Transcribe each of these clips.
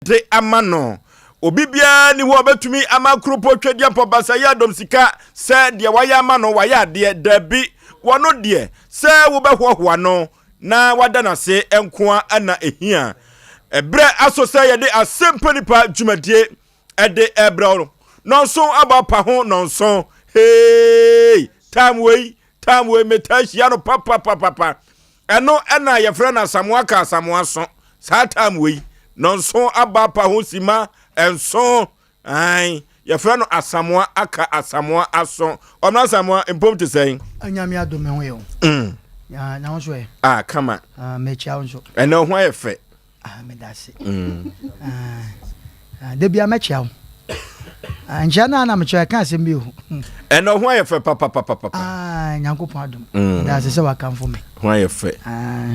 de ama no. Obi biara nni hɔ a ɔbɛtumi ama Kuropɔn Twedeɛmpɔ Basayi Adom sika sɛ deɛ wayɛ ama no, wayɛ adeɛ. Dabi, wɔno deɛ, sɛ wobɛhoahoa no na wada no ase nko ara na ɛhia. Ɛberɛ aso sɛ yɛde Asɛmpa Nipa dwumadie de rebrɛ wo. Nɔnson abɔ apa ho nɔnson. Hey! Time wei, time wei metaa hyia no papapapapa. Ɛno ɛna yɛfrɛ no Asamoah ka Asamoah so. Saa time wei, nɔnson aba apa ho sima nson. Ae, yɛfrɛ no Asamoah aka Asamoah aso. Ɔno Asamoah, mpom te sɛn? Nyame adom me ho yɛ o. Mm. Na wo nso ɛ? Ah, kama. Ah, mekyia wo nso. Ɛnɛ wo ho ayɛ fɛ. Ah, meda ase. Mm. Ah, ah, da bia mɛkyia wo. Ah, nkyia no a na mekyia ɛka asɛm bi o. Ɛnɛ ho ayɛ fɛ papapapapa. Ah, Nyankopɔn adom. Mm. Meda ase sɛ wakamfo me. Ho ayɛ fɛ. Ah.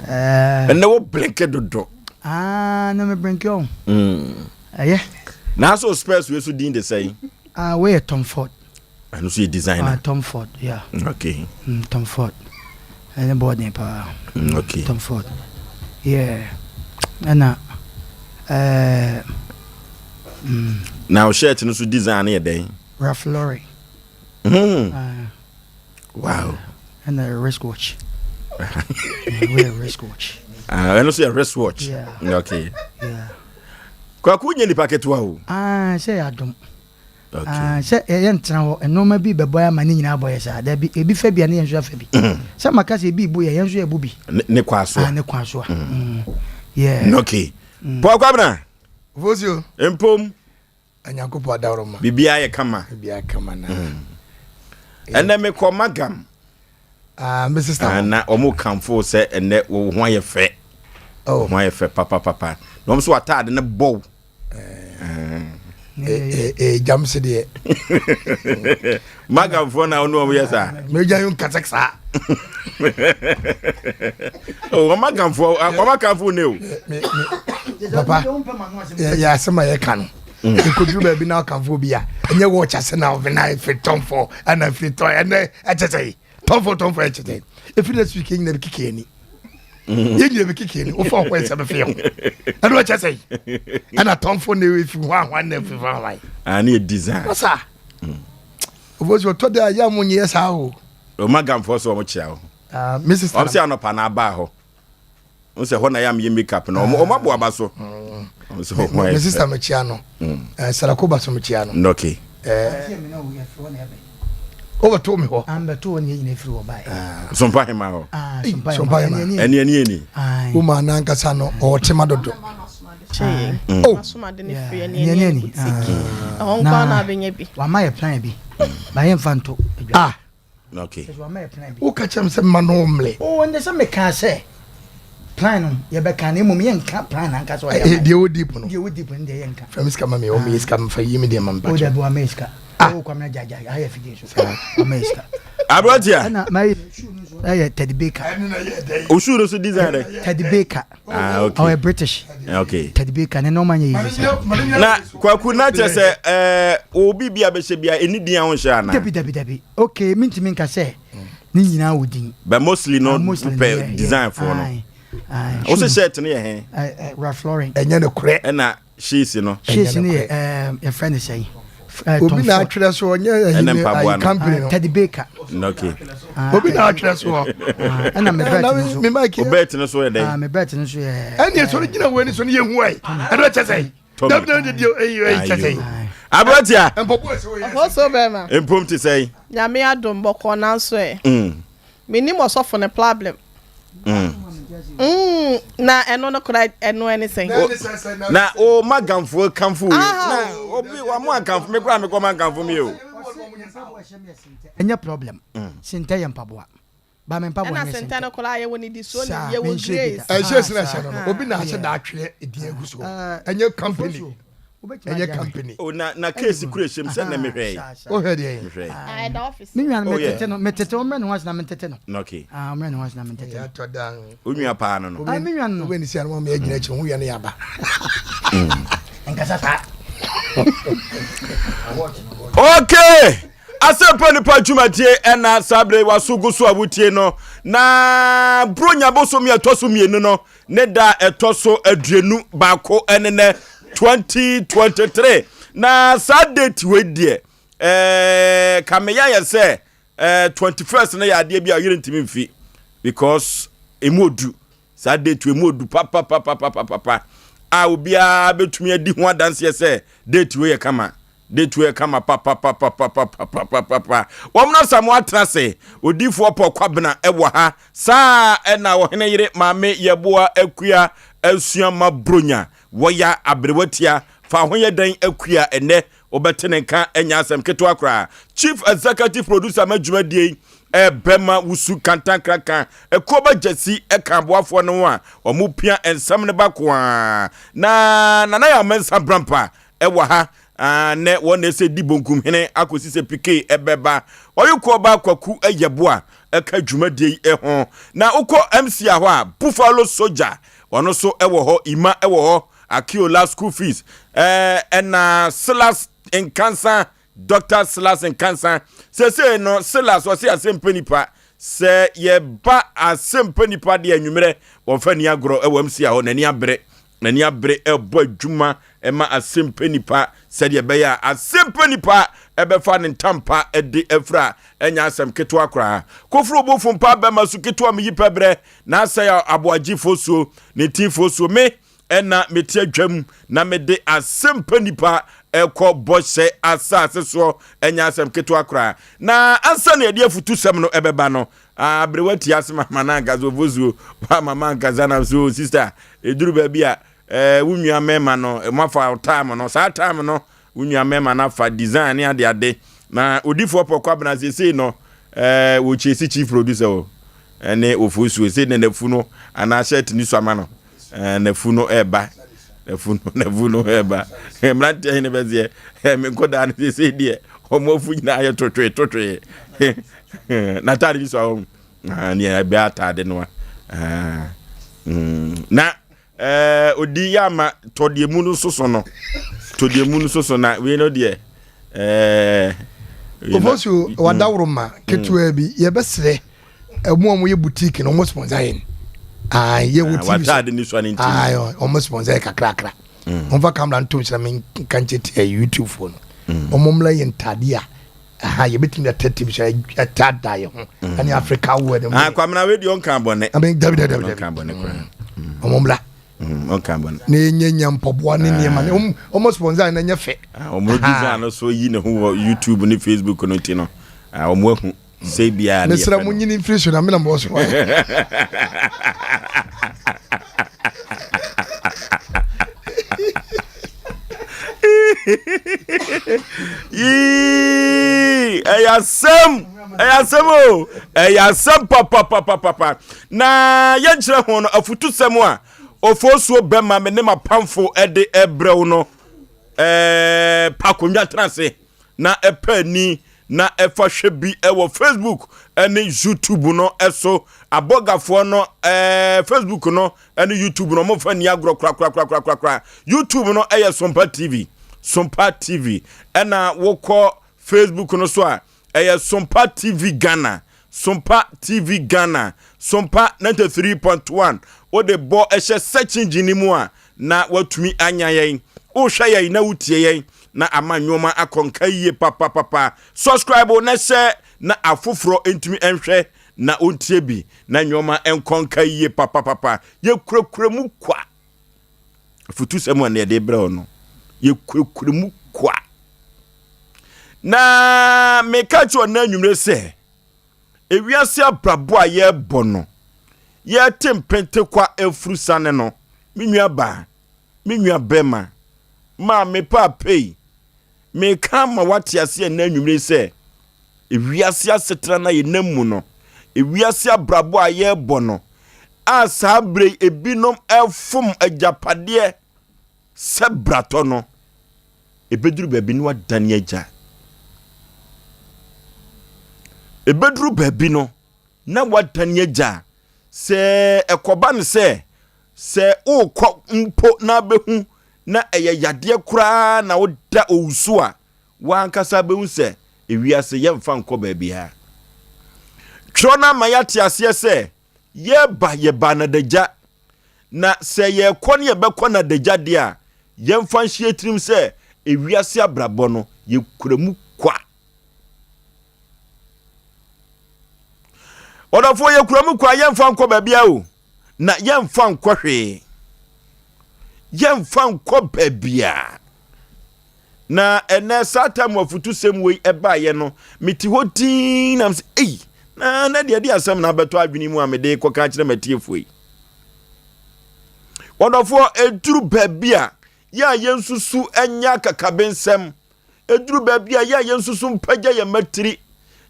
Eh. Ɛnɛ wo blinke dodo. Ah, na me blinke o. Mm. Ɛyɛ. Na so spurs wei so din de sɛn? Ah, wei yɛ Tom Ford. Ɛno nso yɛ designer. Ah, Tom Ford, yeah. Okay. Tom Ford. Ɛne bɔɔden paa. Okay. Tom Ford. Yeah. Ɛna ɛɛ. Na o shirt no so design no yɛ dɛn? Ralph Lauren. Wow. Ɛna wristwatch. Wei wristwatch. Ah, ɛno nso yɛ wristwatch. Yeah. Okay. Yeah. Kwaku nyɛ nipa ketewa o. Ah, sɛ yɛ adom. Ah, sɛ yɛ ntena hɔ, nneɛma bi bɛbɔ ama ne nyinaa abɔ yɛ saa. Dabi, ebi fa bi a ne yɛn nso afa bi. Sɛ maka sɛ ebi bu yɛ, yɛn nso yɛbu bi. Ne kwa so. Ah, ne kwa so a. Yeah. Okay. Paul Kwabena. Vosio. Mpom. Anyankopɔn adaworoma. Biribiara yɛ kama. Biribiara kama na. Ɛnɛ mekɔ Magam. Ah, me sister. Ah, na wɔn kamfo sɛ ɛnɛ wo ho ayɛ fɛ. Oh. Ho ayɛ fɛ papapapa. Na wɔn nso ataade no bɔw. Eh, eh, jam se deɛ. Magamfoɔ na ɔne wɔn yɛ saa. Megya yi nkasa saa. Oh, wɔn magamfoɔ, wɔn akamfo ne o. Papa, yɛ asɛm a yɛka no. Nkoduru baabi na ɔkamfo bi a, ɛnyɛ wɔɔkye ase na ɔfɛ na efi tɔnfɔ ɛna efi tɔn ɛnɛ ɛkyɛ sɛ tɔnfɔ tɔnfɔ ɛkyɛ sɛ efi next week yɛn nyina bi keke ani yɛn nyina bi keke ani wofa ho ɛsɛ bɛfɛ ho ɛna ɔkyɛ sɛ ɛna tɔnfɔ na efi ho ahoa na efi ho ahoa. Ah, ne yɛ design. Wasa. Obo sɛ ɔtɔ da yɛ mo nyɛ saa o. Ɔma gamfoɔ sɛ ɔmo kyea o. Ah, me sister. Ɔmo sɛ anɔpa na aba hɔ. N sɛ hɔ na yam yɛ makeup na ɔmo ɔmo abo aba so. Ɔmo sɛ ɔmo ayɛ. Me sister me kyia no. Eh, Sarakoba so me kyia no. Okay. Eh. Wobɛto me hɔ. Ambɛto hɔ ne yɛ nyina firi hɔ bae. Sompa hema hɔ. Sompa hema. Ɛne ɛne ɛni. Wo maa n'ankasa no ɔwɔ tema dodo. Oh. Na wama yɛ plan bi. Ba yɛ mfa nto adwa. Ah. Okay. Woka kyerɛ me sɛ mma no mmle. Oh, ɛnde sɛ mekaa sɛ plan no yɛbɛka na mmom yɛnka plan ankasa ɔyɛ. Eh, deɛ wɔ deep no. Deɛ wɔ deep no deɛ yɛnka. Fɛm sika ma me, ɔmo yɛ sika mfa yi me deɛ ma mpa kyɛw. Oh, dabi wama yɛ sika. Ah. Oh, kwamina gya gya, ayɛ fidie so. Wama yɛ sika. Aberanteɛ. Ɛna ma yɛ shoe no nso ɛyɛ Teddy Baker. O shoe no so design dɛ. Teddy Baker. Ah, okay. Ɔyɛ British. Okay. Teddy Baker ne nneɛma nyɛ yiye saa. Na kwaku na kyerɛ sɛ ɛɛ obi bi a bɛhyɛ bi a ɛni din a wonhyɛ anaa? Dabi dabi dabi. Okay, mintumi nka sɛ ne nyinaa wɔ din. But mostly no wopɛ design foɔ no. Wo sɛ shirt no yɛ he? Ralph Lauren. Ɛnyɛ no korɛ. Ɛna Shees no. Shees no yɛ ɛɛ yɛfrɛ no sɛn. Obi na atwerɛ so ɔnyɛ ɛne mpaboa no. Company no. Teddy Baker. Okay. Obi na atwerɛ so hɔ. Ɛna me bɛt no so. Me mic. O bɛt no so yɛ dɛn? Me bɛt no so yɛ. Ɛne ɛsɔ no gyina wɔ ani so no yɛ hu ayi. Ɛno ɛkyɛ sɛ. Dabi na ɛde deɛ ɛyi ɛyi kyɛ sɛ. Aberanteɛ. Ɔfɔso bɛrima. Mpom te sɛn? Nyame adom bɔkɔɔ nanso ɛ. Menim ɔsɔfo no problem. Mm. Na ɛno no kora ɛno ɛne sɛn. Na o ma gamfo kamfo yi. Na obi wa mo akamfo me kora me kɔ ma kamfo mi o. Ɛnyɛ problem. Sintɛ yɛ mpaboa. Ba me mpaboa Ɛna nyɛ sintɛ sintɛ. no koraa yɛwɔ ne di so ne Saa, yɛwɔ menhyɛ bi grace. da. Ɛhyɛ sini ɛhyɛ no no Ah, obi na ahyɛ da atwerɛ edin agu so ɛnyɛ company ɛnyɛ company. O na na case kura ehyem sɛ na mehwɛ yi. Wohwɛ deɛ yi. Mehwɛ yi. Ah, ɛda office. Me nua no Oh, yeah. metete no metete ɔmmrɛ ne ho ase na mentete no. Okay. Ah, ɔmmrɛ ne ho ase na mentete no. Yɛatɔ dan. O nua paa no no. Ah, me nua no no. Wobɛ ne si anoma ma yɛgyina akyiri ho wia ne yɛaba. Nkasa saa. Okay. Asɛmpa Nipa dwumadie ɛna saa berɛ waso gu so a wotie no na Buronya bosome a ɛtɔ so mmienu no ne da a ɛtɔ so 21 ɛne nɛ 2023 na saa date wei deɛ ɛɛ kameya yɛ sɛ ɛɛ 21st no yɛ adeɛ bi a ɔyere ntumi mfi because emu odu saa date wei mu odu papapapapapa a obiara bɛtumi adi ho adanseɛ sɛ date wei yɛ kama. Date wei yɛ kama papapapapapapapapa. Wɔn na Samoa atena ase. Odiifoɔ Paul Kwabena ɛwɔ ha. Saa ɛna ɔhene yere Maame Yɛboa Akua Asua Ma Bronya. Wɔya aberewatia. Fa ho yɛ dɛn Akua ɛnɛ wobɛte ne nka ɛnyɛ asɛm ketewa koraa. Chief Executive Producer ma dwumadie yi ɛbɛma wusu kantankraka. Ɛkuo ba gyasi ɛka aboafoɔ no ho a wɔn pia nsɛm no ba koaa. Na Nana Yaw Mensah Brampa ɛwɔ ha nɛ wɔn na ɛsɛ di bonkum hene akɔsi sɛ PK ɛbɛba. Ɔyekoɔ ba Kwaku Yeboah ɛka dwumadie yi ho. Na wokɔ MC a hɔ a Buffalo Soldier ɔno so ɛwɔ hɔ, Ima ɛwɔ hɔ, Akiola school fees ɛna Silas Nkansa, Dr. Silas Nkansa. Sese no Silas ɔse asɛmpa nipa sɛ yɛba asɛmpa nipa deɛ anwummerɛ wɔmfa ni agorɔ ɛwɔ MC a hɔ n'ani abere n'ani abere ɛbɔ adwuma ɛma asɛmpa nipa sɛdeɛ ɛbɛyɛ a asɛmpa nipa ɛbɛfa ne ntampa ɛde afira ɛnya asɛm ketewa koraa. Koforo bofo mpa bɛma so ketewa meyi pɛbrɛ na asɛ aboagyefoɔ suo ne tifoɔ suo me ɛna mete adwam na mede asɛmpa nipa ɛkɔ bɔhyɛ asase soɔ ɛnya asɛm ketewa koraa. Na ansa na yɛde afutusɛm no ɛbɛba no aberewa tia ase mama na ankasa ofosuo wa mama ankasa na so sister ɛduru baabi a wo nua mmarima no moafa time no saa time no wo nua mmarima no afa design ne ade ade na odifoɔ Pɔkɔ Abena seesei no wɔkyie si chief producer o ɛne ofosuo sei na nafu no anaa shirt ni so ama no nafu no ɛɛba nafu no nafu no ɛɛba mmeranteɛ hene bɛseɛ me nkɔdaa no seesei deɛ ɔmo afu nyinaa yɛ totwee totwee n'ataade bi so ahɔ neɛ ɛbɛ ataade no a na odi yɛ ama tɔdeɛ mu no soso no tɔdeɛ mu no soso na wei no deɛ Ofosu wadaworo ma ketewa bi yɛbɛsrɛ ɛmu a wɔyɛ boutique no wɔn sponsor yɛn yɛ wɔ TV so wataade ni so ne nti wɔn sponsor yɛ kakrakra wɔn fa camera ntom sɛ mi nka nkyɛn ti YouTube foɔ no wɔn mmla yɛ ntaade a aha yɛbɛtumi atɛ TV so ɛtaadaa yɛ ho ɛne Africa wɔ ɛdɛm. Kwamina wei deɛ ɔnka bɔne. Dabi dabi dabi ɔnka bɔne koraa. Wɔn mmla ɔnka bɔne. Na yɛnyɛ nya mpɔboa ne nneɛma ne wɔn sponsor yɛn na nyɛ fɛ. Wɔn design no so yi ne ho wɔ YouTube ne Facebook no ti no wɔn ahu sɛ biara ne mesrɛ mo nyini mfiri so na mena mɔ so. Yii, ɛyɛ asɛm ɛyɛ asɛm o ɛyɛ asɛm papapapapa na yɛnkyerɛ ho no afutusɛm a ofosuo bɛma me ne m'apamfo ɛde ɛbrɛw no ɛɛ pa akonnwa tena ase na ɛpɛ ani na ɛfa hwɛ bi ɛwɔ Facebook ɛne YouTube no ɛso abɔgafoɔ no ɛɛ Facebook no ɛne YouTube no ɔmo fa ni agorɔ korakorakorakorakora. YouTube no ɛyɛ Sompa TV, Sompa TV, ɛna wokɔ Facebook no so a ɛyɛ Sompa TV Ghana, Sompa TV Ghana, Sompa 93.1. Wode bɔ ɛhyɛ search engine mu a na watumi anya yɛn. Wohwɛ yɛn na wotie yɛn na ama nneɛma akɔnka yie papapapa. Subscribe na hyɛ na afoforɔ ntumi nhwɛ na ɔntie bi na nneɛma nkɔnka yie papapapa. Yɛkurakura mu kwa afutusɛm a ne yɛde brɛ wo no yɛkurakura mu kwa na meka kyerɛ ɔna anwummerɛ sɛ ewiase abrabɔ a yɛrebɔ no yɛte mpentekwa afurusane no me nua baa me nua bɛma maame paapei meka ma wate ase ɛna anwummerɛ sɛ ewiase asetena na yɛnam mu no ewiase abrabɔ a yɛrebɔ no a saa bere ebinom ɛfom agyapadeɛ sɛ bratɔ no ebeduru baabi no adane agya ebeduru baabi no na wadane agya sɛ ɛkɔba no sɛ sɛ wokɔ mpo na abɛhu na ɛyɛ yadeɛ koraa na woda owusu a wankasa bɛhu sɛ Ewiase yɛmfa nkɔ baabiara. Twerɛ no ama yɛate aseɛ sɛ yɛreba yɛba anadagya na sɛ yɛrekɔ ne yɛbɛkɔ anadagya deɛ a yɛmfa nhyɛ tirim sɛ ewiase abrabɔ no yɛkura mu kwa. Ɔdɔfoɔ yɛkura mu kwa yɛmfa nkɔ baabiara o na yɛmfa nkɔ hwee. Yɛmfa nkɔ baabiara. Na ɛnɛ saa time afutusɛm wei ɛbaeɛ no, mete hɔ dinn na mesɛ, ei, na na deɛ de asɛm na abɛtɔ adwene mu a mede kɔka akyerɛ m'atiefoɔ yi. Wɔdɔfoɔ, ɛduru baabi a yɛ a yɛnsusu nyɛ akakabensɛm. Ɛduru baabi a yɛ a yɛnsusu mpagya yɛn matiri.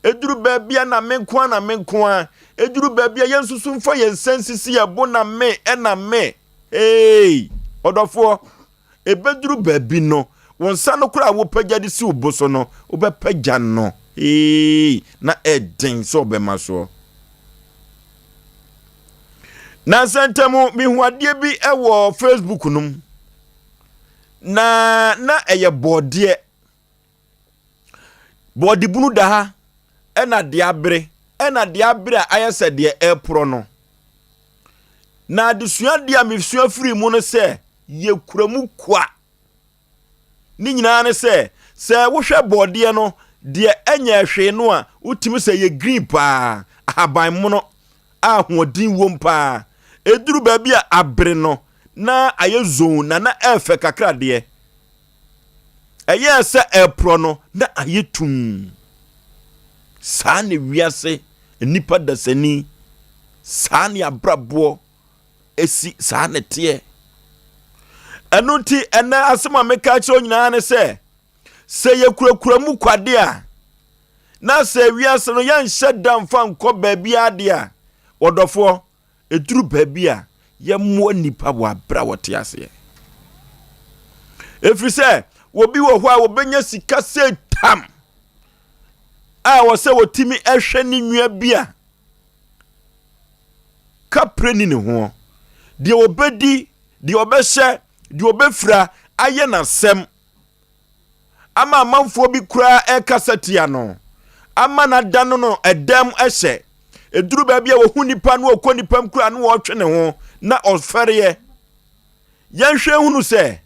Ɛduru baabi a na me nko a na me nko a. Ɛduru baabi a yɛnsusu mfa yɛn nsa nsisi yɛn bo na me ɛna me. Hey, ɔdɔfoɔ, Ɛbɛduru baabi no, wo nsa no koraa a wopagya de si wo bo so no, wobɛpagya no ee, na ɛden sɛ ɔbɛma soɔ. Nansa ntam mehu adeɛ bi wɔ Facebook no mu, na na ɛyɛ bɔɔdeɛ. Bɔɔdebunu da ha, ɛna deɛ abere, ɛna deɛ abere a ayɛ sɛ deɛ ɛreporɔ no. Na adesua deɛ a mesua firi mu no sɛ yɛkura mu kwa. Ne nyinaa ne sɛ, sɛ wohwɛ bɔɔdeɛ no, deɛ ɛnyɛ hwee no a, wotumi sɛ yɛ green paa, ahaban mono a ahoɔden wom paa. Ɛduru baabi a abere no, na ayɛ zone na na ɛfɛ kakra deɛ. Ɛyɛɛ sɛ ɛreporɔ no, na ayɛ tumm. Saa ne wiase nnipa dasani, saa ne abraboɔ esi, saa ne teɛ. Ɛno nti, ɛnɛ asɛm a meka kyerɛ nyinaa ne sɛ, sɛ yɛkurakura mu kwade a, na sɛ wiase no yɛnhyɛ da mfa nkɔ baabiara deɛ a, wɔdɔfoɔ, Ɛduru baabi a, yɛmmoa nnipa wɔ aberɛ a wɔte aseɛ. Ɛfiri sɛ, obi wɔ hɔ a wɔbɛnya sika sɛ tam a wɔ sɛ wɔtumi hwɛ ne nua bi a kaprɛ ni ne ho. Deɛ ɔbɛdi, deɛ ɔbɛhyɛ, deɛ ɔbɛfira ayɛ n'asɛm. ama amanfoɔ bi koraa ɛrekasa tia no, ama no ada no no ɛdam hyɛ. Ɛduru baabi a wɔhu nipa no ɔkɔ nipa mu koraa na wɔretwe ne ho na ɔfɛreɛ. Yɛnhwɛ hunu sɛ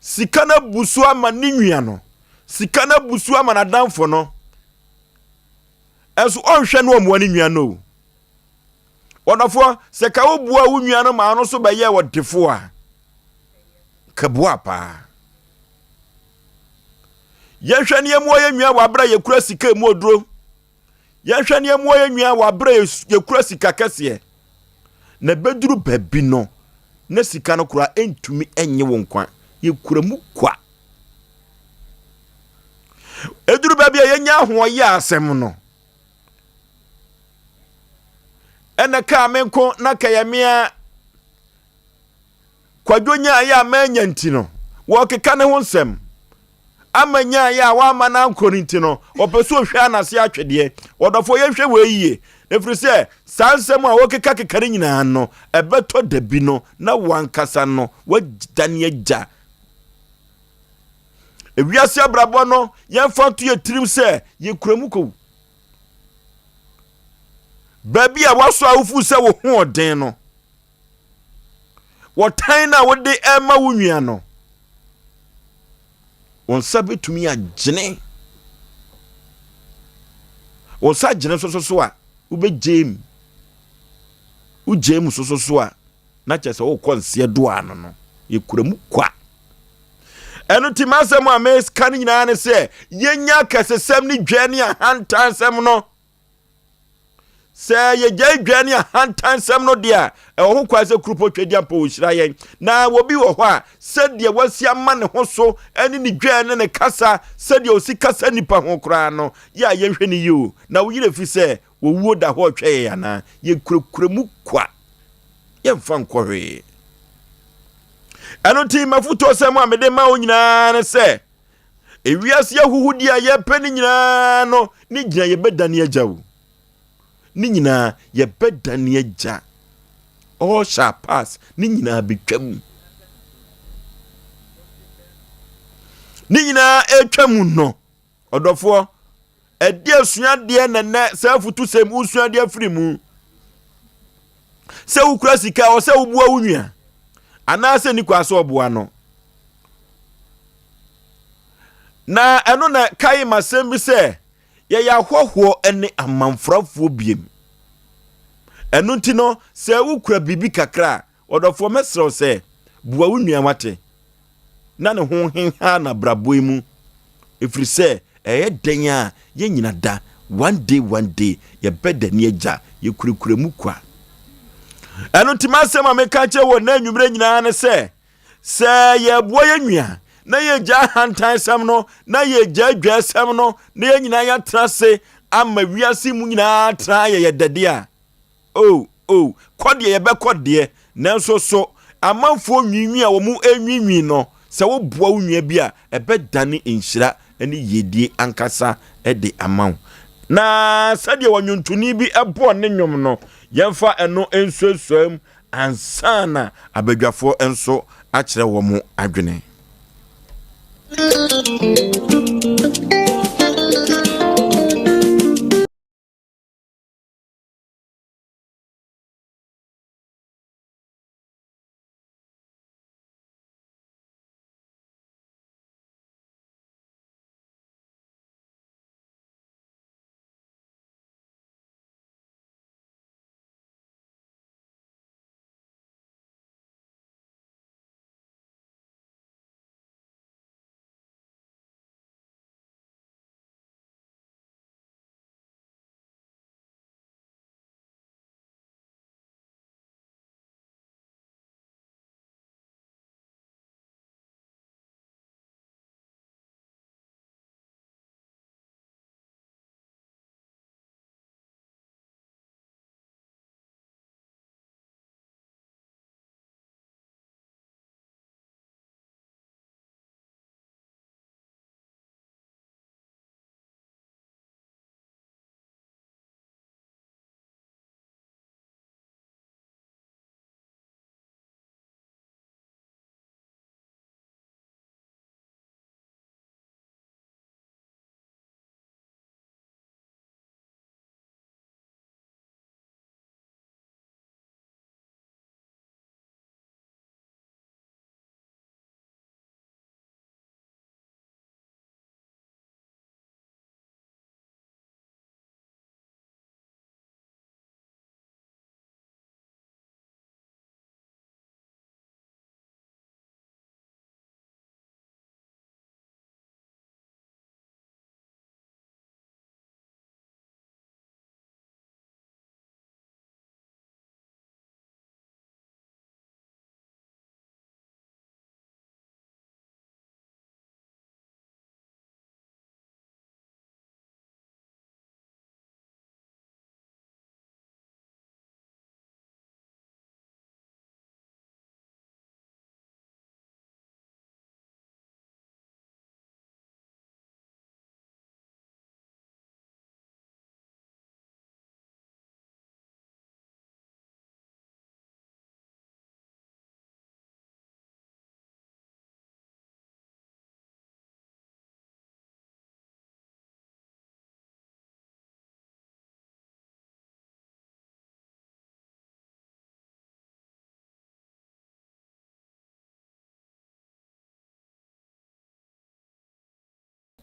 sika no abu so ama ne nua no, sika no abu so ama n'adamfo no, ɛnso ɔnhwɛ no ɔmmoa ne nua no o. Ɔdɔfoɔ, sɛ ka woboa wo nua no ma ɔno nso bɛyɛ ɔdefoɔ a, ka boa paa. Yɛnhwɛ ne yɛmmoa yɛn nua wɔ abere a yɛkura sika emu oduro. Yɛnhwɛ ne yɛmmoa yɛn nua wɔ abere a yɛkura sika kɛseɛ. Na ɛbɛduru baabi no, na sika no koraa ɛntumi ɛnye wo nkwa. Yɛkura mu kwa. Ɛduru baabi a yɛnya ahoɔyɛ asɛm no. Ɛna kaa me nko na kɛyɛ mea. Kwadwo nyaeɛ a manya nti no, wɔkeka ne ho nsɛm. Ama nyaeɛ a wamma no ankɔ no nti no, ɔpɛ sɛ ɔhwɛ anase atwedeɛ. Ɔdɔfoɔ yɛnhwɛ wei yie, ɛfiri sɛ saa nsɛm a wɔkekakeka no nyinaa no, ɛbɛtɔ da bi no na wankasa no wadane agya. Ewiase abrabɔ no, yɛmfa nto yɛ tirim sɛ yɛkura mu kɔwu. Baabi a wasɔ a wofu sɛ wo ho ɔden no, Wɔtan no a wode rema wo nua no, wo nsa bɛtumi agyene. Wo nsa agyene soso so a, wobɛgye mu. Wogye mu soso so a, na kyerɛ sɛ wokɔ nseɛ do ano no, yɛkura mu kwa. Ɛno nti m'asɛm a meka no nyinaa ne sɛ yɛnya akɛsesɛm ne dwa ne ahantansɛm no. Sɛ yɛgyae dwa ne ahantansɛm no deɛ a, ɛwɔ ho kwan sɛ kuropɔn Tweaduampɔn ɔhyira yɛn. Na obi wɔ hɔ a, sɛdeɛ wasi ama ne ho so ne ne dwa ne ne kasa, sɛdeɛ ɔsi kasa nnipa ho koraa no, yɛ a yɛnhwɛ no yie o. Na wo yerɛ fi sɛ owuo da hɔ retwɛn yɛn anaa? Yɛkurakura mu kwa. Yɛmfa nkɔ hwee. Ɛno nti, m'afotuosɛm a mede ma wo nyinaa ne sɛ, Ewiase ahuhudeɛ a yɛpɛ no nyinaa no, ne nyinaa yɛbɛdane agya o. Ne nyinaa yɛbɛdane agya. All shall pass. Ne nyinaa bɛtwam. Ne nyinaa ɛtwa mu no. Ɔdɔfoɔ, ɛdeɛ asuadeɛ na nnɛ saa afutusɛm wosua de afiri mu? Sɛ wokura sika ɔ sɛ woboa wo nua anaasɛ ni kwa sɛ ɔboa no. Na ɛno na kae masɛm bi sɛ yɛyɛ ahɔhoɔ ne amanfrafoɔ biem. Ɛno nti no, sɛ wokura biribi kakra a, Ɔdɔfoɔ, mɛsrɛ wo sɛ, boa wo nua wate, na ne ho nhenha n'abrabɔ yi mu, ɛfiri sɛ ɛyɛ dɛn a yɛn nyina da, one day one day, yɛbɛda ni agya, yɛkurakura mu kwa. Ɛno nti m'asɛm a meka kyerɛ wɔ nnɛ anwummerɛ nyinaa ne sɛ, sɛ yɛboa yɛn nua na yɛgya ahantansɛm no na yɛgya adwaasɛm no na yɛn nyinaa yɛatena ase ama wiase mu nyinaa atena ayɛ yɛ dɛde a, Oh, oh, kɔ deɛ yɛbɛkɔ deɛ, nanso so amanfoɔ nwiinwii a wɔn renwiinwii no, sɛ woboa wo nua bi a, ɛbɛdane nhyira ne yiedie ankasa de ama wo. Na sɛdeɛ ɔnwontoni bi bɔɔ ne nnwom no, yɛmfa ɛno nsuasua mu ansa na abadwafoɔ nso akyerɛ wɔn adwene.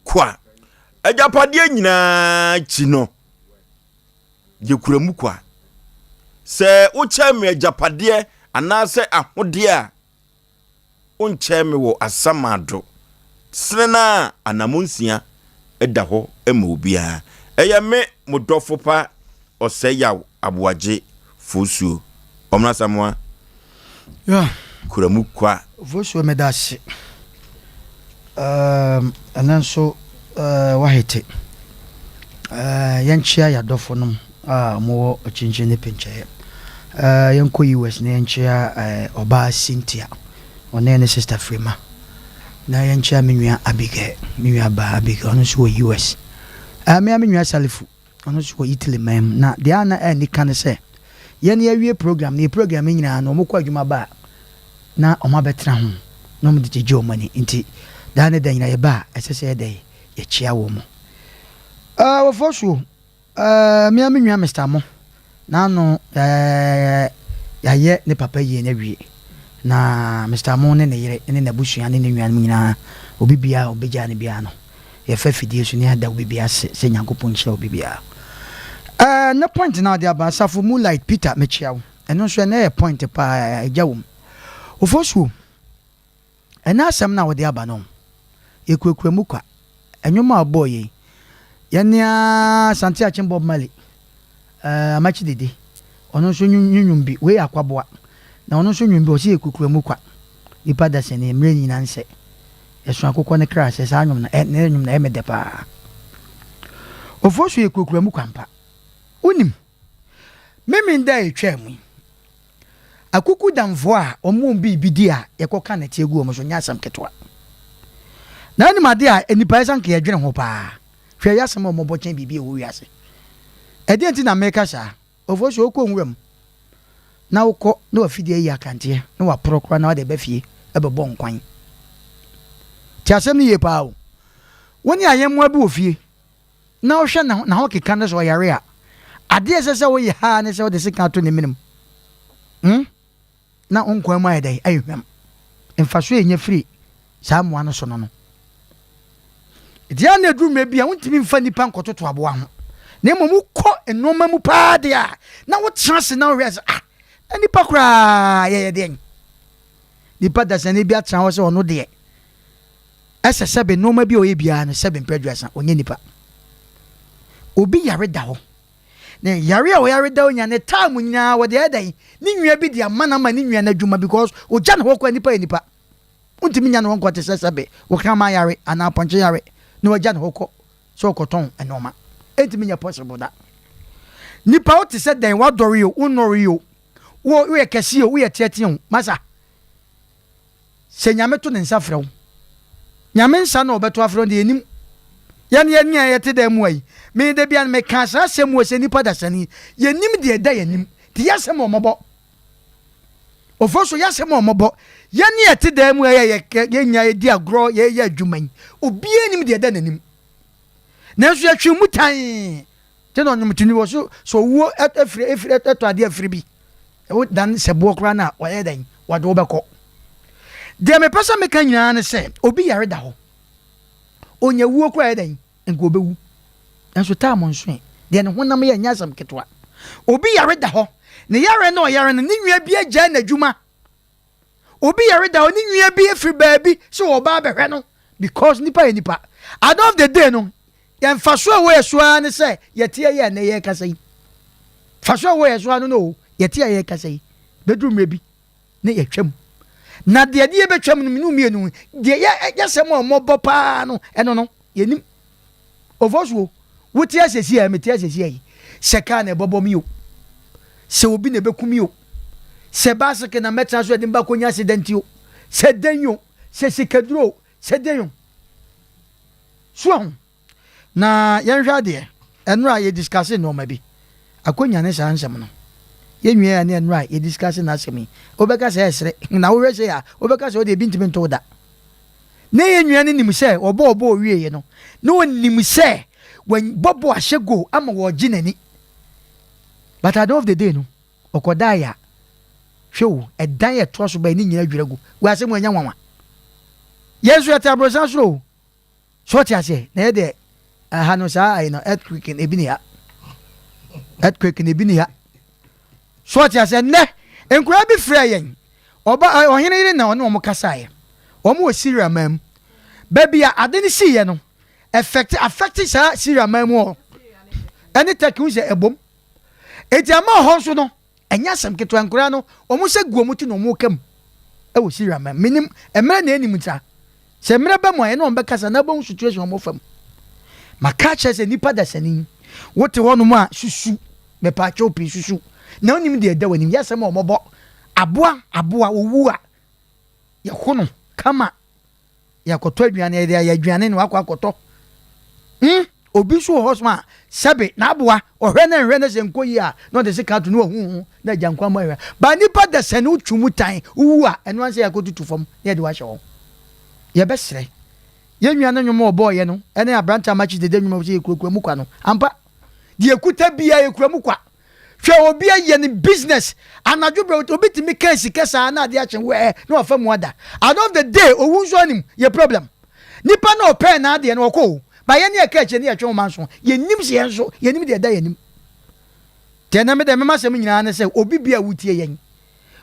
Kwa. Agyapadeɛ nyinaa akyi no, yɛkura mu kwa. Sɛ wokyɛ me agyapadeɛ anaasɛ ahodeɛ a, wonkyɛɛ me wɔ asamando sene no a anammɔnsia da hɔ ma obiara. Ɛyɛ me mo dɔfo pa Ɔsɛeyaw Aboagye Fosuo. Ɔmena Asamoah, Yeah. kura mu kwa. Fosuo meda ase. Um, ɛnɛ nso uh, wahete. Uh, yɛnkyea yɛadɔfo nom a wɔwɔ akyinkyin ne penkyɛeɛ. Uh, yɛnkɔ US na yɛnkyea uh, ɔbaa Cynthia, ɔne ne sister Frema. Na yɛnkyea me nua Abigail, me nua baa Abigail, ɔno nso wɔ US. Uh, me a me nua Salifu, ɔno nso wɔ Italy man mu. Na deɛ a na ɛnni ka ne sɛ, yɛn yɛawie program no, yɛ program no nyinaa no, wɔkɔ adwuma ba a, na wɔabɛtena ho na wɔde gyegye wɔn ani. Nti, daa ne da nyinaa yɛba a, ɛsɛ sɛ yɛdɛ yɛkyea wɔn. Wɔfɔ so o, me ara me nua Mister Mo, n'ano yɛayɛ ne papa yie no awie. Na Mister Mo ne ne yere ne n'abusua ne ne nuanom nyinaa, obi biara a ɔbɛgyaa no biara no, yɛfa fidie so na yɛada obi biara ase sɛ Nyankopɔn nhyira obi biara. Ne point no a ɔde aba, Asafo Moonlight Peter, mekyea wo. Ɛno nso ɛnɛ yɛ point paa, ɛgya wɔ mu. Wɔfɔ so o, Ɛnnɛ asɛm no a wode aba no, yɛkurakura mu kwa. Nnwom a wobɔɔ yei, yɛn ara Asante Akyem Bob Marley, eh, Amakye Dede, ɔno nso ne nnwom bi, wei yɛ Akwaboa, na ɔno nso nnwom bi, ɔse yɛkurakura mu kwa. Nipa dasani, mmerɛ nyina nsɛ. Yɛso akokɔ ne kra sɛ saa nnwom no, ɛ, ne nnwom no ɛyɛ me dɛ paa. Ofosu yɛkurakura mu kwa mpa. Wonim, Memenda a ɛtwaa mu yi, Akukudamfoɔ a wɔn biribi di a yɛkɔka nɛteɛ gu wɔn so nyɛ asɛm ketewa. Na wonim adeɛ a nnipa yɛ sɛ anka yɛdwene ho paa. Hwɛ ɛyɛ asɛm a wɔbɔ kyɛn biribi a ɛwɔ wiase. Ɛdeɛn nti na meka saa? Ofosuo wokɔ nwura mu na wokɔ na wafidie ayi akranteɛ na waporɔ koraa na wode ba fie bɛbɔ nkwan. Te asɛm no yie paa o. Wo ne ayɛmmoa bi wɔ fie na wohwɛ n'ahokeka no sɛ ɔyare a, adeɛ a ɛsɛ sɛ woyɛ ara ne sɛ wode sekan ato ne menem hmm, na wo nkwa mu ayɛ dɛn ayɛ hwam. Mfasoɔ a ɛnya firi saa mmoa no so no no. Ɛti a na ɛduru mmerɛ bi a wontumi mfa nnipa nkɔtoto aboa ho, na mmom wokɔ nnoɔma mu paa deɛ a na wotena ase na wohwɛ sɛ ah, na nnipa koraa yɛyɛ deɛn? Nipa dasani bi atena hɔ sɛ ɔno deɛ Ɛsɛ sɛbe nnoɔma bi a ɔyɛ biara no sɛbe mpɛ aduasa, ɔnyɛ nipa. Obi yare da hɔ, na yare a ɔyare da hɔ nyinaa ne time nyinaa wɔde ayɛ dɛn? Ne nua bi de ama no ama ne nua no adwuma because ɔgya ne hɔ kɔ a nipa yɛ nipa. Wontumi nya ne hɔ nkɔ te sɛ sɛbe wo kraman yare anaa apɔnkye yare na wagya ne hɔ kɔ sɛ ɔkɔtɔn nnoɔma. Ɛntumi nyɛ possible da. Nipa wote sɛ dɛn, wadɔre o, wonnɔre o, woyɛ kɛseɛ o, woyɛ teatea o, masa. Sɛ Nyame to ne nsa frɛ wo. Nyame nsa na ɔbɛto afrɛ wo deɛ yɛnim. Yɛn yɛn nea yɛte dan mu ha yi, me da biara no meka saa asɛm wɔ sɛ nipa dasani, yɛnim deɛ ɛda yɛn anim, nti yɛ asɛm a ɔmɔbɔ. Ofoso yɛ asɛm a ɔmɔbɔ. Yɛn ne yɛte dan mu ha yi a yɛn nyinaa yɛdi agorɔ, yɛyɛ adwuma yi, obiara nim deɛ ɛda n'anim. Nanso yɛtwe mu tann. Nti na ɔnwomtoni wɔ so sɛ owuo afiri afiri ɛtɔ adeɛ afiri bi. Wo dan sɛ boɔ koraa no a wɔyɛ dɛn wɔde wo bɛkɔ. Deɛ mepɛ sɛ meka nyinaa ne sɛ obi yare da hɔ. Ɔnya wuo koraa yɛ dɛn nka ɔbɛwu. Nanso taa mo nsoe deɛ ne honam yɛ nyɛ asɛm ketewa. Obi yare da hɔ. Ne yare no ɔyare no ne nua bi agyae n'adwuma. Obi yare da hɔ ne nua bi afiri baabi sɛ ɔba abɛhwɛ no because nipa yɛ nipa. At the end of the day no, yɛn mfaso a ɛwɔ yɛ so ara ne sɛ yɛte yɛ ɛnɛ yɛrekasa yi. Mfaso a ɛwɔ yɛ so ara no no o, yɛte yɛ yɛrekasa yi. Bɛduru mmerɛ bi ne yɛtwam. Na deɛ de yɛbɛtwam no mene mmienu deɛ yɛ yɛsɛm a wɔbɔ paa no ɛno no yɛnim. Ofosuo, wote asɛsi a mete asɛsi a yi, sɛ kaa na ɛbɔbɔ me o, sɛ obi na ɛbɛku me o, sɛ baaseke na mɛtena so ɛde me bakɔnya accident o, sɛ dɛn o, sɛ sikaduro o, sɛ dɛn o. So ahu? Na yɛnhwɛ adeɛ, ɛnora yɛ discuss nnoɔma bi, akonya ne saa nsɛm no. Yɛnwie a ne ɛnora yɛ discuss n'asɛm yi, wobɛka sɛ ɛsere, na wohwɛ sei a, wobɛka sɛ wodeɛ ebi ntumi nto wo da. Na yɛn nua no nim sɛ ɔbɔɔ bɔɔl wieeɛ no, na ɔnim sɛ wabɔ bɔɔl ahyɛ goal ama wɔregye n'ani. But at the end of the day no, ɔkɔdaeɛ a, hwɛ o, ɛdan a ɛtoa so bae ne nyinaa dwiri agu. Wei asɛm ɛnyɛ nwanwa. Yɛn nso yɛte abrɔsan soro o. So ɔte aseɛ? Na yɛ deɛ ɛha no saa ayi no earthquake na ebi ni ha. Earthquake na ebi ni ha. So ɔte aseɛ? Nnɛ nkoraa bi frɛ yɛn. Ɔba ɔhene yere na ɔne wɔn kasaeɛ. Wɔn wɔ Syria man mu. Baabi a ade no siiɛ no, affect affect saa Syria man mu hɔ. Ɛne Turkey ho sɛ ɛbom. Eti ama hɔ nso no, Ɛnyɛ asɛm ketewa, nkoraa no wɔn nsa gu wɔn ti na wɔn reka mu wɔ Syria man mu. Menim, mmerɛ na ɛnim nti a, sɛ mmerɛ ba mu a yɛne wɔn bɛkasa na wobɛhu situation wɔn fa mu. Maka akyerɛ sɛ nipa dasani, wote hɔ nom a susu, mepaakyɛw pii susu, na wonim deɛ ɛda w'anim, yɛ asɛm a wɔbɔ, aboa, aboa, owu a, yɛko no kama. Yɛakɔtɔ aduane, yɛde ayɛ aduane na wakɔ akɔtɔ. Hmm, obi nso wɔ hɔ som a, sɛbe, n'aboa, ɔhwɛ na nhwɛ na sɛ nkɔ yie a, na ɔde sika ato na wahu ho na agya nkwa mu ahwɛ. Ba nipa da sɛ ne wotwe mu tan, wowu a, ɛno ara sɛ yɛakɔtutu fam na yɛde wahyɛ hɔ. Yɛbɛsrɛ. Yɛn nua no nnwom a ɔbɔɔyɛ no ne aberante Amakye Dede nnwom a ɔsɛ yɛkurakura mu kwa no, ampa, deɛ ɛkuta biara yɛkura mu kwa. Hwɛ obi ayɛ ne business anadwo berɛ obi tumi ka sika saa na adeɛ akye wɛɛ na wafa mu ada. At the end of the day owu nso anim yɛ problem. Nipa no a ɔpɛɛ n'adeɛ no ɔkɔ o, but yɛn ne yɛka akyire ne yɛtwe nwoma nso yɛnnim sɛ yɛn nso yɛnim deɛ ɛda yɛn anim. Nti ɛnɛ me deɛ me m'asɛm nyinaa ne sɛ obi bi a wotie yɛn,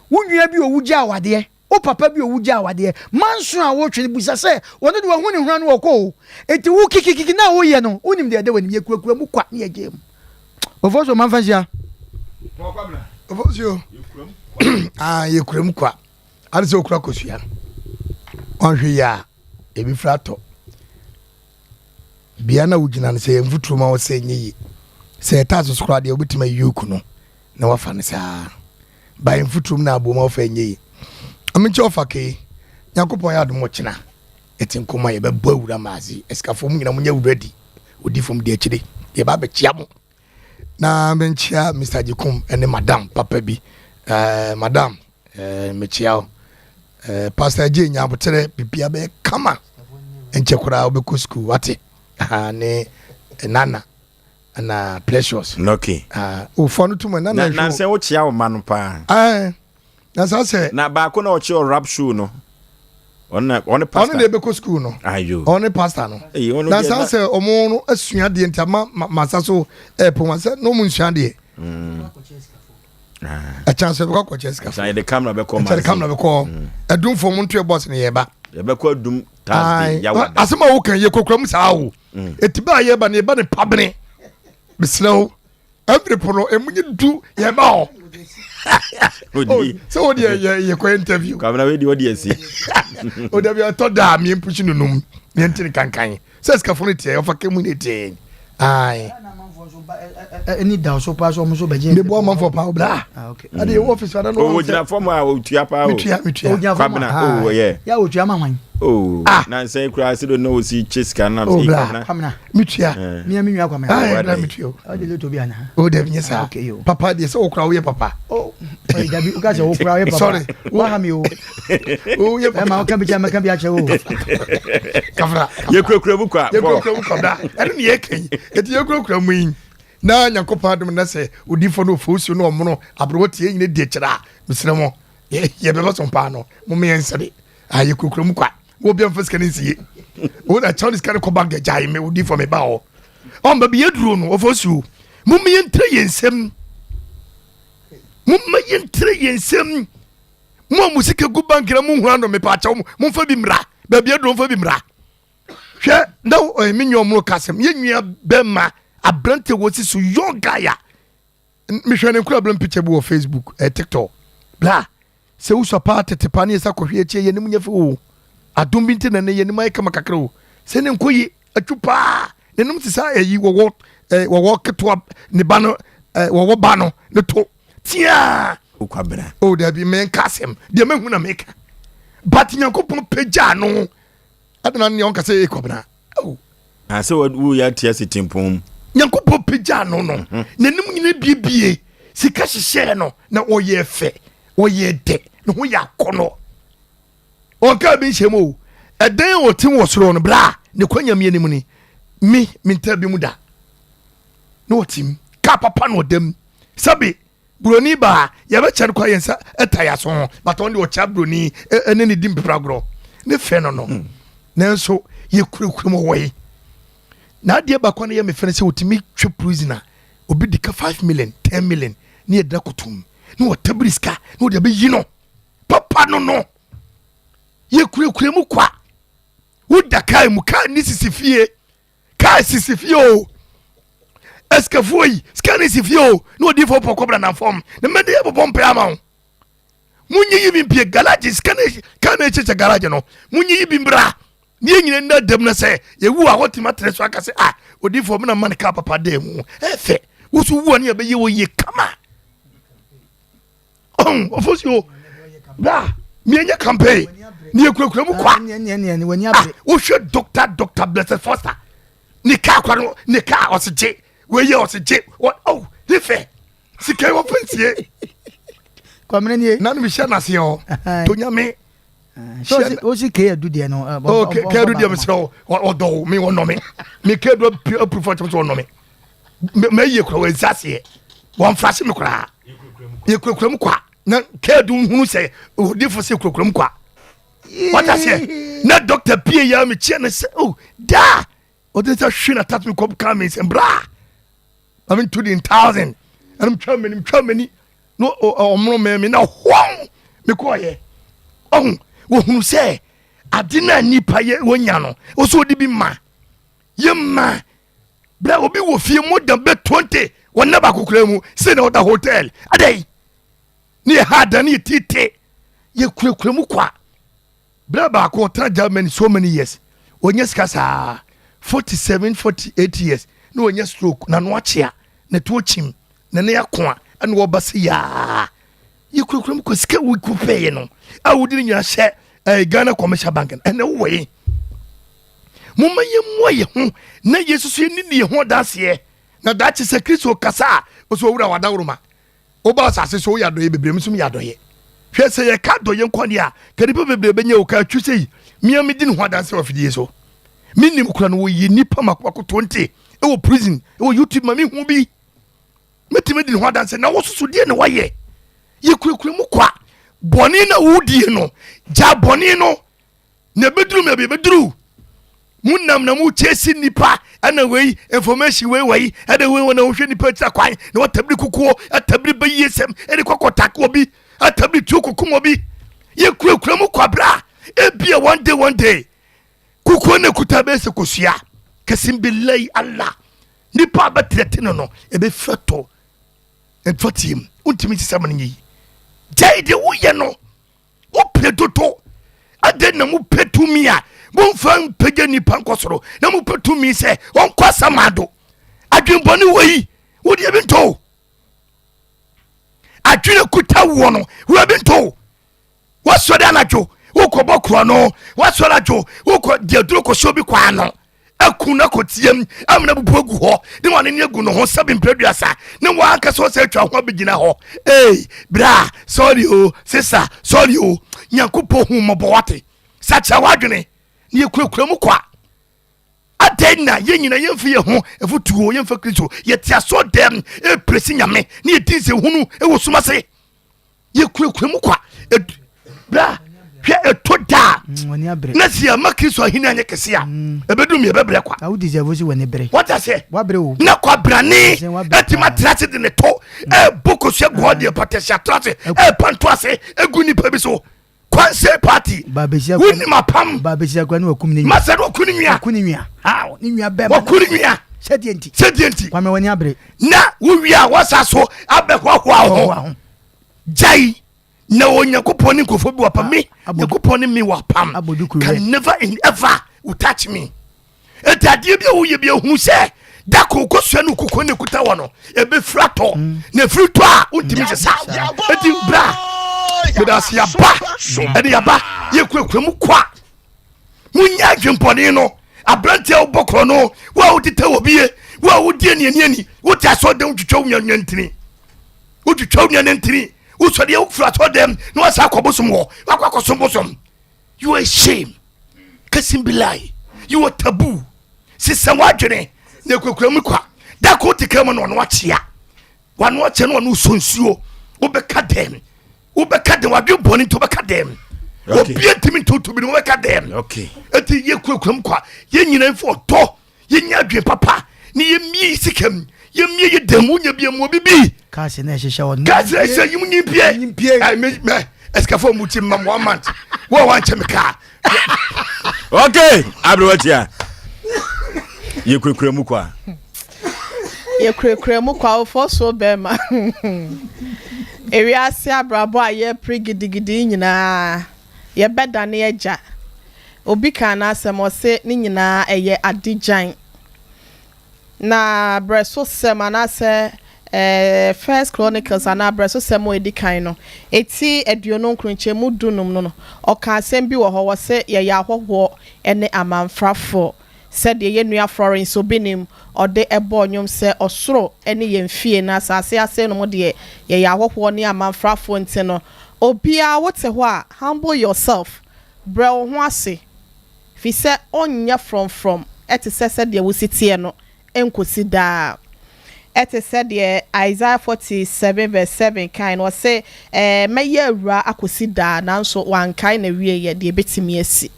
wo nua bi owu gyaa wo adeɛ, Wo papa bi owu gyaa wo adeɛ manso a wotwe no bisa sɛ ɔno de wahu ne hona no ɔkɔ o enti wo kikikiki no a woyɛ no wonim deɛ ɛda w'anim yɛkurakura mu kwa ne yɛgyaa mu Ofosu ɔmanfa nhyia. Ofosu ah yɛkura mu kwa ade sɛ okura kosua ɔnhwɛ yi a ebi fira atɔ bea na wogyina no sɛ yɛ mfuturo ma wo sɛ nyɛ yi sɛ ɛta so koraa deɛ wobɛtumi ayi yoku no na wafa no saa By mfuturom na aboom a ɔfa ɛnyɛ yi. Ame nkyɛ ɔfa kei. Nyankopɔn yɛ adom ɔkyena yɛte nkɔm a yɛbɛbɔ awura maadze. Asikafoɔ mo nyina monyɛ ready. Odi fam di akyire. Yɛba abɛkyea mo. Na menkyea Mister Agyekum ne madam papa bi. Eh, madam, eh, mekyea wo. Eh, Pastor Agye nya aboterɛ bibia bɛyɛ kama. Nkyɛ koraa wobɛkɔ sukuu wate. Ha ne nana. na precious. Okay. Ah, ofa no tuma na na na sɛ wokyea wo ma no paa. Eh. Na saa sɛ. Na baako na ɔkye ɔrap show no. Ɔno ɔne pastor. Ɔno na ebɛkɔ school no. Ayo. Ɔne pastor no. Eyi ɔno Na saa sɛ ɔmo no asua deɛ nti ama masa so ɛɛpɔn wa sɛ na ɔmo nsua deɛ. Ɛkyɛn sɛ ɛbɛkɔ akɔkyɛ sika. Ɛkyɛn yɛde camera bɛkɔ maa. Ɛkyɛn camera bɛkɔ. Ɛdumfo mo nto yɛ bɔs no yɛ ba. Yɛbɛkɔ adum Thursday yawada. Asɛm a wokan yɛ kokura mu saa o. Eti bɛ a yɛba no yɛba no pabene. Mesrɛ wo every po no emu nye du yɛba hɔ. Sɛ wo deɛ yɛ yɛkɔ interview. Kwamina wei deɛ ɔde asi. O dabi ɛtɔ da a mie mpushi no num mie ntini kankan. Sɛ sikafo no tiɛ ɔfa kemu ne tiɛ. Ayi. Ɛni da so paa so ɔmo nso bɛgye. Ne bu amanfo paa obla. Ah, okay. Ɛde yɛ office ada no. O gyina fam a otua paa o. Metua metua. O gyina fam a. Kwabena o yɛ. Ya otua ma hwan. O ah. Na nsɛn kura ase do na osi kye sika na o bla. Kwamina. Metua. Mia mi nua Kwamina. Ah, bla metua o. Ɔde loto bi ana. O dabi nye saa. Okay yo. Papa deɛ sɛ okura woyɛ papa. Oh, dabi o ka sɛ okura woyɛ papa. Sorry. Waha mi o. O yɛ papa. Ɛma ɔka bi kyɛ mɛka bi akyɛ o. Kafra. Yɛ kurakura mu kwa. Yɛ kurakura mu kwa bra. Ɛno ne yɛ kɛn. Eti yɛ kurakura mu yi. Na Nyankopɔn adom na sɛ odifo no ofosuo no ɔmono aberewa tie nyina di akyire a mesrɛ mo yɛbɛbɛ so mpaa no mo meyɛ nsɛre a yɛ kurakura mu kwa. Wo bia mfa sika no nsie. Wo na kyɛw ne sika no kɔ bank agyae me odifo me ba hɔ. Ɔmba bi yɛ duro no ofosuo. Mo meyɛ ntere yɛn nsɛm. Mo meyɛ ntere yɛn nsɛm. Mo a mo sika gu bank na mo nhura no mepa akyɛw mo momfa bi mmra baabi aduro mfa bi mmra hwɛ na ɔyɛ me nua ɔmo ka asɛm yɛ nua bɛma aberante wɔ si so young guy a mehwɛ ne nkura bɛm picture bi wɔ facebook ɛ eh, tiktok bla sɛ wosua paa tete paa ne yɛ sɛ akɔhwɛ akyi yɛ anim nyɛ fɛ o adom bi nti na ne yɛ anim ayɛ kama kakra o sɛ ne nkɔ yi atwu paa n'anim te sɛ ɛyi wɔwɔ ɛ wɔwɔ ketewa ne ba no ɛ wɔwɔ ba no ne to tiaa. Okwabena. O oh, dabi menka asɛm deɛ mahu na meka but nyankopɔn pagyaa no adena nea ɔnka sɛ ɛkwabena oh. Ah, sɛ woyɛ atia si tempɔn mu nyankopɔn pagyaa no no mhm. n'anim nyina biebie sika hyehyɛɛ no na ɔyɛ fɛ ɔyɛ dɛ ne ho yɛ akɔnɔ Ɔnkaa bi nhyɛ mu o. Ɛdan a ɔte wɔ soro no, bra, ne kwan nyame anim ni. Me, mentaa bi mu da. Na ɔte mu. Kaa papa na ɔda mu. Sɛbe, buroni baa, yɛbɛkyɛ no kwa yɛn nsa ɛta yɛ aso ho. But ɔno deɛ ɔkyɛ buroni ɛne ne di mpepragorɔ. Ne fɛ no no. Hmm. Nanso, yɛkurakura mu wɔ yi. Na adeɛ baako a na yɛ me fɛ no sɛ ɔtumi twe prisoner. Obi di ka 5 million, 10 million, ne yɛdina kotom. Na ɔtabiri sika, na ɔde abɛyi no. papa no no yɛkurakura mu kwa woda kaa mu kaa ne sisi fie kaa sisi fie o asikafoɔ yi sika ne si fie o na odiifoɔ pɔ kɔbra nam fam na mɛde yɛ bɔbɔ mpɛ ama wo monyiyi bi mpie garage sika ne kaa ne kyekyɛ garage no monyiyi bi mbra ne yɛ nyina nna dam no sɛ yɛwu a wɔtumi atere so aka sɛ ah odiifoɔ mena ma ne kaa papa dan mu ɛfɛ wo so wu a ne yɛbɛyɛ wɔ yie kama ɔn ɔfo si o bra mienye campaign ne yɛkurakura mu kwa ah, wohwɛ doctor doctor blessed foster ne kaa kwa no ne kaa ɔse gye wei yɛ ɔse gye oh ne fɛ sika yi wɔfa nsie kwamina nie na ne mehyɛ n'aseɛ hɔ to nyame. Osi kee adu deɛ no. Oh, kee adu deɛ mesrɛ wo, ɔdɔ wo, me ɔnɔ me. Me kee adu apurufo akyɛm sɛ ɔnɔ me. Mɛyie kora wɔnsi aseɛ. Wɔmfrase me koraa. Yɛkurakura mu kwa. Na kee adu nhunu sɛ odifo sɛ kurakura mu kwa. Wata seɛ. Na dɔkta pie yɛ mekyia no sɛ, oh, daa. Ɔde nsa hwe na tat me kɔm ka me nsɛm bra. Ma me nto din thousand. Ɛna metwa m'ani, metwa m'ani. Na ɔmono mɛ me na hɔn mekɔɔyɛ. Ɔho, wɔhunu sɛ ade no a nnipa yɛ wɔnya no, ɔsɛ ɔde bi ma. Yɛ ma. Bra obi wɔ fie more than bɛ 20 wɔnna baako koraa mu sɛ na ɔda hotel. Adɛn? Ne yɛ ha ada ne yɛ tite. Yɛkurakura mu kwa. Bra baako ɔtena Germany so many years ɔnya sika saa 47 48 years na ɔnya stroke na no akyea na to kyim na ne ako a ɛna ɔba sɛ yaa yɛkurakura mu kɔ sika wo pɛyɛ no a wode ne nyinaa hyɛ eh, Ghana Commercial Bank no ɛnɛ wowɔ yi momma yɛmmoa yɛ ho na yɛsusu yɛnni yɛ ho adanseɛ na daakye sɛ Kristo kasa a ɔsɛ owura wadaworoma Woba asase so woyɛ adɔeɛ bebree, me nso meyɛ adɔeɛ. Hwɛ sɛ yɛka adɔeɛ nko adeɛ a, ka nnipa bebree bɛnya o, ka atwi sɛ yi. Mea medi ne ho adanse wɔ afidie so. Menim kora no wɔyi nnipa mako mako 20 wɔ prison wɔ YouTube ma mehu bi. Mɛtumi di ne ho adanse na wososo deɛ na wayɛ. Yɛkurakura mu kwa. Bɔne na wodie no, gya bɔne no. Na ebeduru mɛ bi ebeduru. Mo nam na mo chase nipa ɛna wei information wei wei ɛna wei wɔn na wɔhwɛ nipa akyira kwan na wɔtabiri kukuo ɛtabiri bɛyie sɛm ɛde kɔkɔ tak obi ɛtabiri tuo kokum obi yɛ kurakura mu kwabra ebia one day one day kukuo na ekuta bɛyɛ sɛ kosua kɛse bilayi Allah nipa abɛtɛrɛte no no ebɛfira tɔ mfatie mu wontumi sisa ma no nyɛ yi gyae deɛ woyɛ no. Wopɛ dodo. Adɛn na mopɛ tumi a momfa mpagya nnipa nkɔ soro na mopɛ tumi sɛ ɔnkɔ asamado? Adwenbɔne wɔ yi, wodeɛ bi ntɔ adwene kuta woɔ no, woa bi ntɔ wasɔre anadwo wokɔbɔ korɔ no wasɔre anadwo wokɔ deɛ duro kɔhyɛ obi kwaa no aku no akɔtiam amena bubu agu hɔ ne wɔn ani agu ne ho sɛbi mprɛduasa ne wɔn ankasa ɔsɛ atwa ho abɛgyina hɔ ee bra sɔre o sesa sɔre o nyankopɔn hu mmɔbɔ wate sakyera w'adwene ne yɛkurakura mu kwa adɛn na yɛn nyina yɛmfa yɛ ho afotuo yɛmfa kristo yɛte asɔ dɛm ɛpiresi nyame ne yɛdi nsɛhunu ɛwɔ sum ase yɛkurakura mu kwa bra hwɛ ɛtɔ da mm, na si ama kristo ahenni anyɛ kɛse a mm. ɛbɛdum yɛbɛbrɛ kwa wata sɛ na kwabrane atumi atra ase de ne to mm. ɛbɔ kosua guɔ deɛ patɛsi atra ase ɛpa nto ase ɛgu nnipa bi so kwansɛ party wonim apam masɛ ne waku ne nua waku ne nua sɛdeɛ nti na wowie a woasa so abɛhoahoa wo ho gyae na onyankopɔn ne nkurɔfoɔ bi wapam me nyankopɔn ne me wapam can never and ever will touch me ɛti adeɛ bi a woyɛ bi ahunu sɛ da ko kɔsua no kukuo ne kuta wɔ no ɛbɛfiri atɔ mm. na ɛfiri tɔ a wontumi sesa ɛti bra medase yaba ɛde yaba yɛkurakura mu kwa monyɛ adwempɔne no aberanteɛ a wobɔ korɔ no wo a wotetɛ wɔ bie wo a wodi anianiani wote asɔ dɛm twitwa wo nua ntini wotwitwa wo nua no ntini wosɔdeɛ wofiri asɔ dɛm na wasa akɔ bosom hɔ wakɔ akɔsom bosom you are shame kasim bilai you are taboo sesa w'adwene na ekurakura mu kwa da ko te kama na ɔno akyea wano akyea na ɔno sɔ nsuo wobɛka dɛm wobɛka dɛm wadwe bɔne nti wobɛka dɛm obi ntumi ntoto bi no wobɛka dɛm eti yɛ kurakura mu kwa yɛn nyinaa mfo ɔdɔ yɛnya adwene papa ne yɛmmie sika mu yɛmmie yɛ dɛm wonya bi mu obi bi kaase na ɛhyehyɛ wɔn kaase na ɛhyehyɛ yim nyi pie ɛɛ mɛ mɛ ɛsikafo mu ti ma one month wo a wankyɛ me kaa okay aberewa tia yɛkurakura mu kwa yɛkurakura mu kwa ofo so bɛrima ewiase abrabɔ a yɛpere gidigidi nyinaa yɛbɛdane agya obi kaa n'asɛm ɔse ne nyinaa ɛyɛ adegyan Na Berɛsosɛm anaasɛ First Chronicles anaa Berɛsosɛm a ɛdi kan no, eti 29 nkyɛmu dunum no, ɔka asɛm bi wɔ hɔ, wɔse yɛyɛ ahɔhoɔ ne amanfrafoɔ. Sɛdeɛ yɛn nua Florence Obinim ɔde bɔɔ nnwom sɛ ɔsoro ne yɛn fie na asase ase nom deɛ yɛyɛ ahɔhoɔ ne amanfrafoɔ nti no, obiara wote hɔ a, humble yourself. Brɛ wo ho ase, fisɛ ɔnyɛ frɔmfrɔm te sɛ sɛdeɛ wosi teɛ no nkosi daa. Ɛte sɛ deɛ Isaiah 47 vs 7 kae no, ɔse, Ɛɛ, mɛyɛ awuraa akɔsi daa, nanso wankae n'awieɛ, deɛ ɛbɛtumi asi.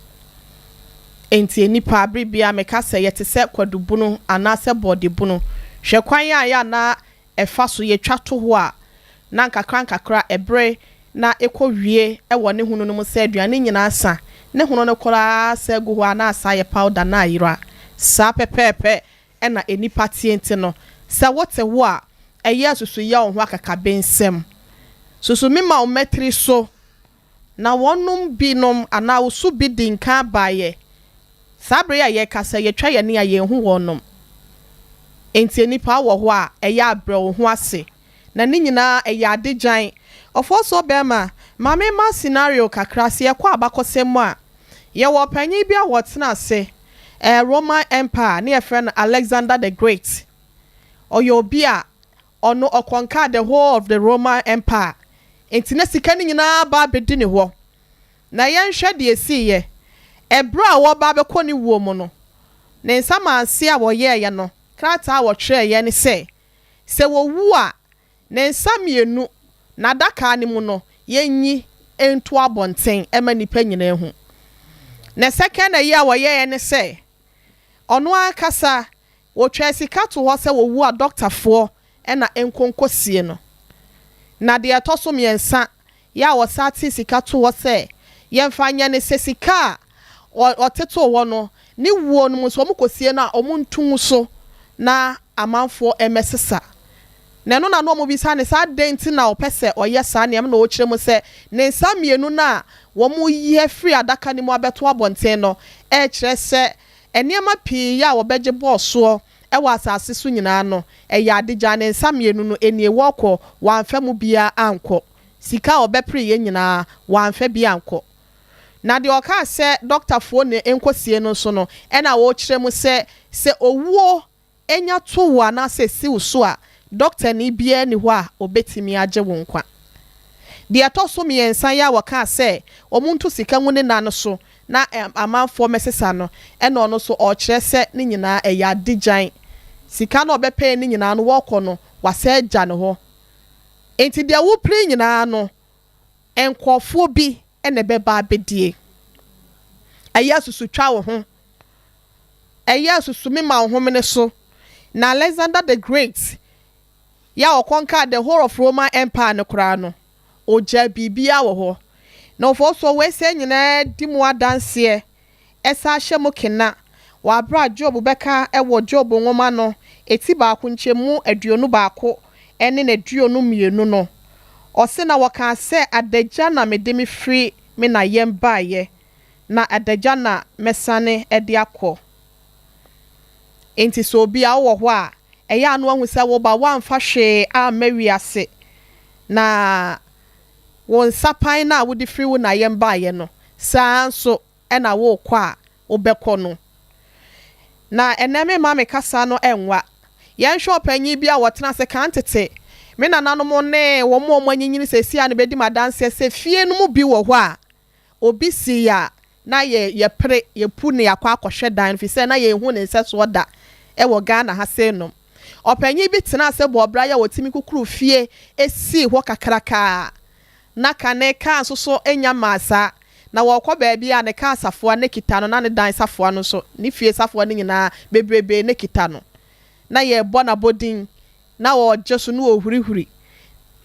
Enti nnipa, bere biara meka sɛ yɛte sɛ kwadubunu anaasɛ bɔɔdebunu. Hwɛ kwan a ɛyɛ a na ɛfa so yɛtwa to hɔ a, na nkakrankakra ɛbere na ɛkɔwie wɔ ne hono no mu sɛ aduane nyinaa sa, ne hono no koraa sa gu hɔ a na asa ayɛ powder na ayera. Saa pɛpɛɛpɛ na nnipa teɛ nti no, sɛ wote hɔ a, ɛyɛ a susu yɛ wo ho akakabensɛm. Susu mema wo mmatiri so Na wɔnom binom anaa wo so bi dii nkan baeɛ. Saa berɛ yi a yɛrekasa yi, yɛtwa yɛn ani a yɛnhu wɔnom. Enti nnipa wɔ hɔ a, ɛyɛ a brɛ wo ho ase. Na ne nyinaa ɛyɛ ade gyan. Ɔfɔɔsoɔ bɛɛma, ma me mma scenario kakra, sɛ yɛkɔ abakɔsɛm mu a, yɛwɔ ɔpanyin bi a wɔtena ase, ɛɛ Roman Empire, ne yɛfrɛ no Alexander the Great. Ɔyɛ obi a ɔno ɔkɔnkaa the whole of the Roman Empire, enti na sika no nyinaa ba abɛdi ne hɔ. Na yɛnhwɛ deɛ ɛsiiɛ, ɛberɛ a wɔreba abɛkɔ ne wuo mu no, ne nsamanseɛ a wɔyɛeɛ no, krataa a wɔtwerɛeɛ ne sɛ, sɛ wɔwu a, ne nsa mmienu, n'adaka no mu no, yɛnyi nto abɔnten ma nnipa nyinaa nhu. Na second ayi a wɔyɛeɛ ne sɛ, ɔno ankasa Wɔtwaa sika too hɔ sɛ wɔwu a dɔktafoɔ na ɛnkɔ nkɔsie no. Na deɛ ɛtɔ so mmiɛnsa yɛ a wɔsan tee sika too hɔ sɛ yɛmfa nyɛ ne sɛ sika a wɔte too hɔ no, ne wuo no mu nso wɔkɔsie no a wɔnto ngu so na amanfoɔ mmɛsesa. Na ɛno na na wɔbisa no sɛ adɛn nti na ɔpɛ sɛ ɔyɛ saa nneɛma na ɔkyerɛ mu sɛ ne nsa mmienu no a wɔyi afiri adaka no mu abɛto abɔnten no rekyerɛ sɛ Nneɛma pii yi a wɔbɛgye bɔɔ soɔ wɔ asase so nyinaa no, ɛyɛ adegyaa. Ne nsa mmienu no nie, wɔrekɔ, wɔamfa mu biara ankɔ. Sika a wɔbɛpereeɛ nyinaa, wɔamfa bi ankɔ. Na deɛ ɔkaa sɛ dɔktafoɔ na ɛnkɔsie no nso no, ɛna ɔrekyerɛ mu sɛ, sɛ owuo nya to wo anaasɛ ɛsi wo so a, dɔktani biara nni hɔ a ɔbɛtumi agye wo nkwa. Deɛ ɛtɔ so mmiɛnsa yi a wɔkaa sɛ wɔnto sika ngu ne nna no so na amanfoɔ mmɛsesa no, ɛna ɔno nso ɔrekyerɛ sɛ ne nyinaa ɛyɛ adegyan. Sika no a ɔbɛpɛɛ no nyinaa no wɔrekɔ no, wasan agya ne hɔ. Enti deɛ wopere nyinaa no, nkurɔfoɔ bi na ɛbɛba abɛdie. Ɛyɛ a susu twa wo ho. Ɛyɛ a susu mema wo homene so. Na Alexander the Great yɛ a ɔkɔnkaa the whole of Roman Empire no koraa no, ɔgyaa biribiara wɔ hɔ. Na ɔfɔɔsoɔ wei sɛɛ nyinaa di mu adanseɛ san hyɛ mu kena wɔ aberɛ a Job bɛka wɔ Job nwoma no eti baako nkyɛmu 21 ne n'aduonu mmienu no, ɔse, Na wɔkaa sɛ, Adagya na mede me firi me na yam baeɛ, na adagya na mɛsane de akɔ. Enti sɛ obi a wowɔ hɔ a, ɛyɛ a na wahu sɛ wo ba woamfa hwee amma wiase, na wo nsapan no a wode firi wo na yam baeɛ no, saa ara nso na worekɔ a wobɛkɔ no. Na ɛnnɛ meremma me kasa no nwa. Yɛnhwɛ ɔpanyin bi a ɔtena ase kan tete. Me nananom ne wɔn a wɔanyinyini seesei a no bedi me adanseɛ sɛ fie no mu bi wɔ hɔ a, obi sii a na yɛ yɛpere, yɛpu na yɛakɔ akɔhwɛ dan no efisɛ na yɛnhu ne nsɛsoɔ da wɔ Ghana ha seinom. Ɔpanyin bi tenaa ase bɔɔ bra yi a ɔtumi kukuruu fie sii hɔ kakrakaa. Na kane kaa nso so nnya mmaa saa. Na wɔrekɔ baabi a ne kaa safoa no kita no na ne dan safoa no nso, ne fie safoa no nyinaa bebrebe no kita no. Na yɛrebɔ no abɔdin, na ɔregye so, na ɔrehurihuri.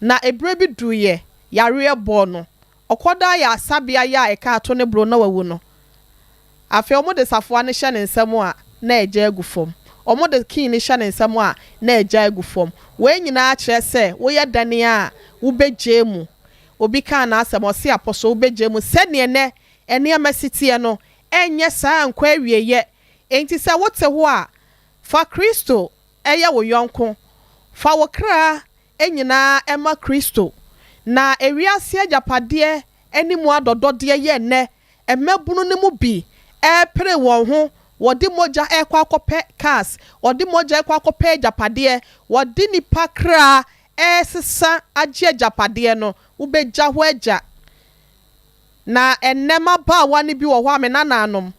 Na ɛberɛ bi duruiɛ, yareɛ bɔɔ no. Ɔkɔdaa yɛ asabea yɛ a ɛka ato ne boro na wawu no. Afei wɔde safoa no hyɛ ne nsam a, na agya agu fam. Wɔde key no hyɛ ne nsam a, na agya agu fam. Wei nyinaa kyerɛ sɛ woyɛ dɛn a, wobɛgyae mu. Obi kaa n'asɛm, ɔse Apostle wobɛgyae mu. Sɛdeɛ nnɛ nneɛma si teɛ no, ɛnyɛ saa nkɔ awieɛ. Enti sɛ wote hɔ a, fa Kristo yɛ wo yɔnko. Fa wo kra nyinaa ma Kristo. Na ewiase agyapadeɛ ne mu adɔdɔdeɛ yɛ nnɛ Mmabunu no mu bi repere wɔn ho, wɔde mogya rekɔ akɔpɛ cars, wɔde mogya rekɔ akɔpɛ agyapadeɛ, wɔde nnipa kra resesa agye agyapadeɛ no, wobɛgya hɔ agya. Na ɛnnɛ mmabaawa no bi wɔ hɔ a me nananom,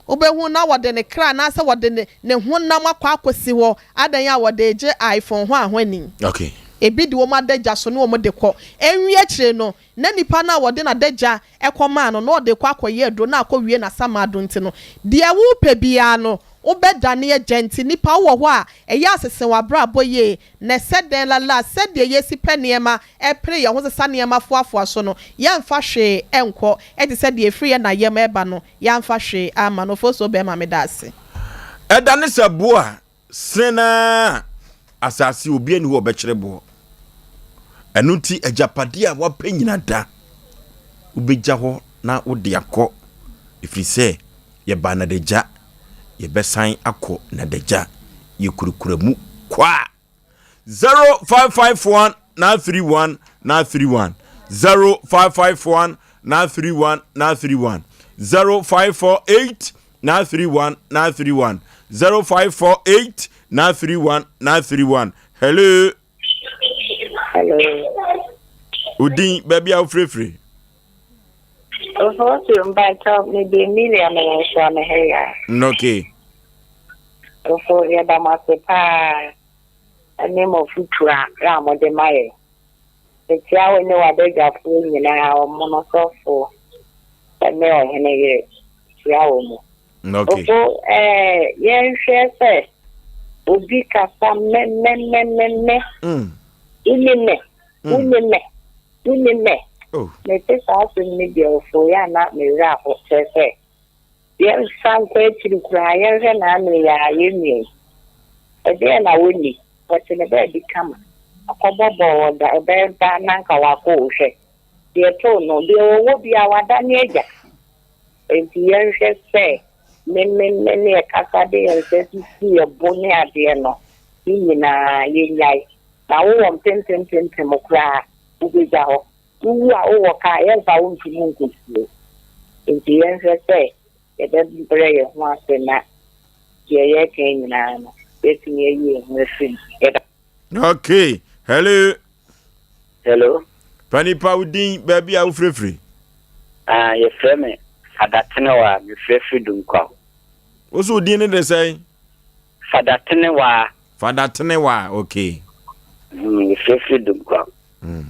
wobɛhu na wɔde ne kra anaasɛ wɔde ne ne honam akɔ akɔsi hɔ, adɛn a wɔde regye iPhone ho ahoni. Okay. Ebi de wɔn adagya so ne wɔn de kɔ. Ɛnwie akyire no, na nipa no a wɔde n'adagya kɔmaa no no, na ɔde rekɔ akɔyɛ aduro na akɔwie n'asamado nti no, deɛ worepɛ biara no, wobɛdane agya nti nipa wowɔ hɔ a, ɛyɛ a sese w'abrabɔ yie Na ɛsɛ dɛn lala a sɛdeɛ yɛsi pɛ nneɛma, pere yɛn ho sesa nneɛma foafoa so no, yɛmfa hwee nkɔ, te sɛ deɛ ɛfiri yɛn na yam reba no, yɛamfa hwee amma no. Ofosuo Bɛɛma, meda ase. Ɛda ne sɛ boɔ a sene no ara a asase obiara nni hɔ a ɔbɛkyere boɔ. Ɛno nti agyapadeɛ a woapɛ nyina da, wobɛgya hɔ na wode akɔ, ɛfiri sɛ yɛbaa n'adagya, yɛbɛsan akɔ n'adagya, yɛkurakura mu kwa. 0551 931 931 0551 931 931 0548 931 931 0548 931 931 Hello. Hello. Odin baabi a wofirefiri. Ofosu mpakyɛw mede Emilia mewɔ nsoa me ha yi a. Okay. Ofo yɛda mo ase paa ɛne mo afotuo a a mode ma yɛn. Mekyia wo ne w'abadwafoɔ nyinaa ɔmono sɔfoɔ ɛne ɔhene yere kyia wɔ mu. Okay. Ofo ɛɛ yɛnhwɛ sɛ obi kasa mɛmɛmɛmɛ. Mm. Wone mɛ. Wone mɛ. Wone mɛ. Oh. Mete saa asɛm no bi a ofo yɛ a na me werɛ aho kyerɛ sɛ yɛmfa nkɔ akyiri koraa yɛnhwɛ n'ano yi a yɛn nua yi. Ɛdeɛn na wɔnni? Wɔte ne baabi kama. Akɔbɔ bɔɔl ɔda ɔbɛba na anka wakɔ o hwɛ. Deɛ ɛtoo no deɛ ɔwɔ biara wadane agya. Enti yɛnhwɛ sɛ me me me ne yɛkasa de yɛn nsa sisi yɛn bo ne adeɛ no ne nyinaa yɛnnyae. Na wowɔ mpempem mpempem koraa a wobɛgya hɔ. Wowu a wowɔ ka a yɛmfa wo nto mu nkɔsie. Enti yɛnhwɛ sɛ yɛbɛbrɛ yɛn ho ase na deɛ yɛreka yi nyinaa no yɛatumi ayi yɛn ho afiri mu. Yɛda. Okay. Hello. Hello. Panipa wo din baabi a wofirefiri. Ah, yɛfrɛ me Fada Tenewaa, mefrɛfiri Dunkwaw. Wo so wo din ne de sɛn? Fada Tenewaa. Fada Tenewaa, okay. Mm, mefrɛfiri Dunkwaw. Mm.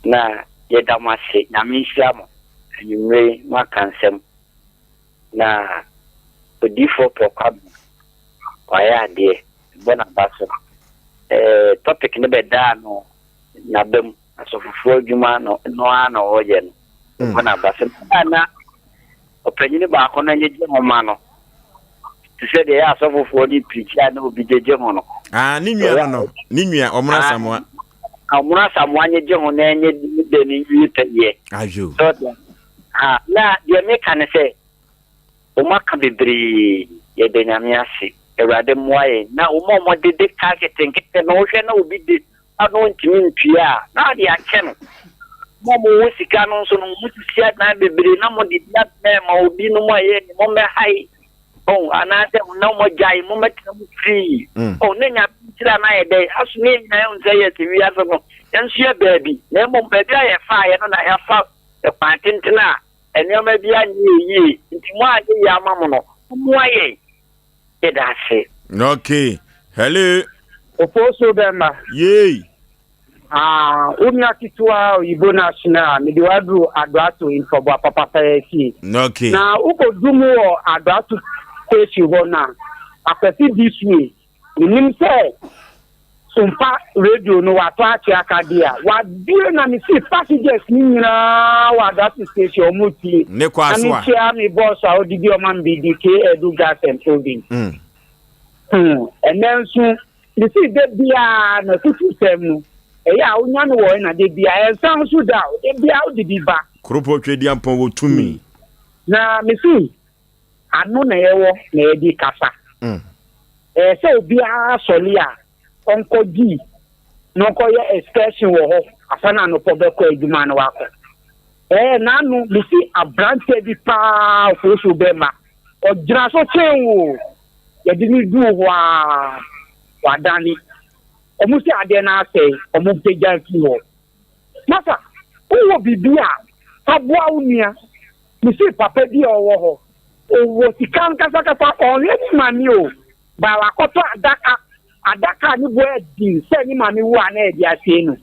Na yɛda mo ase, Nyame nhyira mo. Anwummere yi moaka nsɛm. Na Odiyifoɔ Paul Kwabena, wayɛ adeɛ, mebɔ n'aba so. Eh, topic no bɛdaa no n'aba mu, asɔfofoɔ adwuma no no ara na ɔreyɛ no, mebɔ n'aba so. Na na ɔpanyini baako no nyegye ho ma no, te sɛ deɛ ɛyɛ asɔfofoɔ no pirikyi a na obi gyegye ho no. Ah, ne nua no no, ne nua, Ɔmono Asamoah. Ɔmono Asamoah nyegye ho na ɛnyɛ ne dɛ ne nwie pɛyɛ. Ayo. So, ha, na deɛ meka ne sɛ, wɔn aka bebree, yɛda Nyame ase, Awurade mmoa yɛn, na wɔn a wɔdede ka nketenkete no, wohwɛ na obi de a na ɔntumi ntua a, na ɔde akyɛ no. Mo a mowɔ sika no nso no, mosisi adan bebree na mode bi abɛn ma obi nom a ɛyɛ ne mommɛhae, ɔn, anaasɛ na wɔagyae, mommɛtena mu firii. Ɔn, na Nyame nhyira no ayɛ dɛn? Aso ne yɛn nyinaa yɛhu sɛ yɛte wiase no, yɛn nso yɛ baabi, na mmom baabi a yɛfaeɛ no na yɛafa kwan tenten a nneɛma bi anyɛ yɛn yie, nti mo a anyɛ yie ama mo no, mommoa yɛn. Yɛda ase. Okay. Hello. Ofosu bɛma. Yay. Ah, wo nua ketewa oyibo no ahyena a mede waduru Adoato mpaboa papa pɛɛ fie. Okay. Na wokɔdu mu wɔ Adoato station hɔ no a, Akwasi this way. Menim sɛ Sompa radio no watɔ akye aka deɛ a, wabue na mesi passengers no nyinaa wɔ Adoato station ɔmo tie. Ne kɔ Na aso a. mekyia me boss a ɔde bi ɔma me biribi K Edu Gas and Oven. Ɛnɛ nso mesi da biara na afutusɛm no ɛyɛ a wonya no wɔ ɛna da biara ɛnsa nso da o da biara wode bi ba. Kuropɔn Tweaduampɔn wɔ tumi. Na mesi ano na yɛwɔ na yɛde kasa. Ɛyɛ sɛ obiara sɔre a ɔnkɔ gyi na ɔnkɔyɛ excursion wɔ hɔ asa na anɔpɔ bɛkɔ adwuma na wakɔ. Ɛɛ n'ano mesi aberanteɛ bi paa ofosuo bɛma ɔgyina so kyɛn wo yɛde no duu hɔ a wadane. Ɔmo sɛ adeɛ no asɛe ɔmo mpagya mfiri hɔ. Masa wowɔ biribi a. Fa boa wo nua. Mese papa bi a ɔwɔ hɔ, ɔwɔ sika ankasakasa, ɔnhwɛ ne maame o, but wakɔtɔ adaka, adaka a ne bo yɛ den sɛ ne maame wu a na yɛde asie no.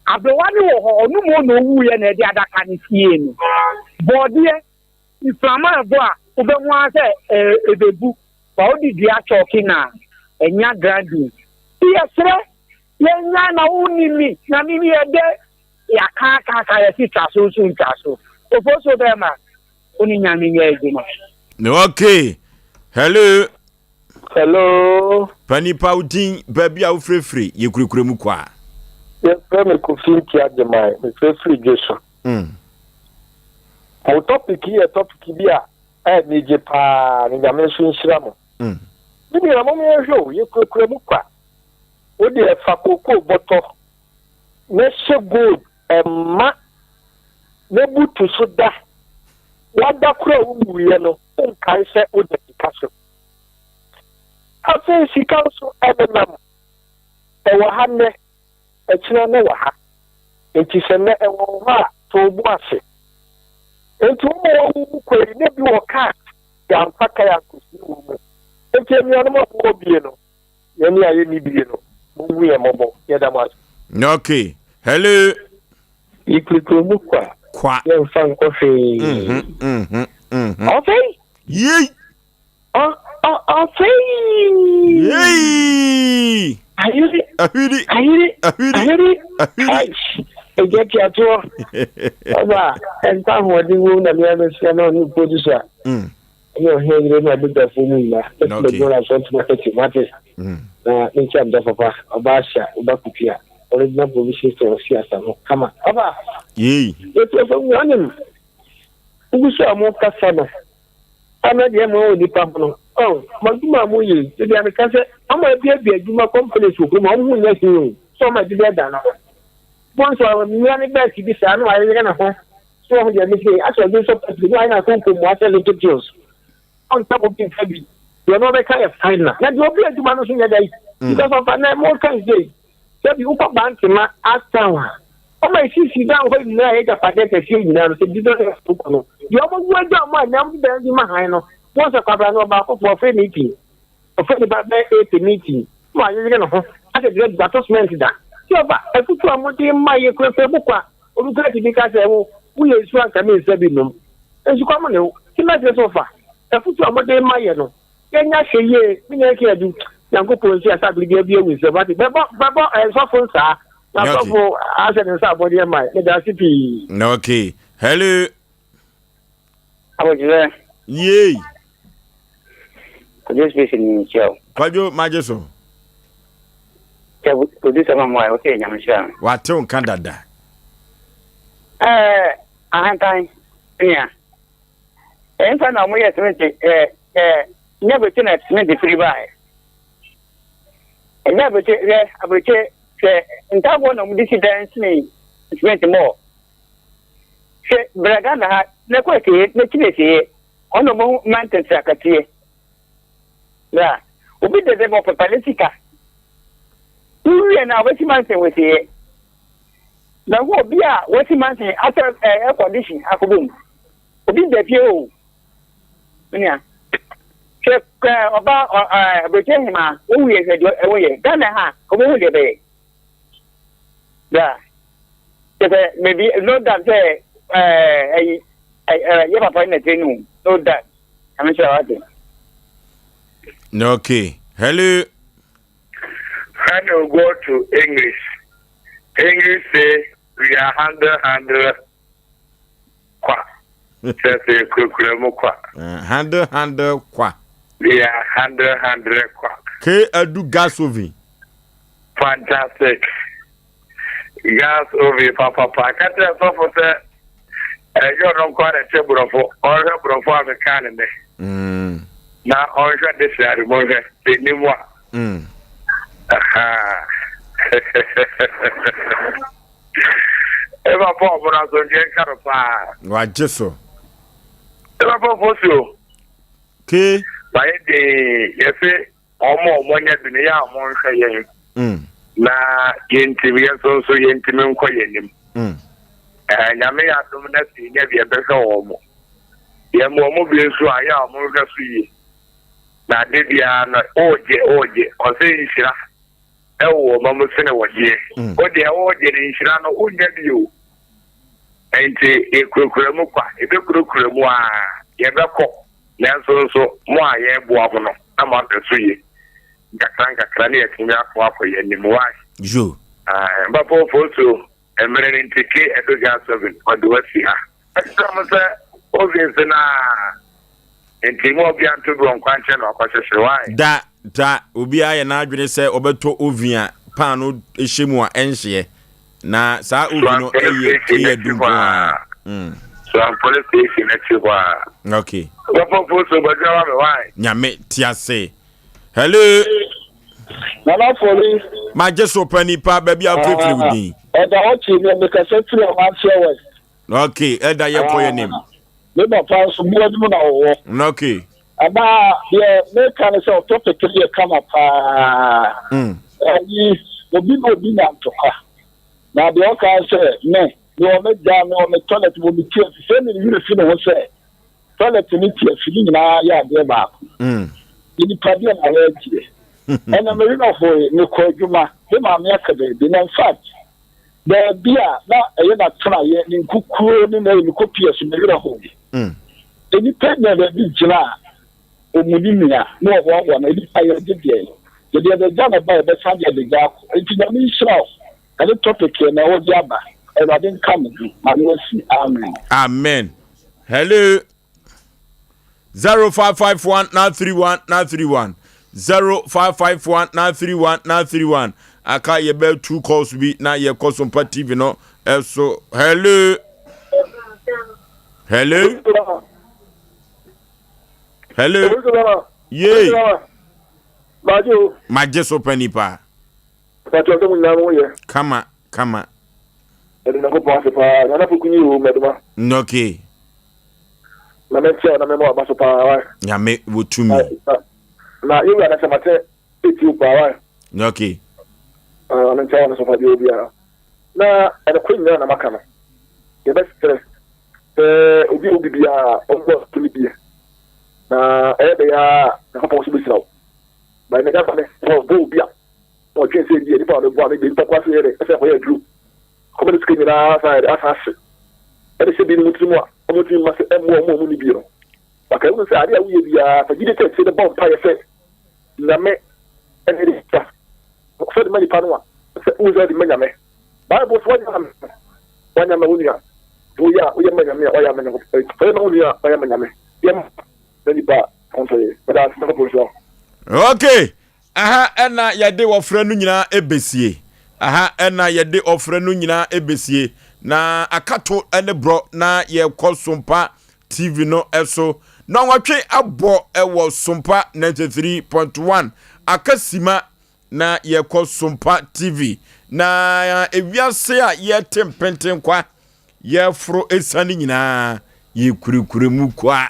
Aberewa no wɔ hɔ, ɔno mmom na ɔwuiɛ na yɛde adaka no siee no. Bɔɔdeɛ, mframa ɛbɔ a, wobɛhu ara sɛ ɛbɛbu, but wode dua kyɔɔke no a, ɛnya grinding. Nti yɛsrɛ, yɛnnyae na wonnim me, na me meyɛ dɛ. Yɛaka aka aka yɛse twa so nso ntwa so. Ofosuo bɛɛma wo ne Nyame nyɛ adwuma. Okay. Hello. Hello. Panipa wo din baabi a wofirefiri yɛ kurekure mu kwa. Yɛfrɛ me Kofi Ntia Gyeman, mefirefiri Dweso. Mo topic yi yɛ topic bi a ɛyɛ anigye paa na Nyame nso nhyira mo. Me nua mom yɛnhwɛ o, yɛkurakura mu kwa. Wo deɛ fa kookoo bɔtɔ na hyɛ gold mma na butu so da. Wada koraa a wowuiɛ no, wonkae sɛ woda sika so. Afei sika nso ɛnenam. Ɛwɔ ha nnɛ, ɛkyena na ɛwɔ ha. Enti sɛ nnɛ ɛwɔ wo hɔ a, to wo bo ase. Enti wɔn a wɔawuwu kɔ yi, na ebi wɔ cars, yɛamfa kae ankosie wɔn mu. Enti anuanom a mowɔ bie no, Yɛn a yɛnni bie no, monhu yɛn mmɔbɔ. Yɛda mo ase. Okay. Hello. Yɛkurakura mu kwa. Kwa. Yɛmfa nkɔ hwee. Ɔfei. Yei. Ɔfei. Yei. Ayere. Ahwiri. Ayere. Ahwiri. Ayere. Ahwiri. Ɛgya tiatoɔ. Ɔba ɛnta ahoɔden wom na mmea bɛsua na ɔne producer. Ɛne ɔhene yere ne abadwafoɔ mu nyina ɛtena adwuma no asɔ ntoma kɛte mate na ne nkyɛn da papa ɔba ahyia ɔba kupi a ɔregyina provision store ɔsi asa ho kama ɔba yei yɛtu ɔfam mu anim wogu so a mo kasa no ana deɛ ma wɔ nipa ho no ɔn mo adwuma a mo yɛ yi ebi ameka sɛ ɔmo abiabia adwuma companies wɔ kurom a ɔmo ho nyɛ hwee o sɛ ɔmo adwuma ɛda no ho bɔnsɔ mmea ne bɛɛsi bi saa na wayeyere ne ho So wahu deɛ mese yi? Asɛ ɔdwensɔ pɛtri na wayɛ no akonko mua sɛ little pills. Ɔnka obi nka bi. Deɛ ɔno ɔbɛka yɛ final. Na deɛ ɔbi adwuma no nso nyɛ dɛ. Because ɔfa nɛ mo ka nse. Sɛbi wokɔ Bantama Astown a, ɔma esisi dan hɔ nyinaa yɛ agyapadeɛ kɛseɛ nyinaa no sɛ Jesus Christ wokɔ no. Deɛ ɔmo wu agya ɔmo a nyɛ ɔmo de dan bi ma han no. Wɔn sɛ kwabra no ɔbaakofo ɔfrɛ meeting. Ɔfrɛ nipa bɛyɛ 80 meeting na wayeyere ne ho asɛ deɛ wato cement da. Sɛ ɔfa afutuo a mode ma yɛ kurakura mu kwa. Obi koraa tumi ka sɛ, Wo, woyɛ nsuo anka mensa bi nnom. Nsukɔm ne wo. Nti mɛsrɛ sɛ ɔfa afutuo a mode ma yɛ no, yɛnyɛ ahwɛyie. Me nua King Adu, Nyankopɔn nhyira sɛ abere biara bue wo nsam. Wate, bɛbɔ, bɛbɔ eh, sɔfo nsaa. Na sɔfo ahyɛ ne nsa abɔdeɛ ma yɛ. Meda ase pii. Okay. Hello. Abɔgyerɛ. Yei. Kwadwo space ni nkyia o. Kwadwo magye so. Kyɛ producer ma mo a wɔsɛ nyame nhyira no. Wate wo nka dada. Ɛɛ ahantan nea. Ɛmfa na wɔyɛ cement ɛɛ ɛɛ nyɛ aburokye na cement firi baeɛ. Ɛnyɛ aburokye hwɛ aburokye hwɛ ntaaboɔ na wɔde si dan sene cement mɔɔ. Hwɛ bra Ghana ha na kɔ asieɛ na kyini asieɛ. Ɔno ɔbɛhu mountains akɛseɛ. Bra, obi dɛ dɛ ɔpepa ne sika. Wowie no a ɔbɛsi mountain wɔ asieɛ. Na hu obi a wasi mountain asɛ air condition akɔbɔ mu. Obi da fie o. Menua, hwɛ ɔba aburokyire hemaa, wowie hwɛ deɛ ɛwɔ yɛ. Ghana ha, ɔbɛhu deɛ ɛbɛyɛ. Bra, kyɛ sɛ maybe no doubt sɛ ɛyi yɛ papa na ɛtire no no doubt. Ɛmi sɛ wate. Okay. Hello. When you go to English, English say we are handle handle kwa. Kyerɛ sɛ yɛkurakura mu kwa. Handle handle kwa. We are handle handle kwa. K adu gas oven. Fantastic. Gas oven papapa. Ka kyerɛ sɔfo sɛ ɛnyɛ ɔno nko ara na ɛte borɔfo. Ɔnhwɛ borɔfo a meka ne nnɛ. Na ɔnhwɛ dictionary mu nhwɛ sɛ ɛnim a. Aha. Eva Paul mo asomdwe nka no paa. Wagye so. Eva Paul Fosuo. Ke. Wayɛ dee yɛse wɔn a wɔn anya bi no yɛ a wɔn nhwɛ yɛn. Mm. Na yɛntimi yɛn nso nso yɛntimi nkɔ yɛn anim. Mm. Ɛɛ Nyame yɛ adom na sɛ yɛnya bi a yɛbɛhwɛ wɔn. Yɛma wɔn bi nso a, yɛ a wɔnhwɛ so yie. Na ade biara no, wogye, wogye. Ɔsɛ nhyira ɛwɔ wɔn mu sene wɔgyeɛ. Wo deɛ wogye no nhyira no, wonnya bi o. Nti yɛkurakura mu kwa, yɛbɛkurakura mu a, yɛbɛkɔ. Nanso nso, mo a yɛreboa mo no, na moahwɛ so yie. Nkakra nkakra ne yɛatumi ako akɔ yɛn anim. Why? Yo. Ah, Papa Ofosu, mmerɛ no nti ke Edo Gas Oven ɔde wo asi ha. Ɛkyerɛ mo sɛ ovens no a nti mo obia nto bi wɔ nkwankyɛn na wakɔhyehye. Why? Da da obiara yɛ n'adwene sɛ ɔbɛtɔ oven a paano hyɛ mu a ɛnhyeɛ. Na saa oven no Suan police ɛyɛ station ɛyɛ akyi du hɔ nko a. ara. Mm. Suan police station akyi hɔ a. Okay. Papa Ofosu bɛdwa ma me why? Nyame te ase. Hello. Nana Fori. Magye so pa nipa baabi a wofirifiri wo din. Ɛda hɔ kyi ne mekasa firi Amanseɛ West. Okay, ɛda yɛ kɔ yɛ nim. Me papa nso boa bi mu na wɔwɔ. Okay. Ana deɛ meka ne sɛ topic no yɛ kama paa. Ɛyi obi na obi nya ntɔkwa. Na deɛ ɔka sɛ me mewɔ me dan mewɔ me toilet mewɔ me tiafi sɛ ne werɛ fi ne ho sɛ toilet ne tiafi ne nyinaa yɛ adeɛ baako. Nipa deɛ na wɔagyeɛ. Ɛna me werɛ hoe mekɔ adwuma me maame aka baabi na in fact baabi a na ɛyɛ n'atenaeɛ ne nkukuo ne na mekɔ pie so me werɛ hoe. Nnipa nya baabi gyina a ɔmu ne nua na ɔhoahoa no nnipa yɛgye deɛ yɛde ɛbɛgya na ba yɛbɛsan de ɛbɛgya akɔ nti Nyame nhyira wo ɛne topic yɛ na wɔde aba Awurade nka mo ho ma no asi amen. Amen. Hello. 0551 931 931 0551 931 931 aka yɛbɛ two calls bi na yɛkɔ so mpa TV no ɛso. Hello. Hello. Hello. Yay. Magye so pa nipa. Kama kama. Yɛde Nyankopɔn ase paa. Nana Poku ni o, Mɛdoma. Okay. Na mɛnkyɛ wo na mɛma waba so paa wa. Nyame wɔ tumi. Na yɛwura na sɛ mate ɛti wo paa wa. Okay. Ah, menkyɛ wo no so fa deɛ obiara. Na ɛnokore nyinaa na maka no. Yɛbɛsrɛ sɛ obi a obi biara ɔmmɔ so no bie. Na ɛyɛ dɛ a Nyankopɔn so bɛhyira wo. Ba ne gaba ne ɔbɔ obi a na ɔdwen sɛ ebia nipa a ɔbɛboa no deɛ nipa koraa sɛ yɛ dɛ ɛsɛ ɛkɔyɛ aduro. Kɔma ne sika nyinaa asan ayɛ dɛ asan ahye. Ɛde hyɛ binom tirim a wɔntumi mma sɛ ɛmmoa wɔn a wɔnni bi no. But ɛwom sɛ ade a woyɛ biara fa gyidi kɛse no bɔ mpaeɛ sɛ Nyame na ɛde sika. Sɛ ɔde ma nipa no a, sɛ wohu sɛ ɔde ma Nyame. Bible sɛ wanyɛ ama me no, wanyɛ ama wo nua. Nti woyɛ a woyɛ ma Nyame a wayɛ ama Nyankopɔn. Sɛ woyɛ ma wo nua a wayɛ ama Nyame. Yɛ ma na nipa a ho ntɔ yɛ. Meda ase Nyankopɔn nhyira wo. Okay, Aha na yɛde ɔfrɛ no nyinaa ɛbɛsie. Aha na yɛde ɔfrɛ no nyinaa ɛbɛsie. Na akato ne borɔ na yɛkɔ Sompa TV no so. Nɔnwɔtwe abɔ wɔ Sompa 93.1. Aka sima na yɛkɔ Sompa TV. Na ewiase a yɛte mpentenkwa, yɛforo esiane nyinaa, yɛkurakura mu kwa.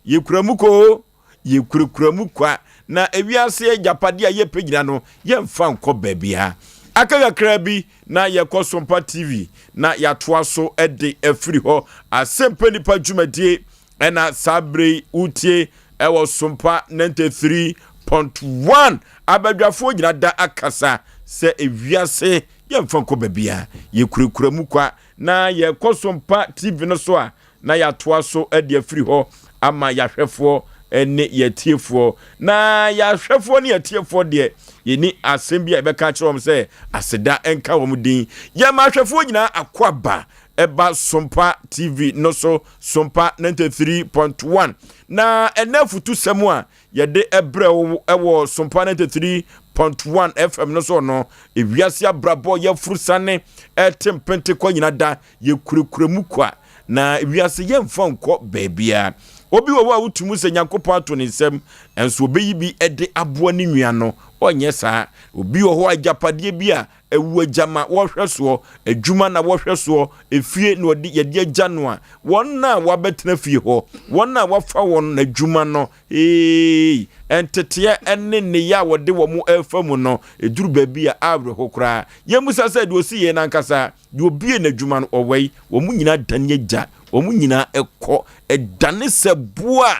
Yɛkura mu koo. Yɛkurakura mu kwa, na ewiase agyapadeɛ a yɛpɛ nyina no, yɛmfa nkɔ baabiara. Aka kakraa bi na yɛkɔ Sompa TV na yɛatoa so de afiri hɔ. Asɛmpa Nipa dwumadie ɛna saa berɛ yi wotie ɛwɔ Sompa 93.1. Abadwafoɔ nyina da akasa sɛ ewiase yɛmfa nkɔ baabiara. Yɛkurakura mu kwa na yɛkɔ Sompa TV no so a na yɛatoa so de afiri hɔ ama yɛahwɛfoɔ ne yɛatiefoɔ. Na yɛahwɛfoɔ ne yɛatiefoɔ deɛ, yɛni asɛm bi a yɛbɛka akyerɛ wɔn sɛ aseda nka wɔn din. Yɛma ahwɛfoɔ nyinaa akwaaba ɛba Sompa TV no so, Sompa 93.1. Na ɛnɛ afutusɛm a yɛde ɛbrɛ wo ɛwɔ Sompa 93.1 FM no so no, ewiase abrabɔ yɛfuru sane ɛte mpente kɔ nyina da, Yɛkurakura mu kwa, na wiase yɛmfa nkɔ baabiara. Obi wɔ hɔ a wotu mu sɛ Nyankopɔn ato ne nsam, nso obeyi bi de aboa ne nua no, ɔnyɛ saa. Obi wɔ hɔ a agyapadeɛ bi a awu agya ma wɔhwɛ soɔ, adwuma na wɔhwɛ soɔ, efie na ɔde yɛde agya no a, wɔn a wɔabɛtena fie hɔ, wɔn a wɔafa wɔn adwuma no, eei, nteteɛ ne nneyɛɛ a wɔde wɔn refa mu no, ɛduru baabi a awerɛho koraa. Yɛmmisa sɛ deɛ ɔsi yei no ankasa, deɛ ɔbie n'adwuma no, ɔwɔ yi, wɔn nyinaa dane agya, wɔn nyinaa kɔ, ɛdane sɛ boɔ a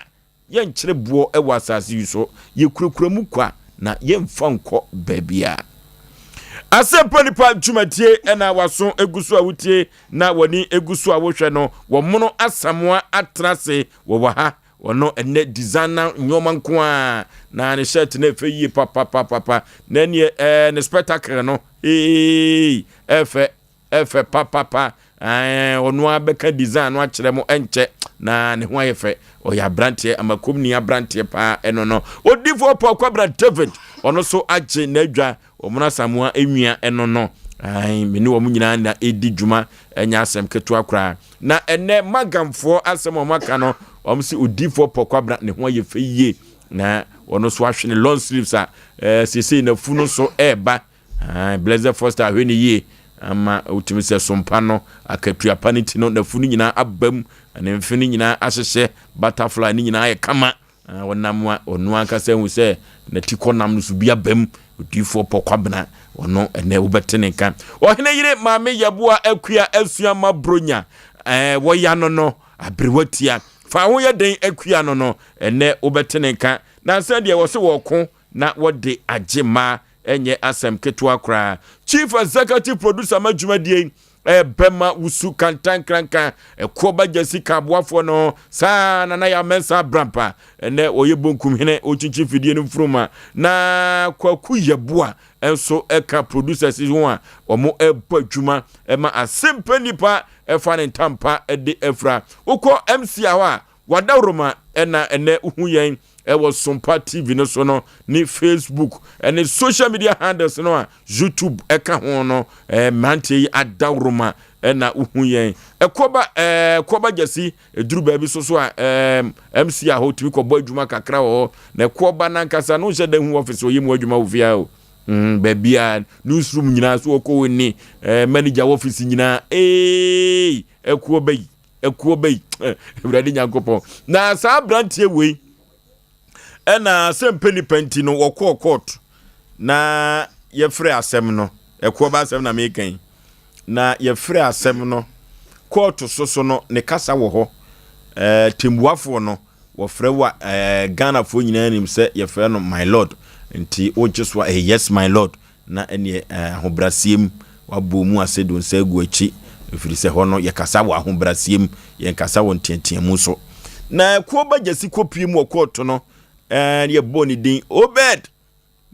Yɛnkyere boɔ wɔ asase yi so, yɛkurakura mu kwa na yɛmfa nkɔ baabiara. Asɛmpa Nipa dwumadie na waso egu so a wotie na w'ani egu so a wohwɛ no. Wɔmono Asamoah atena ase wɔ wɔ ha. Ɔno ɛnɛ designer nneɛma nko ara na ne shirt no ɛfɛ yie papapapapa na ɛneɛ ɛɛ ne spectacle no ee ɛfɛ. Ɛfɛ papapa ɛɛ ɔno ara bɛka design no akyerɛ mo ɛnkyɛ na ne ho ayɛ fɛ. Ɔyɛ abranteɛ amakom ni abranteɛ paa ɛno no. Odifoɔ Paul Kwabena David ɔno so agye n'adwa wɔn Asamoah enwia ɛno no. Ae me ne wɔn nyinaa na ɛdi dwuma ɛnyɛ asɛm ketewa koraa. Na ɛnɛ Magamfoɔ asɛm a wɔn aka no wɔn se Odifoɔ Paul Kwabena ne ho ayɛ fɛ yie na ɔno so ahwe ne long sleeves a ɛɛ seesei n'afu no so ɛɛba. Ae, Blessed Foster ahwɛ no yie ama wotumi sɛ sompa no, akatua pa no ti no, n'afu no nyinaa aba mu, ne mfe no nyinaa ahyehyɛ, butterfly no nyinaa ayɛ kama. Ɔnam a ɔno ankasa hu sɛ n'ati kɔnam no so bi aba mu. Odiyifoɔ Pɔ Kwabena, ɔno ɛnɛ wobɛte ne nka. Ɔhene yere Maame Yɛboa Akua Asua ma Bronya, ɛɛ wɔya no no, aberewa tia. Fa ho yɛ den akua no no, ɛnɛ wobɛte ne nka. Nansa deɛ wɔse wɔko na wɔde agye mmaa ɛnyɛ asɛm ketewa koraa. Chief Executive Producer ma dwumadie yi ɛbɛma wusu kantankranka ɛkoɔ ba gyasi ka aboafoɔ no saa Nana Yaw Mensah Abrampa ɛnɛ ɔyɛ bonkum hene ɔkyinkyin fidie no mfuruma na Kwaku Yeboah nso ɛka producers ho a wɔn ɛbɔ adwuma ɛma asɛmpɛ nipa ɛfa ne ntampa ɛde afira wokɔ MC a hɔ a W'adaworoma na ɛnɛ wohu yɛn ɛwɔ Sompa TV no so no ne Facebook ɛne social media handles no a YouTube ɛka ho no ɛɛ mmeranteɛ yi adaworoma ɛna wohu yɛn ɛkɔba ɛɛ kɔba gyasi eduru baabi so so a ɛɛ MC a hɔ tumi kɔbɔ adwuma kakra wɔ hɔ na ɛkɔba nankasa no nhyɛ da hu office ɔyɛ mu adwuma wɔ fie o mm, baabi a newsroom nyinaa so ɔkɔ wɔ ni ɛɛ manager office nyinaa ee ɛkɔba yi ɛkoɔ bɛyi awurade nyankopɔn na saa aberanteɛ wei ɛna sɛ mpɛ nipa nti no wɔkɔɔ court na yɛfrɛ asɛm no ɛkoɔ ba asɛm na meka yi na yɛfrɛ asɛm no kɔɔto so so no ne kasa wɔ hɔ ɛɛ tembuafoɔ no wɔfrɛ wa ɛɛ ghanafoɔ nyinaa nim sɛ yɛfrɛ no my lord nti wogye so a ɛyɛ yes my lord Na ɛneɛ ahobraseɛ mu, wabɔ mu ase de wo nsa agu akyi, ɛfiri sɛ hɔ no yɛkasa wɔ ahobraseɛ mu, yɛnkasa wɔ nteateamu so. Na ɛkoɔ ba gyasi kɔpie mu wɔ kɔɔto no, ɛɛ yɛbɔɔ ne din Obed!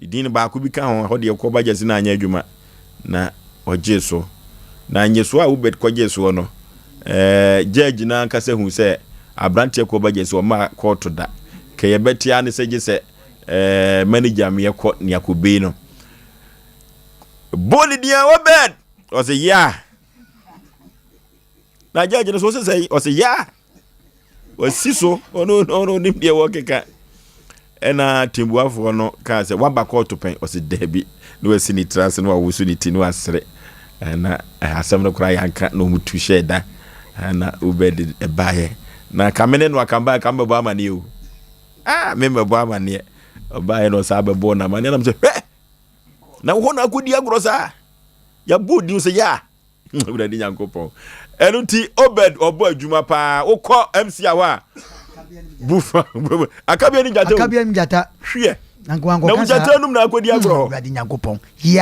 Ne din no baako bi ka ho, ɛhɔ deɛ ɛkoɔ ba gyasi no anyɛ adwuma, na ɔgyee so. Na nyesoɔ a Obed kɔgyee soɔ no, ɛɛ judge no ankasa hu sɛ aberanteɛ koɔ ba gyasi ɔmmaa kɔɔto da. Kɛ yɛbɛte ara ne sɛ gye sɛ Eh, manager me yɛkɔ ne akɔbei no bɔ ne din a Obed ɔsɛ ya na judge no so ɔsɛ sɛ ɔsɛ ya wasi so ɔno ɔno onim deɛ wɔkeka ɛna tembuafoɔ no kaa sɛ waba kɔɔto pɛn ɔsɛ daabi na wasi ne tiri ase na wawoso ne ti na wasere ɛna asɛm no koraa yɛanka na ɔmu tu hyɛɛ da ɛna Obed ɛbaeɛ na kamene no akamba kambɛbɔ amaneɛ o Ah, me mɛbɔ amaneɛ. Ɔbaeɛ na ɔsaa bɛbɔɔ no amaneɛ nam sɛ hwɛ na wɔ hɔ na akɔdi agorɔ saa yɛabɔ odin sɛ yɛ a awurade nyankopɔn ɛno nti obed ɔbɔ adwuma paa wokɔ mc a hɔ a bufa akabea ne gyata akabea ne gyata hweɛ na wogyata num na akɔdi agorɔ hɔ awurade nyankopɔn yɛ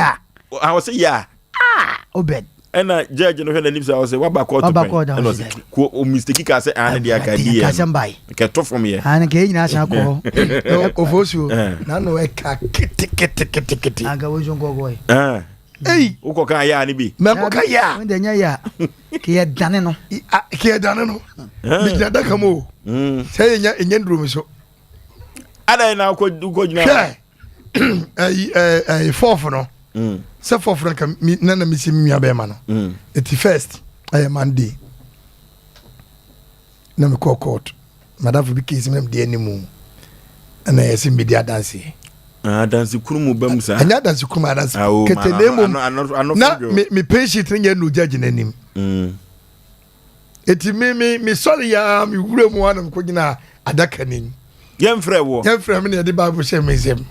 a ɔsɛ yɛ a Ah! Obed. Ɛna judge no hwɛ n'anim sɛ ɔsɛ waba kɔɔto pɛn. Ɛna ɔsɛ ko o mistake ka sɛ ah ne deɛ aka di yɛ no. Kɛto fam yɛ. Ah ne kɛ nyinaa san kɔ hɔ. Ofosuo na no ɛka keteketekete. Anka wo nso nkɔkɔ yi. Ei. Wokɔ kan yɛ a ne bi. Mɛ kɔ ka yɛ a. Wọ́n dẹ̀ nyɛ yɛ a. Kì yɛ dane no. Kì yɛ dane no. Mi gyina daka mu o. Sɛ yɛ nya enya nduro mi so. Adan na wokɔ gyina. Hwɛ. ɛyi ɛyi fɔɔfo no mm. sɛ fɔɔfo no ka mi na na mi si mi nua bɛrima no mm. eti first ɛyɛ monday na mi kɔ court. Madamfo bi case mi na medi anim ɛna yɛsɛ medi adanseɛ. Ah, adanse kunu mu ba mu saa. Ɛnyɛ adanse kunu mu adanse ah, oh, kete na mmom na me me patient no nyɛ no judge n'anim. Mm. Eti me me me sɔre ya me wura mu anam kɔ gyina adaka n'anim. Yɛn frɛ wɔ. Yɛn frɛ mi na yɛde Bible hyɛ mi nsam.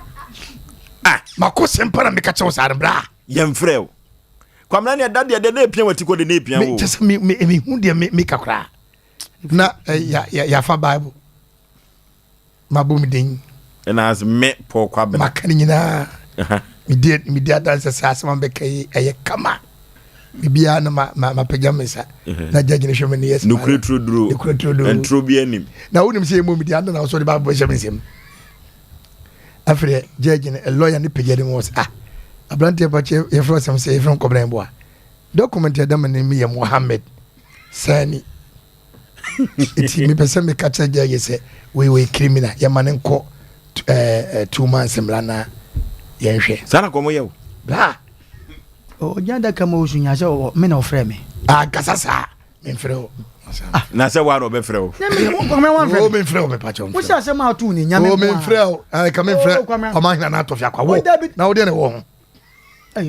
Ah, mako sɛmpa na meka kyɛw saa no bra. Yɛn frɛ wo. Kwamina ne ɛda deɛ deɛ na epia wɔ ti kɔ de na epia wo. Kyɛ sɛ me me me hu deɛ me me kakra. Na eh, ya ya yafa Bible. Mabɔ me din. Ɛna ase me Paul Kwabena. Maka ne nyinaa. Medi medi adanse sɛ asɛm a mebɛka yi ɛyɛ kama. Biribiara na ma ma mapagya me nsa. Na judge no hwɛ me ne yes. Nokure turoduro. Nokure turoduro. Nturo bi anim. Na wonim sɛ yɛmmɔ me din adɛn na wo sɛ wode Bible hyɛ me nsam. Afei deɛ judge no lawyer no pagya ne mu wɔ sɛ ah aberanteɛ pa kyɛ yɛfrɛ ɔsɛm sɛ yɛfrɛ nkɔmena mboa. Document ɛda m'anim yɛ Mohammed Sani. Nti mepɛ sɛ meka kyerɛ judge sɛ wei wei criminal yɛma no nkɔ eh, 2 months mmra na yɛnhwɛ. Saa na kɔmɔ yɛ o. Bra. Ɔgyina adaka mu ɔsu nya sɛ me na ɔfrɛ me. Ankasa saa memfrɛ wo. Ah. Na sɛ woa na ɔbɛfrɛ wo. O memfrɛ wo mepa kyɛw. Wohyɛ asɛm a ato ne nyame. O memfrɛ wo. Ka memfrɛ ɔma hena na atɔfi akwa wo. Na wo deɛ na ɛwɔ ho.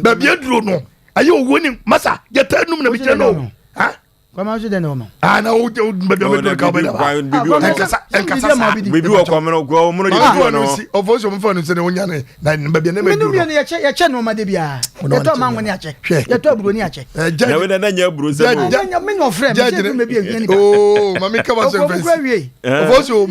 Baabi aduro no ɛyɛ owuo ni masa gyata num na megyina no. Kwame nso dɛ na ɔma. Ah na o o baabi a bɛduro ka ɔbɛda ba. Ɛnkasa ɛnkasa saa. Bibi wɔ kɔmino kɔ ɔmono de bibi wɔ no. Ɔfɔ so ɔmfa no sɛ ne onya ne na baabi a ne bɛduro no. Menu yɛkyɛ yɛkyɛ nneɛma de biara. Yɛtɔ mango ne akyɛ. Yɛtɔ aburo ne akyɛ. Na wei na na nyɛ aburo sɛ mo. Nyɛ me na ɔfrɛ me sɛ dwuma bi ehia ni ka. Oo maame kama sɛ mfɛnsi. Ɔfɔ so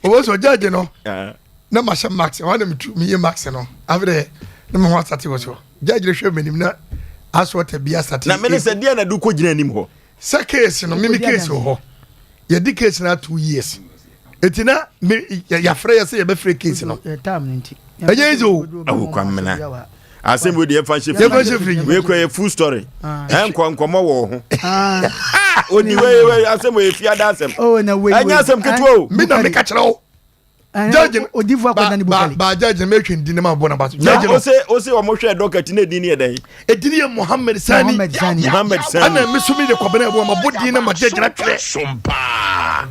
ɔfɔ so judge no. Na ma hyɛ mask ɛhɔ na metu meyɛ mask no afei dɛ ne me ho asate wɔ so. Judge no hwɛ m'anim na asɔɔta bi asate. Na mene sɛ deɛ na de kɔ gyina anim hɔ. Sɛ case no mimi case wɔ hɔ yɛdi case no 2 years eti na me yɛafrɛ yɛ sɛ yɛbɛfrɛ case no ɛnyɛ easy o. Awo Kwamina asɛm wo deɛ yɛmfa nhyɛ yɛmfa nhyɛ firi wei kura yɛ full story ɛnkɔ nkɔmmɔ wɔ ho odi wei wei asɛm wei fiada asɛm ɛnyɛ asɛm ketewa o. Mi na meka kyerɛ wo. Judge no odifo akɔda ne bukali ba judge no mehwɛ ndi ne ma bɔ na ba so judge no ose ose ɔmo hwɛ docket ne edin ne yɛ dɛn edin yɛ Muhammad Sani Muhammad Sani Muhammad Sani ɛna me so mi de kɔbɛn ɛbɔ ma bɔ din na ma judge na twerɛ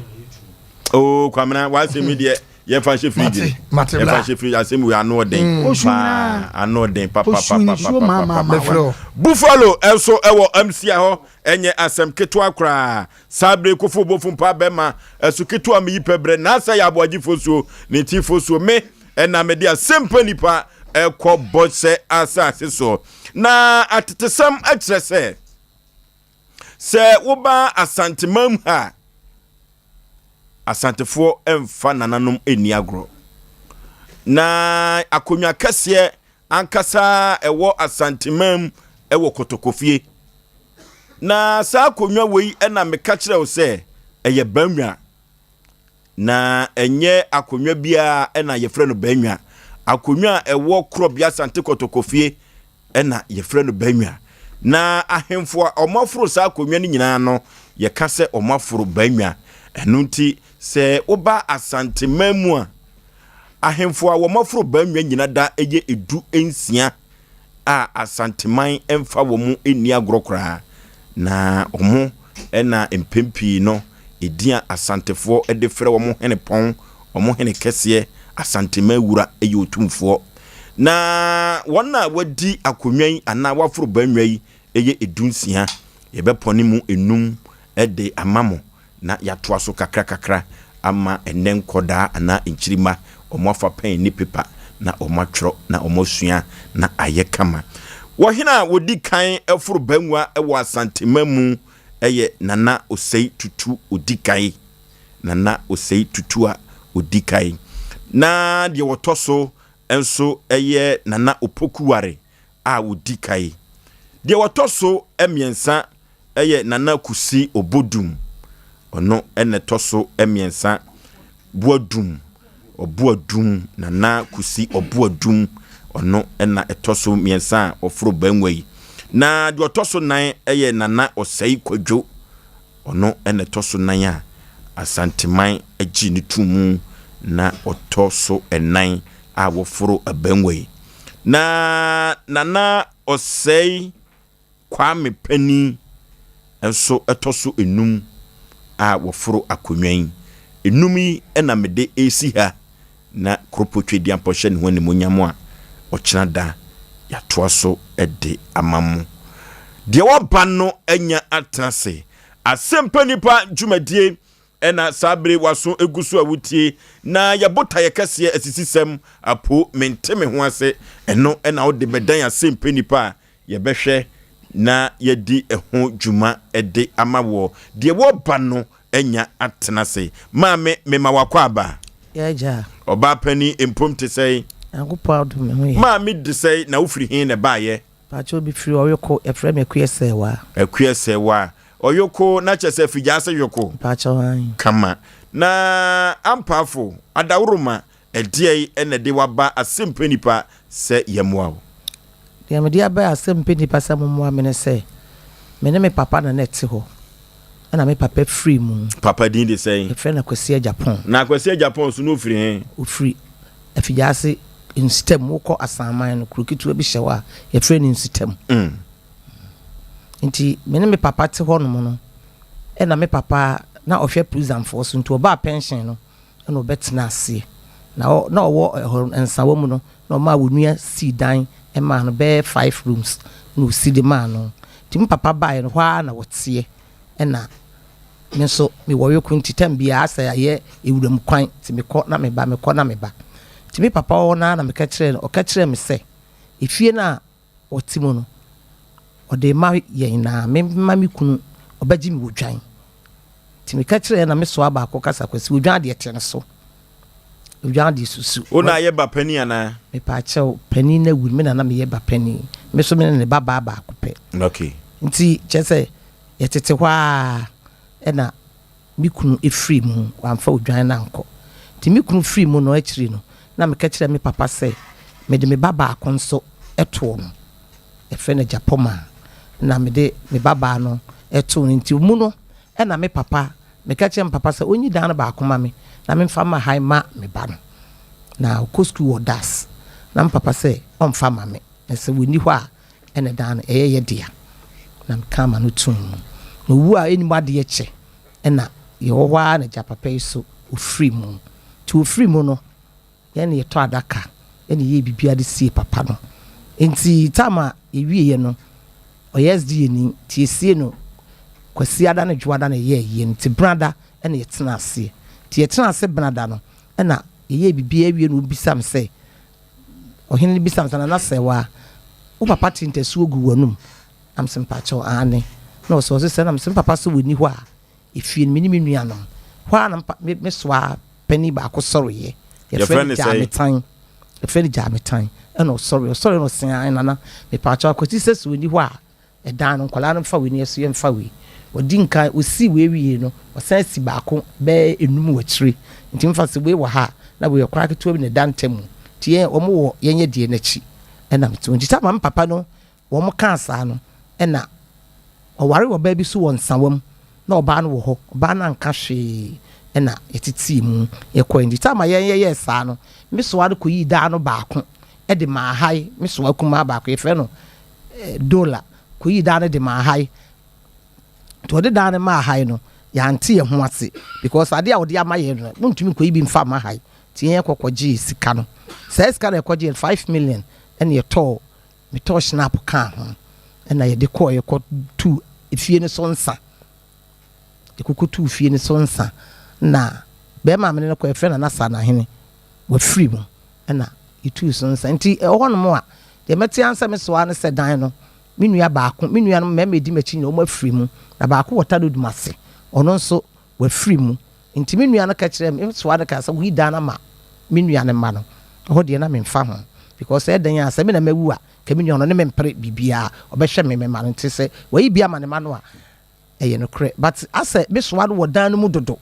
oo Kwamina w'asɛm yi deɛ yɛfa hyɛ fridge yɛfa hyɛ fridge asɛm wei ano ɔden paa ano ɔden papapapapapa Buffalo ɛnso ɛwɔ MCI hɔ ɛnyɛ asɛm ketewa koraa Saa bere yi kofo bofo mpa bɛma ɛso ketewa meyi pɛ brɛ naasa yɛ aboagye fosuo ne ti fosuo me ɛna mede asɛmpa nipa ɛkɔ bɔhyɛ asase soɔ. Na atetesɛm kyerɛ sɛ sɛ woba Asanteman ha a Asantefoɔ mfa nananom nni agorɔ. Na akonnwa kɛseɛ ankasa a ɛwɔ Asanteman mu wɔ Kotokofie. Na saa akonnwa wei na meka kyerɛ wo sɛ ɛyɛ bannwa. Na ɛnyɛ akonnwa biara na yɛfrɛ no bannwa. Akonnwa a ɛwɔ Korɔbea Asante Kotokofie na yɛfrɛ no bannwa. Na ahemfo a wɔaforo saa akonnwa no nyinaa no, yɛka sɛ wɔaforo bannwa. Ɛno nti, sɛ woba Asanteman mu a, Ahemfo a wɔaforo Bannwa nyina da yɛ 16 a Asanteman mfa wɔn nni agorɔ koraa, na wɔn na mpɛn pii no edin a Asantefoɔ de frɛ wɔn henepɔn, wɔn hene kɛseɛ, Asanteman wura yɛ Otumfoɔ. Na wɔn a wɔadi akonnwa yi anaa wɔaforo Bannwa yi yɛ 16, yɛbɛpɔne mu nnum de ama mo. na yɛatoa so kakrakakra ama ɛnnɛ nkɔdaa anaa nkyirimma wɔafa pɛn ne pepa na wɔatwerɛ na wɔasua na ayɛ kama. Ɔhene a ɔdi kan foro Bangua wɔ Asanteman mu yɛ Nana Osei Tutu Odikai. Nana Osei Tutu a Odikai. Na deɛ ɔtɔ so nso yɛ Nana Opokuware a ɔdi kan. Deɛ ɔtɔ so mmiɛnsa yɛ Nana Kusi Obodum, ɔno na ɛtɔ so mmiɛnsa. Boadum, Ɔboadum, Nana Kusi Ɔboadum, ɔno na ɛtɔ so mmiɛnsa a ɔforo Bangua yi. Na deɛ ɔtɔ so nan yɛ Nana Ɔsɛe Kwadwo, Ɔno na ɛtɔ so nan a Asanteman gye no to mu na ɔtɔ so nnan a wɔforo abangua yi. Na Nana Ɔsɛe Kwame Panin nso tɔ so nnum a wɔforo akonnwa yi. Enum yi na mede resi ha na Kuropɔ Tweduampɔ hyɛ ne ho animuonyam a, ɔkyena da yɛatoa so de ama mo. Deɛ waba no anya atena ase. Asɛmpa Nipa dwumadie na saa bere w'aso gu so a wotie, na yɛ botaeɛ kɛseɛ asisisɛm apo mente me ho ase, ɛno na wode bɛdan asɛmpa nipa a yɛbɛhwɛ na yɛadi ho dwuma de ama woɔ. Deɛ wɔba no anya atena ase. Maame, mema w'akwaaba. Yɛ agya. Ɔbaa panin, mpom te sɛn? Nyankopɔn adom, me ho yɛ. Maame de sɛn, na wofiri he na ɛbaeɛ? Pakyɛw, mefiri Ɔyoko, yɛfrɛ me Akua Sɛɛwaa. Akua Sɛɛwaa. Ɔyoko, na kyerɛ sɛ Afigyaase Yoko. Mpakyɛw, aane. Kama. Na Ampaafo, Adaworoma, ɛdeɛn na ɛde w'aba Asɛmpɛ Nipa sɛ yɛmmoa wo? Deɛ mede aba Asɛmpɛ Nipa sɛ mommoa me ne sɛ, me ne me papa na na ɛte hɔ, ɛna me papa firii mu. Papa din de sɛn? Yɛfrɛ no Akwasi Agyapong. Na Akwasi Agyapong nso na ɔfiri he? Ɔfiri Afigyaase Nsitam, wokɔ Asanman no, kuro ketewa bi hyɛ hɔ a yɛfrɛ no Nsitam. Nti me ne me papa te hɔnom no, ɛna me papa na ɔhwɛ prisonfoɔ so, nti ɔbaa pension no ɛna ɔbɛtena aseɛ. Na ɔ, na ɔwɔ ɛhɔ Nsawa mu no, na ɔmaa onua sii dan maa no, bɛyɛ five rooms na ɔsi de maa no. Nti me papa baeɛ no, hɔ ara na ɔteɛ, ɛna me nso mewɔ yoko nti tam biara asɛ ayɛ ewuram kwan, nti mekɔ na meba, mekɔ na meba. Nti me papa wɔ hɔ no ara na meka kyerɛɛ no, ɔka kyerɛɛ me sɛ, efie no a ɔte mu no, ɔde rema yɛn na me ma me kunu ɔbɛgye me odwan. Nti meka kyerɛɛ na me soa baako kasa Kwasi odwan deɛ te no so. Odwan deɛ susu. Wo na ayɛ ba panin anaa? Mepaakyɛw, panin no awu no me na na meyɛ ba panin. Me so me ne ne ba baa baako pɛ. Okay. Nti kyerɛ sɛ yɛtete hɔ ara ɛna me kunu firii mu, wamfa odwan no ankɔ. Nti me kunu firii mu no akyiri no, na meka kyerɛɛ me papa sɛ mede me ba baako nso too no, yɛfrɛ no Agyapɔmaa, na mede me babaa no too no. Nti mu no na me papa, meka kyerɛɛ me papa sɛ ɔnyi dan no baako ma me na memfa mma ha mma me ba no. Na ɔkɔ sukuu wɔ Das. Na me papa sɛ ɔmfa mma me, na sɛ ɔnni hɔ a ɛna dan no ɛyɛ yɛ dea. Na mekaa m'ano too mu. Na owu a ɛnnim adeɛ kyɛ ɛna yɛwɔ hɔ ara na agya papa yi so ɔfiri mu. Nti ɔfiri mu no, yɛn na yɛtɔ adaka ɛna yɛyɛ biribiara de sie papa no. Nti time a yɛwieɛ no, ɔyɛ SDA ni, nti yɛsie no Kwasiada ne Dwoada na yɛyɛɛ ayie no, nti Benada ɛna yɛtenaa aseɛ. Nti yɛtenaa ase Benada no, ɛna yɛyɛɛ biribiara wie na ɔbisa me sɛ, Ɔhene no bisa me sɛ, Nana Sɛwa, wo papa te ntasuo gu w'anum? Na mese, Mpakyɛw, aane. Na ɔse, ɔse sɛn? Na mese, Me papa se ɔnni hɔ a, efie no, me ne me nuanom. Hɔ ara na me, me soa panin baako sɔreeɛ. Yɛfrɛ no Gyametan. Yɛfrɛ no Gyametan. Ɛna ɔsɔreeɛ. Ɔsɔreeɛ na ɔse, Aane, Nana, mepakyɛw, Akwasi sɛ sɛ ɔnni hɔ a, Ɛdan no, nkwadaa no mfa wei na yɛso yɛmfa wei. Ɔdi nkan, ɔsii wei wiee no, ɔsan si baako bɛyɛ enum wɔ akyire. Nti mfa sɛ wei wɔ ha a, na wei ɔkwan ketewa bi na ɛda ntam. Nti yɛn, wɔn wɔ yɛn yɛ deɛ no akyi. Ɛna mete hɔ. Nti sɛ maame papa no wɔn kaa saa no, ɛna ɔwaree ɔbaa bi so wɔ Nsawam. Na ɔbaa no wɔ hɔ. Ɔbaa no anka hwee ɛna yɛtetee mu yɛkɔe. Nti time a yɛn yɛyɛɛ saa no, me soa no kɔyii daa no baako de maa Hae, me soa kumaa baako, yɛfrɛ no Dola kɔyii dan no de maa Hae. Nti ɔde dan no maa Hae no, yɛante yɛn ho ase because adeɛ a ɔde ama yɛn no, wontumi nkɔyi bi mfa mma Hae. Nti yɛn kɔ kɔgyee sika no. Saa sika no a yɛkɔgyee no, 5 million ɛna yɛtɔɔ, metɔɔ schnapp kaa ho ɛna yɛde kɔɔ yɛkɔtuu efie no so nsa. Yɛkɔkɔtuu fie no so nsa na bɛrima a mene no kɔ yɛfrɛ no Nana Sanahene, wafiri mu ɛna yɛtuu so nsa. Nti ɛwɔ hɔnom a, deɛ mɛte ara sɛ mesoa ne sɛ dan no, me nua baako, me nuanom mmarima ɛdi m'akyi nyinaa wɔn afiri mu, na baako wɔ Tadodum ase, ɔno nso wafiri mu. Nti me nua no ka kyerɛɛ me, me soa no kaa sɛ woyi dan no ama me nua no mma no, ɛhɔ deɛ na memfa ho because ɛyɛ dɛn a sɛ me na mawu a, nka me nua no ɔne me mpere biribiara, ɔbɛhwɛ me me mma no, nti sɛ wayi bi ama ne mma no a, ɛyɛ nokorɛ. But asɛ me soa no wɔ dan no mu dodo,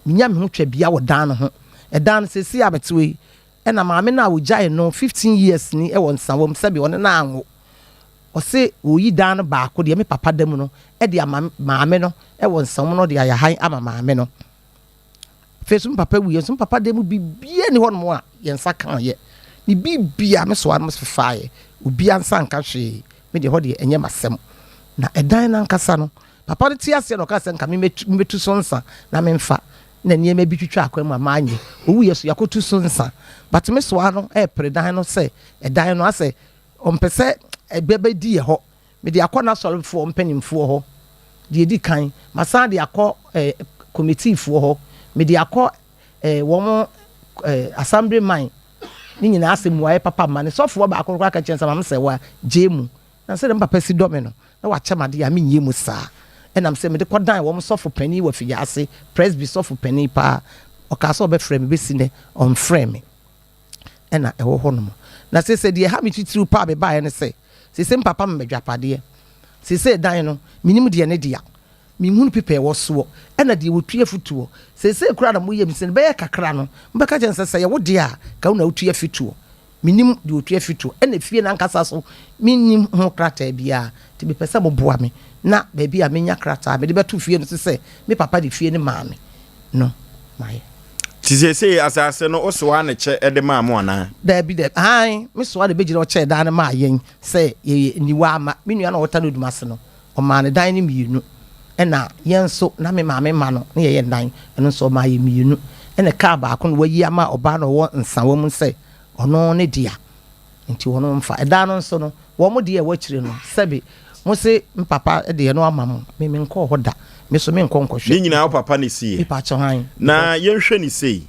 menya me ho twa bia wɔ dan no ho. Ɛdan no seesei a mete hɔ yi, Ɛna maame no a ogyae no 15 years ni wɔ Nsawam sɛbe ɔne no anwo. Ɔse ɔreyi dan no baako deɛ me papa da mu no de ama maame no wɔ Nsawam na ɔde ayɛ han ama maame no. Afei nso me papa wuiɛ nso me papa dan mu biribiara nni hɔnom a yɛn nsa kaeɛ. Ne biribiara me soa no fefaeɛ. Obiara nsa nka hwee. Me deɛ hɔ deɛ ɛnyɛ m'asɛm. Na ɛdan no ankasa no papa no te aseɛ na ɔkaa sɛ nka me mɛtu so nsa na memfa. Na nneɛma bi twitwaa kwan mu a manyɛ. Owuiɛ so yɛakɔtu so nsa. But me soa no repere dan no sɛ ɛdan no asɛ ɔmpɛ sɛ ɛbɛ bɛdi yɛ hɔ. Mede akɔ n'asɔrefoɔ mpanimfoɔ hɔ deɛ ɛdi kan. Masan de akɔ eh, committeefoɔ hɔ. Mede akɔ eh, wɔn eh, assembly man ne nyinaa sɛ mmuaeɛ papa mma. Ne sɔfoɔ baako koraa ka kyerɛ no sɛ maame sɛ wa gyae mu. Na sɛdeɛ me papa si dɔ me no, na wakyɛ me adeɛ a, menyɛ mu saa. Ɛnam sɛ mede kɔdan wɔn sɔfo panin wɔ Afigyase, Presby sɔfo panin paa, ɔkaa sɛ ɔbɛfrɛ me, bɛsi nnɛ, ɔmfrɛɛ me. Ɛna ɛwɔ hɔnom. Na seesei deɛ ɛha me titiriw paa a mebaeɛ ne sɛ, seesei me papa ma me agyapadeɛ. Seesei dan no, mennim deɛ ne dea. Menhunu pepa a ɛwɔ soɔ, ɛna deɛ wɔtua fituo. Seesei koraa na moyɛ me sɛ no, bɛyɛ kakra no, mobɛka kyerɛ no sɛ, sɛ ɛyɛ wo dea a, ka wo na wotua fituo. Mennim deɛ ɔtua fituo, ɛna fie no ankasa so, mennim ho krataa biara. Nti mepɛ sɛ moboa me na baabi a mɛnya krataa a mede bɛto fie no so sɛ me papa de fie no maa me no, mayɛ. Nti seesei asase no, wosoaa ne kyɛ de maa mo anaa? Daabi, daabi. Aane, mesoa na ɛbɛgyina ɔkyɛɛ dan no maa yɛn sɛ yɛyɛ aniwa ama me nua no a ɔwɔ Tano ase no. Ɔmaa no dan no mmienu, ɛna yɛn nso na me maame mma no na yɛyɛ nnan, ɛno nso ɔmaa yɛn mmienu, ɛna kaa baako no wayi ama ɔbaa no a ɔwɔ Nsawa mu sɛ ɔno ne dea, nti ɔno mfa. Ɛdan no nso no, wɔn deɛ ɛwɔ akyire no, sɛbe mo se me papa de ɛno ama mo, me menkɔɔ hɔ da, me nso menkɔ nkɔhwɛ. Ne nyinaa wo papa na ɛsiiɛ? Mepakyɛw, aane. Na yɛnhwɛ no sei,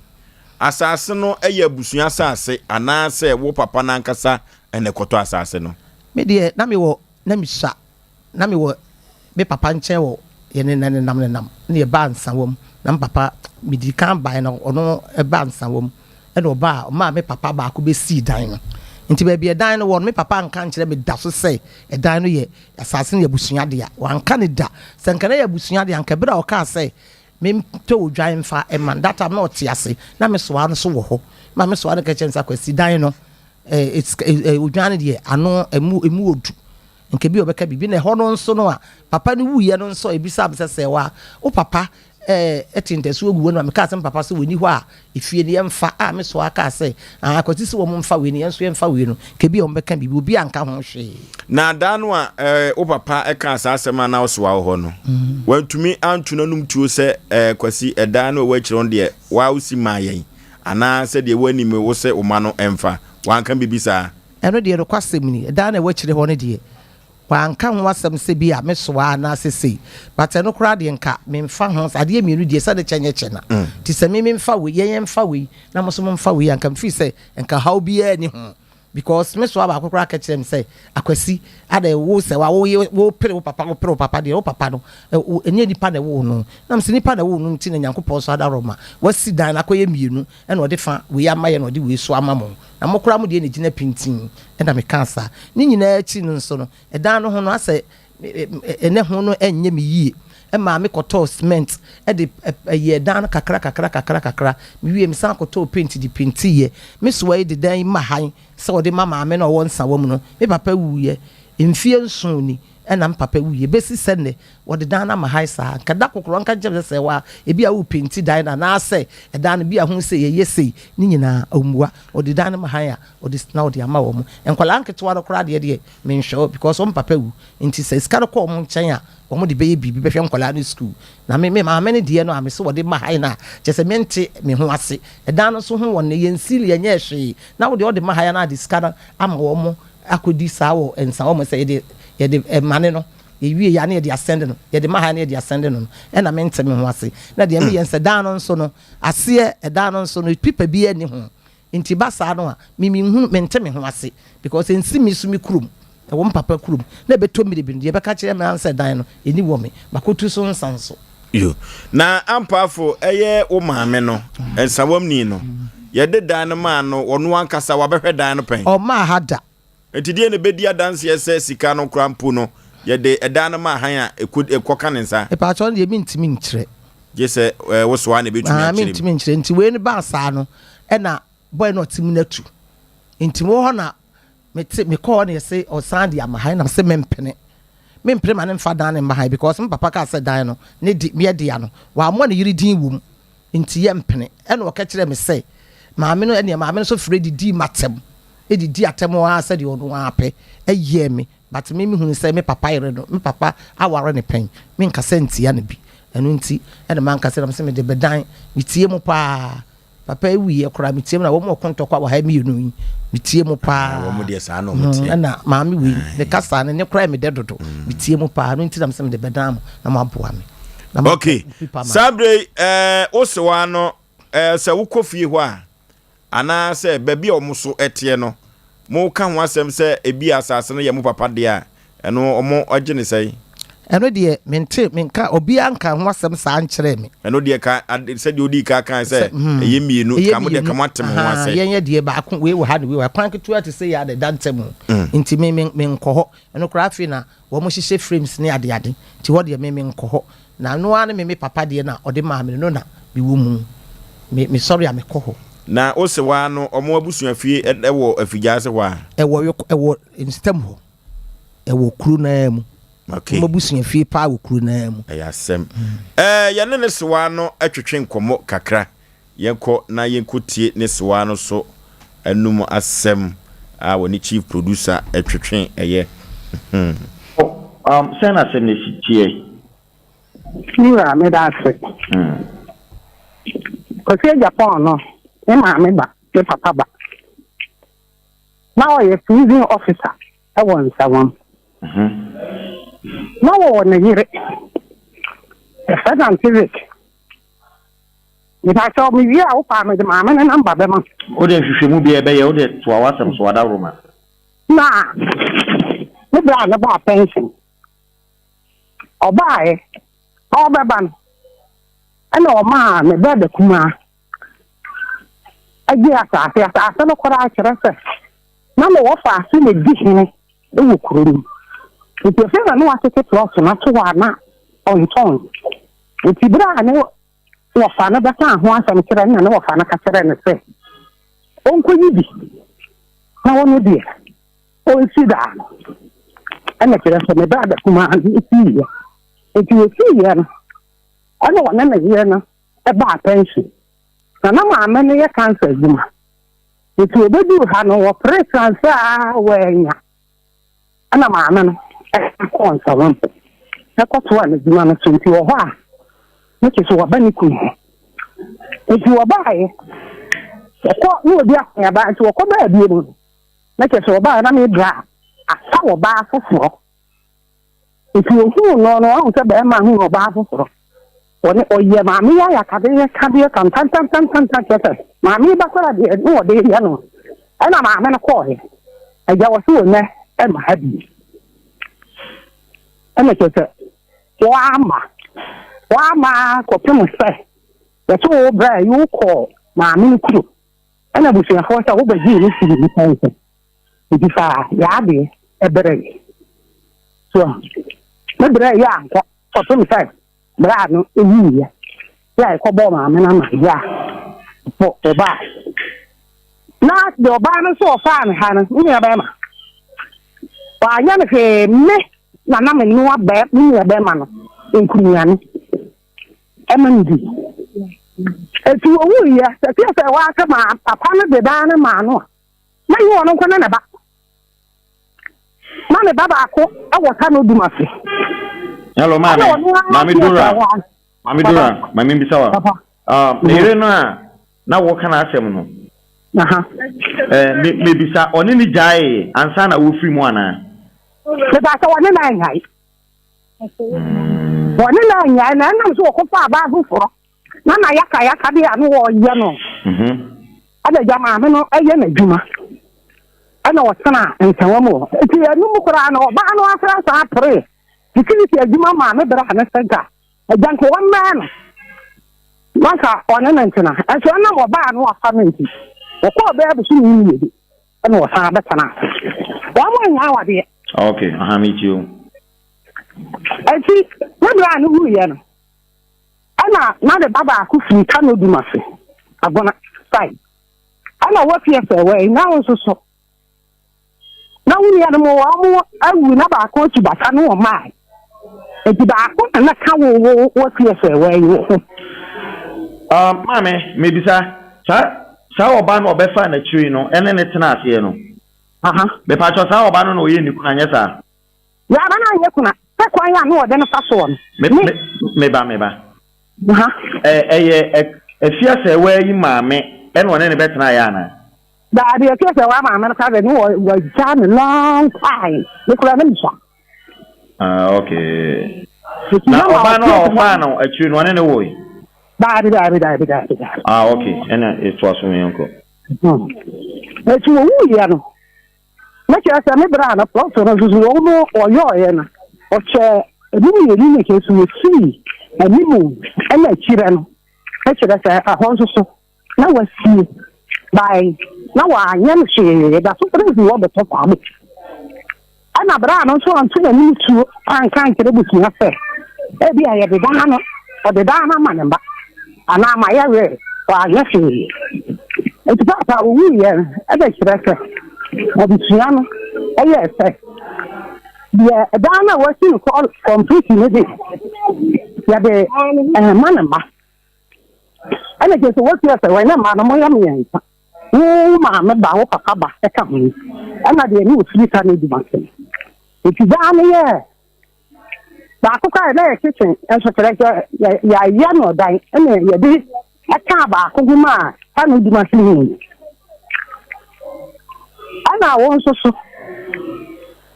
asase no yɛ abusua asase anaasɛ wo papa no ankasa na ɛkɔtɔ asase no? Me deɛ na mewɔ na misua. Na mewɔ me papa nkyɛn wɔ yɛn nenam nenam na yɛbaa Nsawam. Na me papa, medii kan baeɛ na ɔno baa Nsawam. Ɛna ɔbaa, ɔmaa me papa baako bɛsii dan no. Nti baabi a ɛdan no wɔ no, me papa anka ankyerɛ me da so sɛ ɛdan no yɛ, asase no yɛ abusua dea. Wanka no da. Sɛ anka na ɛyɛ abusua dea, anka berɛ a ɔkaa sɛ mentɔ odwan mfa mma no, that time na ɔte ase, na me soa no nso wɔ hɔ. Ma me soa no ka kyerɛɛ no sɛ, Akwasi, dan no, odwan no deɛ ano emu emu odu nka bi ɔbɛka biribi na ɛhɔ no nso no a papa no wuiɛ no nso ebisaa me sɛ sɛ wa wo papa ɛte ntasuo gu wɔ no a mekaa sɛ papa sɛ wɔni hɔ a efie no yɛmfa a me so aka sɛ akwasi sɛ wɔn mfa wei no yɛn nso yɛmfa wei no nka bi a wɔn bɛka biribi obi anka ho hwee. Na da no a wo papa ɛkaa saa asɛm a na ɔsoa wɔ hɔ no mm. wantumi anto n'anum tuo sɛ kwasi ɛdan no a ɛwɔ akyire no deɛ waa wosi maa yɛn Anaa sɛ deɛ woanim wo sɛ wo mma no mfa. Wanka biribi saa? Ɛno deɛ nokwasɛm ni, ɛdan no a ɛwɔ akyire hɔ no deɛ, wanka ho asɛm sɛ bi a mesoa anaasɛ sei. But ɛno koraa deɛ nka memfa ho, adeɛ mmienu deɛ sɛ ne kyɛ nyɛ kyɛ na. Nti sɛ me memfa wei, yɛn yɛmfa wei na mo nso momfa wei a, nka mefiri sɛ nka haw biara nni ho. Because me soa baako koraa ka kyerɛ me sɛ, Akwasi, adɛn wo sɛ wa wo wo pere wo papa wo pere wo papa deɛ wo papa no ɛnyɛ nipa na ɛwoo no. Na me sɛ nipa na ɛwoo no nti na Nyankopɔn nso adaworoma wasi dan no akɔyɛ mmienu ɛna ɔde fa wei ama yɛn na ɔde wei so ama mo. Na mo koraa mo deɛ na ɛgyina pintinn. Ɛna me kaa saa. Ne nyinaa akyi no nso no, ɛdan no ho no asɛ ɛnɛ ho no ɛnyɛ me yie. Ɛmaa me kɔtɔɔ cement de yɛɛ dan no kakra kakra kakra kakra. Me wie me san kɔtɔɔ paint de paintiiɛ. Me soa yi de dan yi ma han sɛ ɔde ma maame no a ɔwɔ Nsawa mu no. Me papa wuiɛ mfeɛ nson ni ɛna me papa wuiɛ. Bɛsi sɛ nnɛ wɔde dan no ama han saa. Nka da kokoro ɔnka nkyerɛ me sɛ sɛwa ebi a wo painti dan no anaasɛ ɛdan no bi a ho sei ɛyɛ sei ne nyinaa ɔmmua. Ɔde dan no ma han a ɔde na ɔde ama wɔn. Nkwadaa nketewa no koraa deɛ deɛ menhwɛ hɔ because wɔn papa wu nti sɛ sika no kɔ wɔn nkyɛn a Wɔn de bɛyɛ biribi bɛhwɛ nkwadaa no sukuu. Na me me maame no deɛ no a mese wɔde ma ha yi no a, kyerɛ sɛ mente me ho ase. Ɛdan no nso ho wɔ nnɛ, yɛnsiili, yɛnyɛɛ hwee. Na wo deɛ wode ma ha yi anaa de sika no ama wɔn akɔdi saa wɔ nsa wɔn sɛ yɛde yɛde ɛmane no, yɛwie yɛ a na yɛde asɛnde no, yɛde ma ha yi na yɛde asɛnde no no, ɛna mente me ho ase. Na deɛ meyɛ no sɛ dan no nso no, aseɛ ɛdan no nso no, pipa biara nni ho. Nti ba saa no a, me menhunu, mente me ho ase because ɛnsi me so me kurom, ɛwɔ me papa kurom, na ɛbɛtɔ mmire bi no, deɛ ɛbɛka kyerɛ me ara ne sɛ dan no, ɛni wɔ me, makɔtu so nsa nso. Yo. Na Ampaafo, ɛyɛ wo maame no, Nsawamni no, yɛde dan no maa no, ɔno ankasa wabɛhwɛ dan no pɛn? Ɔmmaa ha da. Enti deɛn na ɛbɛdi adanseɛ sɛ sika no koraa mpo no, yɛde ɛdan no ma hann a, ɛkɔ, ɛkɔka ne nsa? Mepaakyɛw, ɛno deɛ mentumi nkyerɛ. Gye sɛ ɛɛ wo soa na ɛbɛtumi Aa, akyerɛ mu. mentumi nkyerɛ. Nti wei no baa saa no, ɛna boy no a ɔte mu no atu. Nti mewɔ hɔ na mete, mekɔɔ hɔ na yɛse ɔsan de ama hann, na mese mempene. Mempene ma no mfa dan no mma hann because me papa kaa sɛ dan no, ne de, meɛ dea no, wammɔ ne yere din wɔ mu. Nti yɛmpene. Ɛna ɔka kyerɛɛ me sɛ, maame no, ɛneɛ maame no nso frɛ didii m'atɛm. Didi atɛm ara sɛdeɛ ɔno ara pɛ yɛɛ me but me mehunu sɛ me papa yere no me papa aware no pɛn menkasa ntia no bi. Ɛno nti ɛna manka sɛ na mesɛ mede bɛdan. Metie mo paa. Papa yi wuiɛ koraa metie mu na wɔn ɔko ntɔkwa wɔ ha mmienu yi metie mu paa. Wɔn deɛ saa na wɔn teɛ. Ɛna maame wei ne kasa ne ne koraa mi dɛ dodo mm. metie mu paa no nti na mesɛ mede bɛdan mo na mo aboa me. Ok saa bere yi ɛɛ wosewa no ɛɛ sɛ wokɔ fie hɔ a anaasɛ baabi a wɔn so teɛ no, moka ho asɛm sɛ ebia asase no yɛ mo papa dea a, ɛno wɔgye no sɛn? Ɛno deɛ, mente, menka, obiara nkaa ho asɛm saa nkyerɛɛ me. Ɛno deɛ, ka, ade, sɛdeɛ wodii kan kae sɛ, ɛyɛ mmienu, ka mo deɛ, ka moate mo ho ase. Yɛn yɛ deɛ baako, wei wɔ ha na wei wɔ ha, kwan ketewa te sɛ yei ara na ɛda ntam, nti me, me, menkɔ hɔ. Ɛno koraa afei na Wɔhyehyɛ frames ne adeade nti hɔ deɛ me menkɔ hɔ. Na ɛno ara ne me me papa deɛ na ɔde maa me no na mewɔ mu. Me mesɔre a mekɔ hɔ. Na wo sewaa no wɔn abusua fie wɔ Afigyaase hɔ a? Ɛwɔ ɛwɔ nstam hɔ. Ɛwɔ kuro no ara mu. Okay. Wɔn abusua fie paa wɔ kuro no ara mu. Ɛyɛ asɛm. Ɛɛ yɛne ne sewaa no twetwe nkɔmmɔ kakra. Yɛnkɔ na yɛnkɔtie ne sewaa no so anum asɛm a wɔne chief producer twetwe ɛyɛ hmm. Um, sɛn na asɛm no si teɛ? Me wura, meda ase. Kwasi Agyapong no, me maame ba, me papa ba. Na ɔyɛ prison officer wɔ Nsawam. Na wɔwɔ ne yere, yɛfrɛ no Auntie Vic. Mepakyɛw, mewie a wopɛ a mede maame no namba bɛma. Wo deɛ nhwehwɛmu biara ɛbɛyɛ, wo deɛ toa w'asɛm so, Adaworoma. Na me bra no baa pension. Ɔbaaɛ, ɔrebɛba no, ɛna ɔmaa me brada kumaa gyee asase. Asase no koraa kyerɛ sɛ na me wɔfa ase na di hene wɔ kuro no mu. Nti afei na ne watete plɔt no ato hɔ a na ɔntɔn. Nti berɛ a ne wɔfa no bɛkaa ho asɛm kyerɛɛ no na ne wɔfa no ka kyerɛɛ no sɛ ɔnkɔyi bi na ɔno deɛ ɔnsi daa no, ɛna kyerɛ sɛ me brada kumaa no siiɛ. Nti ɔsiiɛ no, ɛna ɔne ne yere no baa pension. Na na maame no yɛ cancer adwuma. Nti ɔbɛduu ha no, wɔpere transfer a wɔannya. Ɛna maame no kɔɔ nsawam kɔtoaa n'adwuma no so. Nti wɔ hɔ a, ne kyerɛ sɛ waba ne kunu ho. Nti wɔbaeɛ, wɔkɔ na wɔdi akɔneaba, nti wɔkɔ baa bio mu no, na kyerɛ sɛ wɔbaeɛ na me bra afa ɔbaa foforɔ. Nti ohuu no no, wahu sɛ bɛrima hu ɔbaa foforɔ. Ɔne ɔyɛ maame yi ayakadeɛ kadeɛ tantantantantantan kyerɛ sɛ maame yi ba koraa deɛ ne ɔde yɛ no. Ɛna maame no kɔɔeɛ. Agya wɔ se ɔnɛ ɛma ha bi. Ɛna kyerɛ sɛ wɔama wɔama kɔpem sɛ yɛto wo brɛ yi wokɔɔ maame no kuro. Ɛna abusuafoɔ sɛ wobɛgyee ne firi nipa nsam. Nti fa yɛadeɛ ɛbrɛ yɛ. So me brɛ yɛ ankɔ kɔpem sɛ berɛ a no ɛwuiɛ yɛ a ɛkɔbɔɔ maame no amanneɛ a fo ɔbaa na deɛ ɔbaa no nso ɔfaa me ha no me nua bɛrima wanyɛ no hwee me na na me noa bɛɛ me nua bɛrima no nkunuane ɛma no di eti owuiɛ sɛ fie sɛ wɔasɛ maa papa no de daa no maa no a na nyɛ ɔno nko ne ne ba Na ne ba baako wɔ Tano dum ase. Hello, maame. Maame Dora. Maame Dora, maame mbisa wa. Ah, ne yere no a na wɔka n'asɛm no. Aha. Eh, me mebisa ɔne ne gyaee ansa na wofiri mu anaa? Meba sɛ wɔne no anyae. Wɔne no anyae na ɛnam so wɔkɔfa abaa foforɔ. Na na yaka yaka de a no wɔyɛ no. Ɛna agya maame no yɛ n'adwuma. Ɛna ɔtena nsɛnwa mu hɔ. Nti ɛno mu koraa no ɔbaa no asra saa pere security adwuma maa me bra ne sɛ nka agya nka wɔmmɛn no na nka ɔne no ntena. Ɛnso ɛnam ɔbaa no afa no nti wɔkɔɔ bɛyɛ bosome mmienu ɛna ɔsan bɛtena ase. Wɔn annya awadeɛ. Okay, aha me ti o. Ɛnti me bra no wuiɛ no Ɛna na ne ba baako firi Kano Dumase, Agona side. Ɛna wɔ fie sɛ wɔ na wo nso so. Na wo nuanom wɔn awu na baako atu bata no wɔn maa. Eti baako na na ka wo wo wɔ fie sɛ wɔ yi wo ho. Um, maame, mebisa, saa saa ɔbaa no ɔbɛfaa n'akyiri no ɛne ne tena aseɛ no. Aha. Mepatwɔ saa ɔbaa no na ɔyɛ ne kunu anyɛ saa? Yɛ aba no anyɛ kuna. sɛ kwan a na wɔde no fa soɔ no, Me, me. me, meba, meba. Ha. Ɛ, ɛyɛ Afiasɛɛwaa yi maame ɛna ɔne no bɛtenaeɛ anaa? Daabi, Afiasɛɛwaa maame no koraa deɛ, ne wɔ, wagyaa no long time. Me koraa na mesua. Ah, okay. Nti Na na ma ɔbaa no a ɔfie ɔfaa no akyiri no, ɔne no woe? Daabi, daabi, daabi, daabi, daabi. Ah, okay. Ɛna ɛtoa so yɛnkɔ. Hmm. Nti wɔwuiɛ no, na kyerɛ sɛ me bra no plɔt no nso so wɔn no ɔyɔɔyɛ no, ɔkyɛ ɛmu mmienu na kyerɛ sɛ wɔsii anim ɛna akyirɛ no, na kyerɛ sɛ ɛhɔ nso so na wasie by na wanyɛ no hwee da so pere wɔ bɛtɔ kwame ɛna bere a no nso anto n'anim tuo anka nkyerɛ busua sɛ ebi a yɛde daa no ɔde daa no ama ne mma anaa ma yɛwerɛ wanyɛ hwee nti paapa owuiɛ no ɛbɛ kyerɛ sɛ abusua no ɛyɛ sɛ deɛ ɛdan no a wasi no kɔmpliti no de yɛde ɛma ne mma Ɛna kyerɛ sɛ wotua sɛ wɔn mma no moyɛ mmiɛnsa. Wo maame ba, wo papa ba ɛka ho. Ɛna deɛ ne ofiri ka no adwuma sɛ. Nti daa no yɛ baako koraa na yɛ kitchen nso kyerɛ sɛ yɛayɛ no ɔdan ɛna yɛde ɛka baako ho ma a no adwuma sɛ mu. Ɛna wo nso so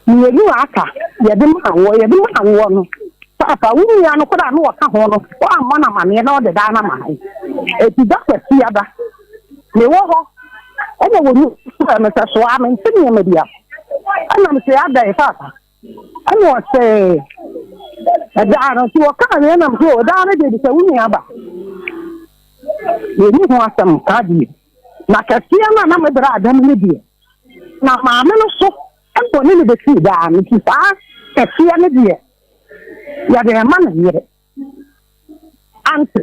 Mmienu a aka, yɛde maa woɔ, yɛde maa woɔ no, paapa, wo nua no koraa na ɔka ho no, woammɔ no amaneɛ na ɔde daa no ama no. Enti da Kwasiada, mewɔ hɔ, ɛna wɔn frɛ me sɛ soa mente nneɛma bi ase. Ɛna mese adɛn paapa? Ɛna ɔse ɛdaa no, nti wɔkaa wei na mese o, daa no deɛ bisa wo nua ba. Yɛnni ho asɛm saa deɛ. Na kɛseɛ no a na me bra adam no deɛ, Na maame no so mpo ne no bɛsii daa no, nti saa kɛseɛ no deɛ yɛde rema ne yere ante.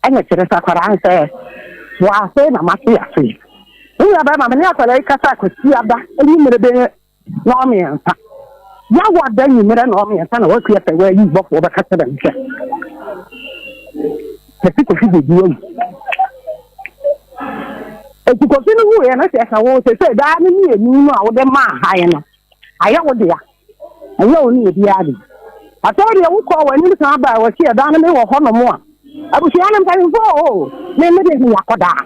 Ɛna kyerɛ sɛ akwadaa no sɛ wɔ afei na mate ase. Me nua bɛrima me ne akwadaa yi kasa Kwasiada anwummerɛ bɛyɛ nnɔnmiɛnsa. Yawada anwummerɛ nnɔnmiɛnsa na wakua sɛ wayi bɔfoɔ bɛka kyerɛ me sɛ Kwasi Kofi Bodu awu. Eti Kofi no wuiɛ no kyerɛ sɛ wo sese daa no mmienu no a wode maa han no ayɛ wo dea. Ɛnyɛ wo ne obiara de. Afei deɛ wokɔɔ w'anim san baa w'akyi ɛdan no mewɔ hɔnom a abusua no mpanyinfoɔ o me me de meyɛ akɔdaa.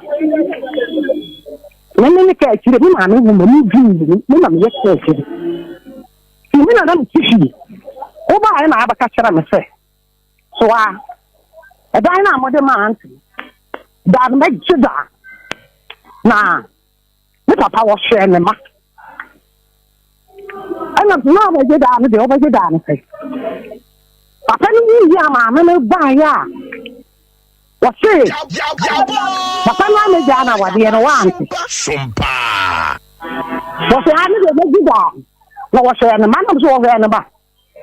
Me me ne kaa akyire me maame wo ma me dwi me na meyɛ kaa akyire. Nti me na na mete fie. Wobaeɛ na abɛka kyerɛ me sɛ Soa ɛdan no a mode maa ante da no mɛgye da na me papa wɔhwɛɛ ne ma ɛna na ɔbɛgye daa no deɛ ɔbɛgye daa no sɛ papa no wuyi a maame no baeɛ a wɔse papa no amɛgyaa no awadeɛ no wante wɔse a ne deɛ mɛgye daa na wɔhwɛɛ ne ma nam so wɔhwɛɛ ne ma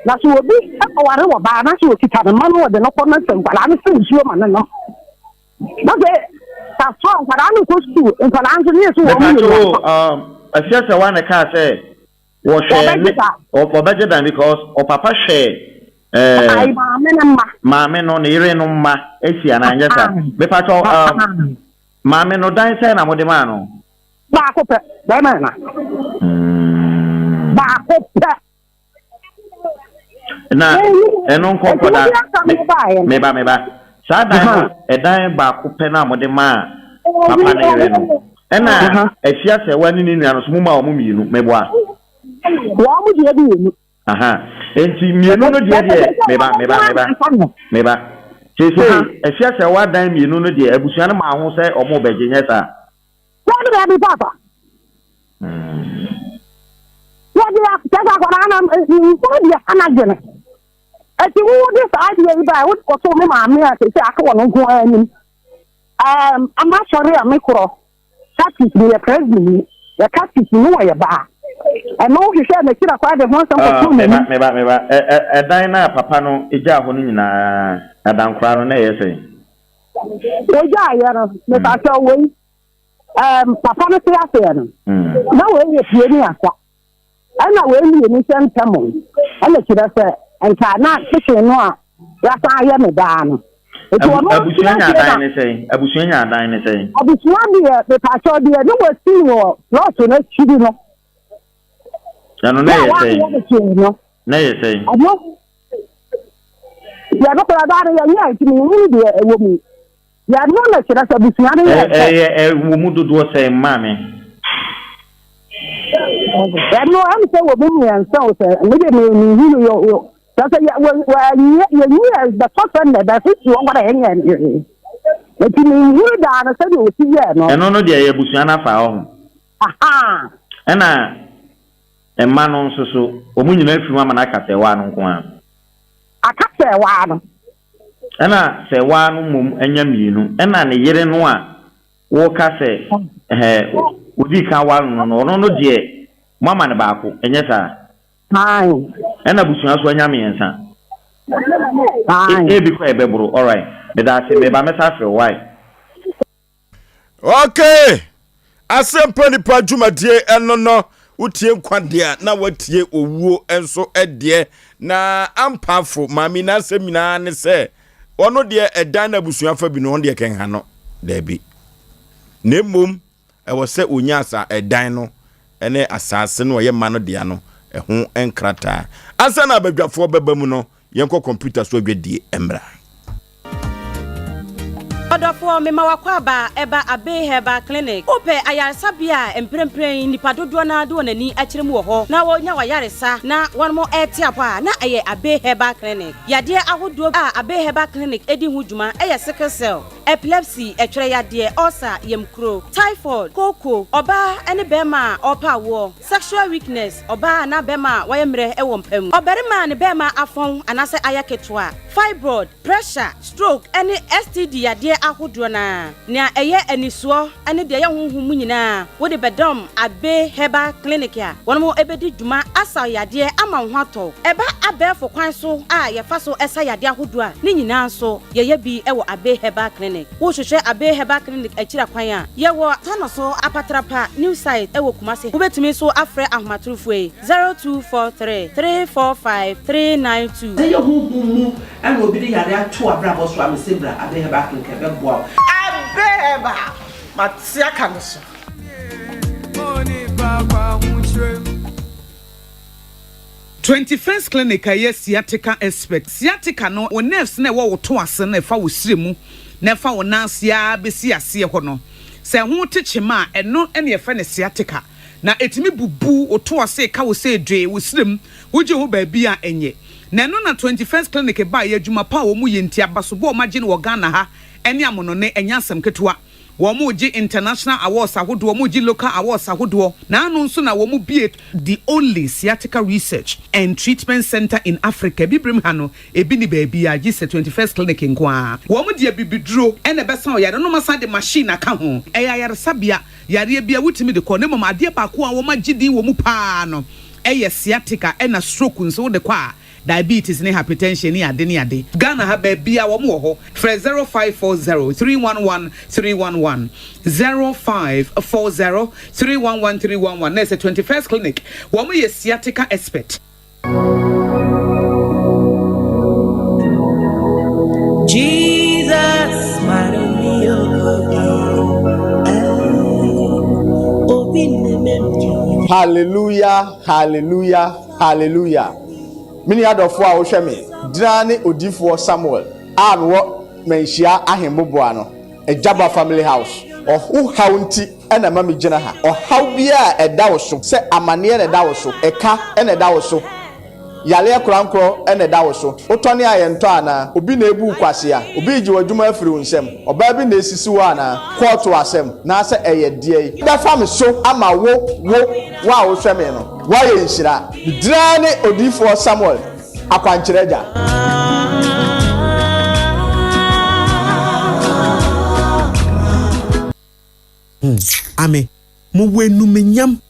Na sɛ obi kɔware ɔbaa na sɛ ɔkita ne mma no ɔde no kɔ na sɛ nkwadaa no sɛ nsuo ma no nom na sɛ pastor nkwadaa no kɔ sukuu nkwadaa nso ne yɛ so wɔn mu Mepatwo yɛ o, um, ɛseɛ sɛ wa na kaa sɛ wɔhwɛ ne ɔbɛgye dan because ɔpapa hwɛ ɛɛ eh, maame no mma maame no ne yere no mma esi anaa nyɛ sa mepatwo um, maame no dan sɛ na mode maa no baako pɛ bɛrima na hmm. baako pɛ. Na ɛno nkɔnkɔ da meba meba saa dan no ɛdan baako pɛ no a mode maa papa ne yere no ɛna afia sɛ wa ne ne nua no so mo maa wɔn mmienu meboa. Wɔn mo deɛ mmienu. Aha nti mmienu no deɛ deɛ meba meba meba meba seesei afia sɛ wa dan mmienu no deɛ abusua no maa ho sɛ wɔn bɛgye nyɛ saa. Dabi dabi papa. Wɔde kyɛ sɛ akwadaa no nsa deɛ anadwene. Eti wo de saa adeɛ yi baa wode kɔtoo me maame a sɛ aka wɔn nko ara anim. Ɛɛm ama sɔre a me korɔ taxis meyɛ president yɛ taxis no wɔyɛ baa. Ɛno wohwehwɛ n'akyiri akwan de ho asɛm kɔtoo n'anim. Meba meba ɛdan no a papa no gyaa hɔ no nyinaa adankora no na ɛyɛ sɛn? Wogyaeɛ no mepakyɛw wei um, papa no te aseɛ no mm. na wei yɛ pie ne asa ɛna wei mmienu hyɛ ntɛm ɛna kyerɛ sɛ nka na kitchen no a yɛasan ayɛ ne daa no abusua nya adan ne sɛn abusua nya adan ne sɛn abusua deɛ mepakyɛw deɛ ne wɔsi wɔ plɔt no akyiri no ɛno na yɛ sɛn Na ɛyɛ sɛn? Ɛno, deɛ no koraa daa no yɛnyɛ nti menhunu deɛ ɛwɔ mu. Deɛ no na kyerɛ sɛ abusua no yɛ sɛ. Ɛyɛ ɛwɔ mu dodoɔ sɛn maame? Ɛno ɛm sɛ wɔ mu mmiɛnsa o sɛ me de me menhunu yɛ o kyerɛ sɛ yɛ wɔ wɔanyɛ yɛnyi yɛ bɛtɔ sɛ nnɛ bɛso si wɔn kora yɛnyɛ no hwee nti menhunu daa no sɛdeɛ wɔsi yɛɛ no. Ɛno no deɛ ɛyɛ abusua no afa ɔho. Ahaa. Ɛna mma no nso so wɔn nyinaa firi mu ama no aka sɛ waa no nko ara. Aka sɛ waa no. Ɛna sɛ waa no mmom anya mmienu. Ɛna ne yere no a woka sɛ ɛhɛ wodii kan ware no no, ɔno no deɛ moama no baako, ɛnyɛ saa? Aane. Ɛna abusua nso anya mmiɛnsa. Aane. Ebi kɔ a ɛbɛboro, alright. Meda ase, meba mɛsan afrɛ wo, wai? Okay. Asɛmpa nipa dwumadie ɛno no wotie nkwa deɛ na watie owuo nso deɛ na ampafo maame n'asɛm nyinaa ne sɛ ɔno deɛ ɛdan na abusua fa bi no ɔno deɛ kɛnha no daabi na mmom ɛwɔ sɛ onya asa ɛdan no ne asaase no ɔyɛ ma no dea no ɛho nkrataa ansa na abadwafoɔ bɛba mu no Yɛnkɔ kɔmputa so adwadie mmra. Ɔdɔfoɔ, mema w'akwaaba ɛba Abbey Herbal Clinic. Wopɛ ayaresabea a mprempren nnipa dodoɔ no ara de wɔn ani akyerɛ mu wɔ hɔ na wɔnya w'ayaresa na wɔn rete apɔ a, na ɛyɛ Abbey Herbal Clinic. Yadeɛ ahodoɔ a Abbey Herbal Clinic di ho dwuma yɛ sickle cell, epilepsy, ɛtwerɛ yadeɛ, ulcer, yamkuro, typhoid, kooko, ɔbaa ne barima a ɔrepɛ awoɔ, Sexual weakness, ɔbaa anaa bɛrima a wayɛ mmerɛ wɔ mpa mu, ɔbarima a ne bɛrima afɔn anaasɛ ayɛ ketewa, fibroid, pressure, stroke ne STD yadeɛ ahodoɔ no ara. Nea ɛyɛ anisoɔ ne deɛ ɛyɛ honhom mu nyinaa wode bɛdɔm Abbey Herbal Clinic a wɔn bɛdi dwuma asa wo yadeɛ ama wo ho atɔ wo. Ɛba abɛɛfo kwan so a yɛfa so sa yadeɛ ahodoɔ a, ne nyinaa nso yɛyɛ bi wɔ Abbey Herbal Clinic. Wohwehwɛ Abbey Herbal Clinic akyiri akwan a, yɛwɔ Tanoso Apatrapa New Site wɔ Kumasi. Wobɛtumi nso afrɛ ahomatorofoɔ yi, 0243 345 392. Sɛ ɛyɛ honhom mu na obi de yare ato w'abrabɔ so a, mese bra Abbey Herbal Clinic ɛbɛboa wo. Abbey Herbal, mate aka no so. 21st Clinic a ɛyɛ sciatica expert. Sciatica no, wo nerves no a ɛwɔ wo to ase no a ɛfa wo srɛ mu na ɛfa wo nan ase ara bɛsi aseɛ hɔ no, sɛ ɛho te kyema a, ɛno na yɛfrɛ no sciatica. Na ɛtumi bubu wo to ase, ɛka wo sɛ dwee, wo srɛ mu, wogye ho baabi a ɛnyɛ. Na ɛno na 21st Clinic baeɛ, adwuma pa a wɔyɛ nti, abasobɔ a wɔagye no wɔ Ghana ha ne amonone, ɛnyɛ asɛm ketewa. Wɔregye international awards ahodoɔ, wɔregye local awards ahodoɔ, na ano nso na wɔbue the only sciatica research and treatment centre in Africa, Abibirem ha no, ebi nni baabiara gye sɛ 21st Clinic nko ara. Wɔde abibiduro na ɛbɛsa ɔyare no na wɔasan de machine aka ho. Ɛyɛ ayaresabea, yareɛ biara wotumi de kɔ, na mmom adeɛ baako a wɔagye din wɔ mu pa ara no yɛ sciatica ɛna stroke nso wode kɔ a, Diabetes ne hypertension ne ade ne ade. Ghana ha baabiaa wɔn wɔ hɔ. Frɛ 0540 311 311, 0540 311 311 na ɛsɛ 21st clinic wɔn yɛ sciatica expert. Jesus, Hallelujah, hallelujah, hallelujah. Me nua dɔfoɔ a wohwɛ me, Dina ne Odiyifoɔ Samuel a mewɔ Manhyia Ahemmoboa no, Agyaba Family House. Ɔho haw nti na ɛma megyina ha. Ɔhaw biara a ɛda wo so, sɛ amaneɛ na ɛda wo so, ɛka na ɛda wo so, yareɛ korankorɔ na ɛda wo so, wotɔne a yɛntɔ anaa? Obi na ɛrebu wo kwasea? Obi regye w'adwuma afiri wo nsam? Ɔbaa bi na ɛresisi wo anaa? Kɔɔto asɛm, naasɛ ɛyɛ deɛn? Bɛfa me so ama wo, wo, wo a wohwɛ me no. Woayɛ nhyira. Me din ara ne Odiyifoɔ Samuel Akwankyerɛ Agya. Hmm, ame, mowɔ enumnyam,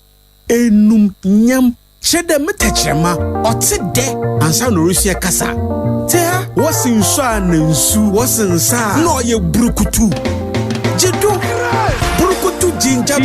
enumnyam, kyerɛ dɛ me tɛkyerɛma, ɔtse dɛ ansaana orusua kasa. Tse ha, wɔse nsu a na nsu, wɔse nsa a na ɔyɛ burukutu. Gye do, burukutu. Ginger.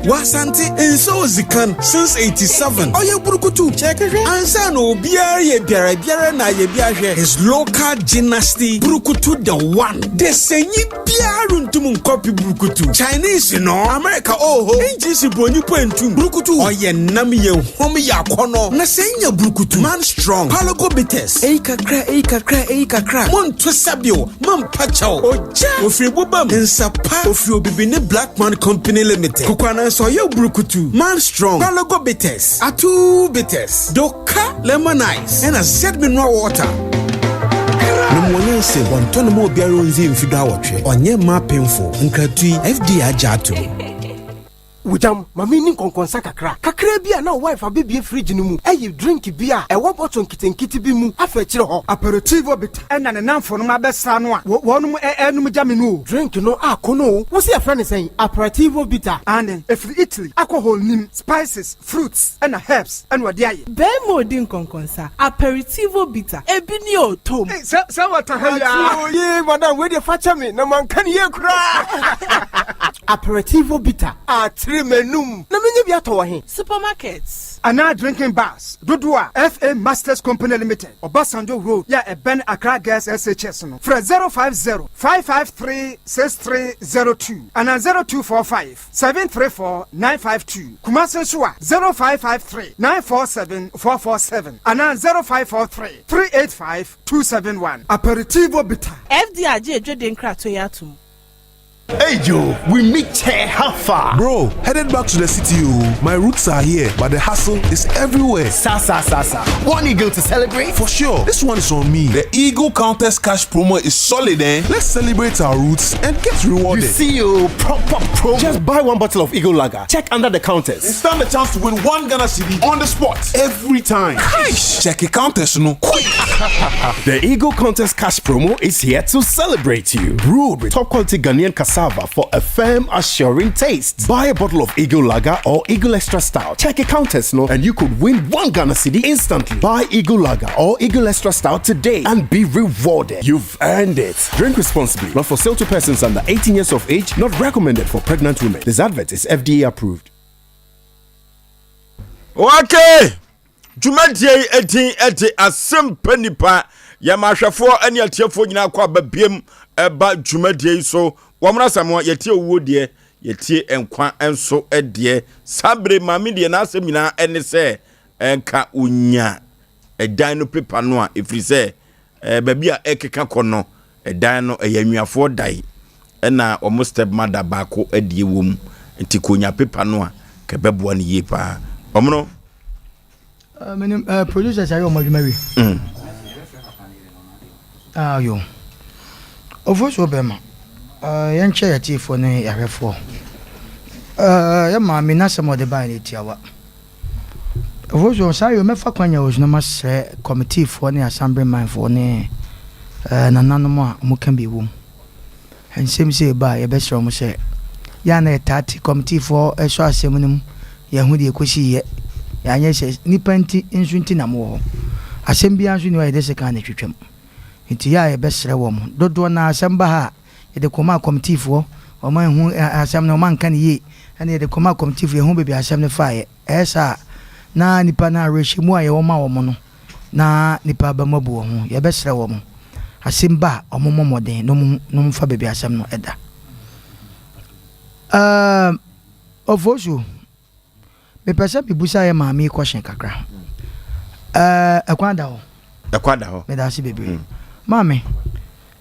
Wɔ Asante, nsa odzi kan since 87. Ɔyɛ burukutu. Kyɛkɛhwɛ. Ansa na obiara yɛ biara biara na ayɛ bi ahwɛ. His local gymnasty burukutu the one. Desenyi biara runtum nkɔpi burukutu. Chinese no, America oho, English bronyi po entum. Burukutu ɔyɛ nam yɛ hom yɛ akɔnɔ. Na sɛ enya burukutu, man strong, palogo bitters. Eyi kakra, eyi kakra, eyi kakra. Monto sabio, mampa kyɛw. Ogya! Ofiri boba mu. Nsa pa. Ofiri Obibini Black Man Company Limited. Kokoanansa ɔyɛ burukutu, man strong, palogo bitters, atuu bitters, doka lemon ice, ɛna Z mineral water. Nom wɔ nyansa mu. Wɔntɔ no ma obiara ondzi mfe duawɔtwe. Ɔnnyɛ mma apemfo. Nkratow yi, FDA agye ato mu. Wogyam, ma menni nkɔnkɔnsa kakra. Kakraa bi a na wo wife abɛbue fridge no mu ayi drink bi a ɛwɔ bottle nketenkete bi mu afa akyire hɔ. Aperitivo bitter ɛna ne namfonom abɛsra no a wɔnom ɛɛnom gya me no o. Drink no akɔ no o. Wo se yɛfrɛ no sɛn? Aperitivo bitter? Aane, ɛfiri Italy, alcohol nnim, spices, fruits ɛna herbs ɛna wɔde ayɛ. Barima odi nkɔnkɔnsa, aperitivo bitter, ebi ni o, tom. Ei, sɛ, sɛ wɔta ha yi aa. Ati o, yee, madam, wei deɛ fa kyɛ me, na manka no yie koraa. Aperitivo bitter, atere m'anum, na menya bi atɔ wɔ he? Supermarkets. Anaa drinking bars dodoɔ a FA Masters Company Limited, Obasanjo Road yɛ a ɛbɛn Accra Girls SHS no, frɛ 050 553 6302 anaa 0245 734 952. Kumasi nso a, 0553 947 447 anaa 0543 385 271. Aperitivo Bitter. FDA agye adwadie nkratoɔ yi atom. Hey Joe, we meet here, how far? Bro, headed back to the city oh. My roots are here, but the hustle is everywhere. Sa sa sa sa. One eagle to celebrate? For sure. This one is on me. The Eagle Counters Cash promo is solid, eh? Let's celebrate our roots and get rewarded. You see, oh, proper promo. Just buy one bottle of Eagle Lager. Check under the counters. And stand a chance to win one Ghana cedi on the spot every time. Cash! Check the counters, no. Quick! the Eagle Contest Cash promo is here to celebrate you. Brewed with top quality Ghanaian cassava for a firm, assuring taste. Buy a bottle of Eagle Lager or Eagle Extra Stout. Check a counters, no, and you could win one Ghana cedi instantly. Buy Eagle Lager or Eagle Extra Stout today and be rewarded. You've earned it. Drink responsibly. Not for sale to persons under 18 years of age. Not recommended for pregnant women. This advert is FDA approved. Okay. Dwumadie yi edin de Asɛmpa Nipa. Yɛma ahwɛfoɔ ne atiefoɔ nyinaa kɔ aba biem ɛba dwumadie yi so. Wɔn Asamoah, yɛtie owuo deɛ, yɛtie nkwa nso deɛ. Saa bere maame deɛ n'asɛm nyinaa ɛne sɛ ɛnka onya ɛdan no pepa no a ɛfiri sɛ ɛɛ baabi a ɛkeka kɔ no ɛdan no ɛyɛ anwiafoɔ dan ɛna wɔn step mother baako adie wɔ mu nti konya pepa no a kɛbɛboa no yie paa wɔn no. Uh, menim uh, producers ayɛ wɔn adwuma wi. Mm. Ah, yo. Ofosuo bɛrima, uh, yɛnkyɛ yɛtiefoɔ ne yɛahwɛfoɔ. Uh, yɛ maame n'asɛm a ɔde baeɛ no tiawa. Ofosuo, saa yo mɛfa kwan nya wɔ so na masrɛ kɔmitiifoɔ ne asambremanfoɔ ne uh, nananom a wɔka bi wɔ mu. Nsɛm sei ba a, yɛbɛsrɛ wɔn sɛ, yɛ a na yɛtaa te kɔmitiifoɔ sɔ asɛm no mu, yɛahu deɛ ɛkɔsiiɛ, yɛanyɛ sɛ nnipa nti nso nti na mowɔ hɔ. Asɛm biara nso nni hɔ a yɛde sekan na ɛtwitwam. Nti yɛ a yɛbɛsrɛ wɔn. Dodoɔ no ara asɛm ba ha a, yɛde kɔma kɔmitiifoɔ, wɔn anhu asɛm no, wɔn anka no yie, ɛna yɛde kɔma kɔmitiifoɔ, yɛhu baabi a asɛm no faeɛ. Ɛyɛ saa a, na nnipa no awerɛhyɛmu a yɛwɔ ma wɔn no, na nnipa aba mu abu wɔn ho. Yɛbɛsrɛ wɔn, asɛm ba a, wɔmmɔ mmɔden na wɔn na wɔmfa baabi a asɛm no da. Um, Ofosu, mepɛ sɛ mebusa yɛ maame yi question kakra. Uh, ɛkwan da hɔ. Ɛkwan da hɔ. Meda ase bebree. Mm. Maame,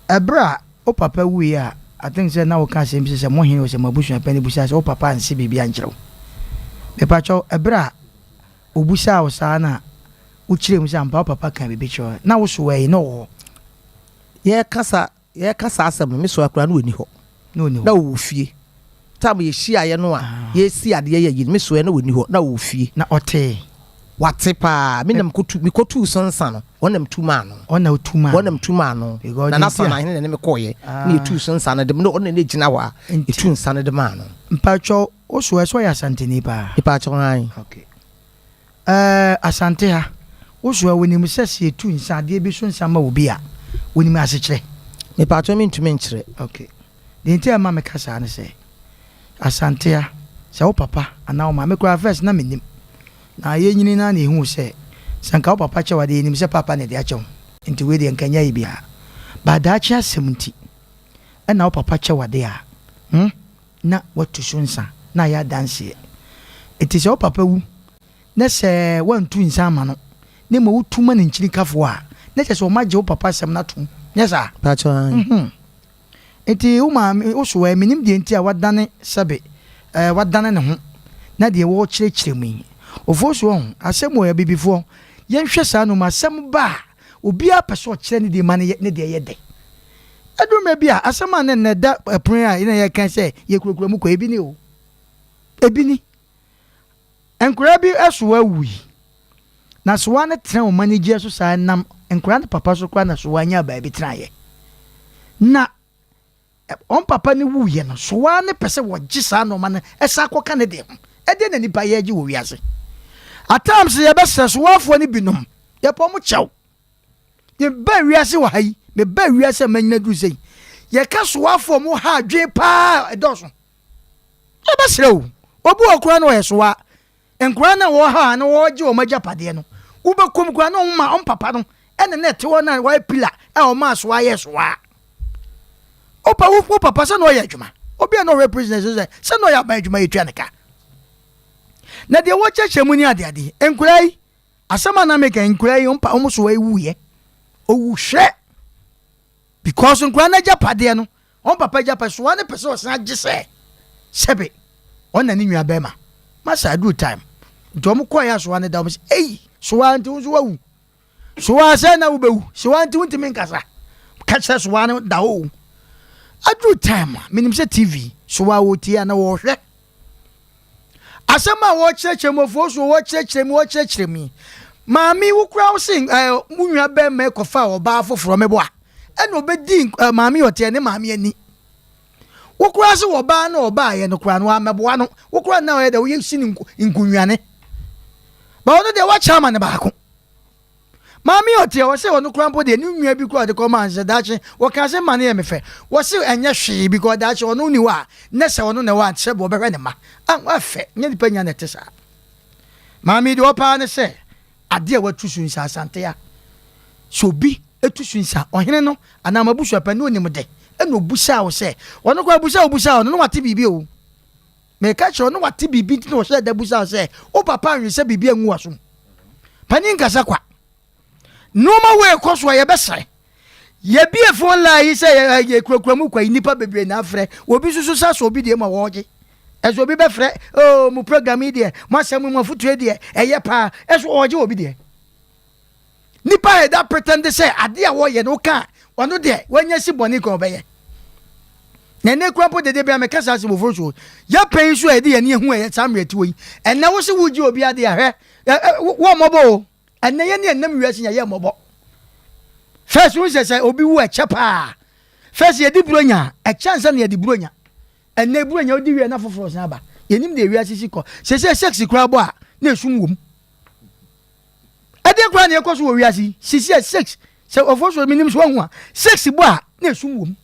ɛberɛ a wo papa wuiɛ a, I think sɛ na woka asɛm bi sɛ sɛ mo hene o sɛ mo abusua panin busa sɛ wo papa anse biribi ankyerɛ wo. Mepakyɛw, ɛberɛ a Obisaa wo saa na wokyerɛɛ mu sɛ ampa wo papa kaa biribi kyerɛɛ wo. Na wo so ɛ? Na ɔwɔ hɔ? Yɛreka sa yɛreka saa asɛm no, me soa koraa na ɔnni hɔ. Na ɔnni hɔ. Na ɔwɔ fie. Time yɛhyiaeɛ no a yɛresi adeɛ yɛ ayi no, me soa na ɔnni hɔ, na ɔwɔ fie. Na ɔtee? Wate paa. Me na mekɔtu mekɔtuu so nsa no, wɔn na metu maa no. Wɔn na wotu maa no. Wɔn na metu maa no. Because Nana deɛ nti a. Sanahene na ɛne me kɔeɛ, na yɛtuu so nsa no de, na ɔno na na ɛgyina hɔ a yɛtuu nsa no de maa no. Mpakyɛw, Wo so ɛ, sɛ ɔyɛ Asanteni paa? Mepaakyɛw aane. Ok. Ɛɛ Asante ha, wo so ɛ, wonim sɛ sɛ yɛtu nsa, adeɛ bi so nsa ma obi a, wonim asekyerɛ? Mepaakyɛw mentumi nkyerɛ. Ok. Deɛ nti a ɛma meka saa ne sɛ, Asantea, sɛ wo papa anaa wo maame koraa first na mennim. Na yɛnyini no ara na yɛhuu sɛ, sɛ nka wo papa kyɛ wo adeɛ yɛnim sɛ paapa na ɛde akyɛ wo nti wei deɛ nka ɛnyɛ ayi biara. But daakye asɛm nti ɛna wo papa kyɛ wo adeɛ a, hmm, na watu so nsa na ayɛ adanseɛ. Nti sɛ wo papa wu na sɛ woantu nsa amma no na mmom wotu ma ne nkyirikafoɔ a, na kyerɛ sɛ wɔagye wo papa asɛm no atom. Nyɛ saa? Mpakyɛw, aane. Mhm. Nti wo maame, wo so ɛ, mennim deɛ nti a wadane sɛbe, ɛɛ, wadane ne ho, na deɛ wɔrekyerɛkyerɛ mu yi. Ofosu ɔho, asɛm wɔ abibifoɔ, yɛnhwɛ saa nnoɔma, asɛm ba a, obiara pɛ sɛ ɔkyerɛ ne deɛ ma ne deɛ yɛ dɛ. Ɛduru mmerɛ bi a, asɛm a na nnɛ ɛda ɛpono a na yɛka sɛ yɛkurakura mu kɔ, ebi ni o, ebi ni. Nkwadaa bi soa wui, na soa no tena wɔn anigyeɛ so saa nam nkwadaa no papa so koraa na soa nyaa baabi tenaeɛ. Na wɔn papa no wuiɛ no, soa no pɛ sɛ wɔgye saa nneɛma no ɛsan kɔka ne deɛ ho. Ɛdeɛ na nipa yɛ gye wɔ wiase. At times yɛbɛsrɛ soafoɔ no binom, yɛpɛ wɔn kyɛw. Mebaa wiase wɔ ha yi, mebaa wiase a manyina duru sɛ yi. Yɛka soafoɔ mo ha adwene paa ɛdɔɔso. Yɛbɛsrɛ o, obi wɔ koraa na ɔyɛ soa. Nkoraa na wɔwɔ ha a na wɔregye wɔn agyapadeɛ no, wobɛkɔ mu koraa na wɔn ma wɔn papa no ɛna na ɛte hɔ na wɔayɛ pila a wɔn a soa yɛ soa. Opa wo wo papa sɛ na ɔyɛ adwuma. Obi a na ɔhwɛ prisoners sɛ sɛ na ɔyɛ aban adwuma yɛtua ne ka. Na deɛ wɔkyerɛkyerɛ mu ni adeade. Nkoraa yi, asɛm a na meka nkoraa yi wɔn pa wɔn soa yi wuyɛ. Owu hwɛ because nkoraa no agyapadeɛ no Wɔn papa agya pɛ soa ne pɛ sɛ ɔsan agye sɛ sɛbe ɔna ne nua bɛrima. Masa aduru time. Nti wɔn kɔɛ a soa ne da wɔn sɛ ei soa nti wo nso wawu. Soa sɛ na wobɛwu. Soa nti wontumi nkasa. Ka kyerɛ soa no da hɔ o. Aduru time a menim sɛ TV soa wɔtie a na wɔhwɛ. Asɛm a wɔkyerɛkyerɛ mu ofuo so wɔkyerɛkyerɛ mu wɔkyerɛkyerɛ mu yi. Maame wo kura wo se ɛɛ wo nua bɛrima kɔfa ɔbaa foforɔ meboa. Ɛna ɔbɛdi ɛɛ maame ɔteɛ ne maame ani. Wo kura se ɔbaa na ɔbaayɛ no kura no amɛboa no. Wo kura na ɔyɛ dɛ woyɛ si ne nkunwane. Ba ɔno deɛ wakyɛ ama ne baako. Maame yi ɔteɛ ɔse ɔno koraa mpo deɛ ne nua bi koraa ɔde kɔ maa no sɛ daakye wɔkaa sɛ mma no yɛ me fɛ wɔse ɛnyɛ hwee because daakye ɔno ni hɔ a nɛ sɛ ɔno na ɛwɔ a sɛ wɔbɛhwɛ ne mma a afɛ nyɛ nipa nya na ɛte saa maame yi deɛ ɔpaa ne sɛ adeɛ a watu so nsa asantea sɛ obi etu so nsa ɔhene no anaa mabusua pɛ ne onim de ɛna obusaa wo sɛ ɔno koraa busa obusaa ɔno no wate biribi o Meka kyerɛ wo na wate biribi nti na ɔhyɛɛ da busaa wo sɛ, Wo papa anwe sɛ biribi angu w'asom? Panin nkasa kwa. Nnoɔma wei kɔ so a yɛbɛsrɛ. Yɛbie phone line yi sɛ yɛkurakura mu kwa yi nnipa bebree na afrɛ. Obi nso so sa sɔ obi deɛ mu a wɔregye. Ɛso obi bɛfrɛ, oh mo program yi deɛ, mo asɛm mo afotuo deɛ, ɛyɛ paa. Ɛso ɔregye obi deɛ. Nipa a ɛda pretend sɛ adeɛ a wɔyɛ no woka a ɔno deɛ wanya si bɔne kwan ɔbɛyɛ. Na ɛnɛ kura mpo dede bia meka saa sɛ wɔforo so yɛpɛn yi so a yɛde yɛn ani ahu ɛyɛ saa mmerɛ tiwɔ yi. Ɛnɛ wo se wogye obi adeɛ a hwɛ wɔ mmɔbɔ o. Ɛnɛ yɛne ɛnam wiase nya yɛ mmɔbɔ. First wo sɛ sɛ obi wu ɛkyɛ paa. First yɛde buronya ɛkyɛ ansa na yɛde buronya. Ɛnɛ buronya wodi wie na foforɔ san aba. Yɛnim deɛ wiase si kɔ. Sɛ sɛ sex koraa bɔ a na esum wɔ mu. Ɛdeɛ koraa na ɛkɔ so wɔ wiase yi sisi a sex sɛ ɔfo so menim so ahu a sex bɔ a na esum wɔ mu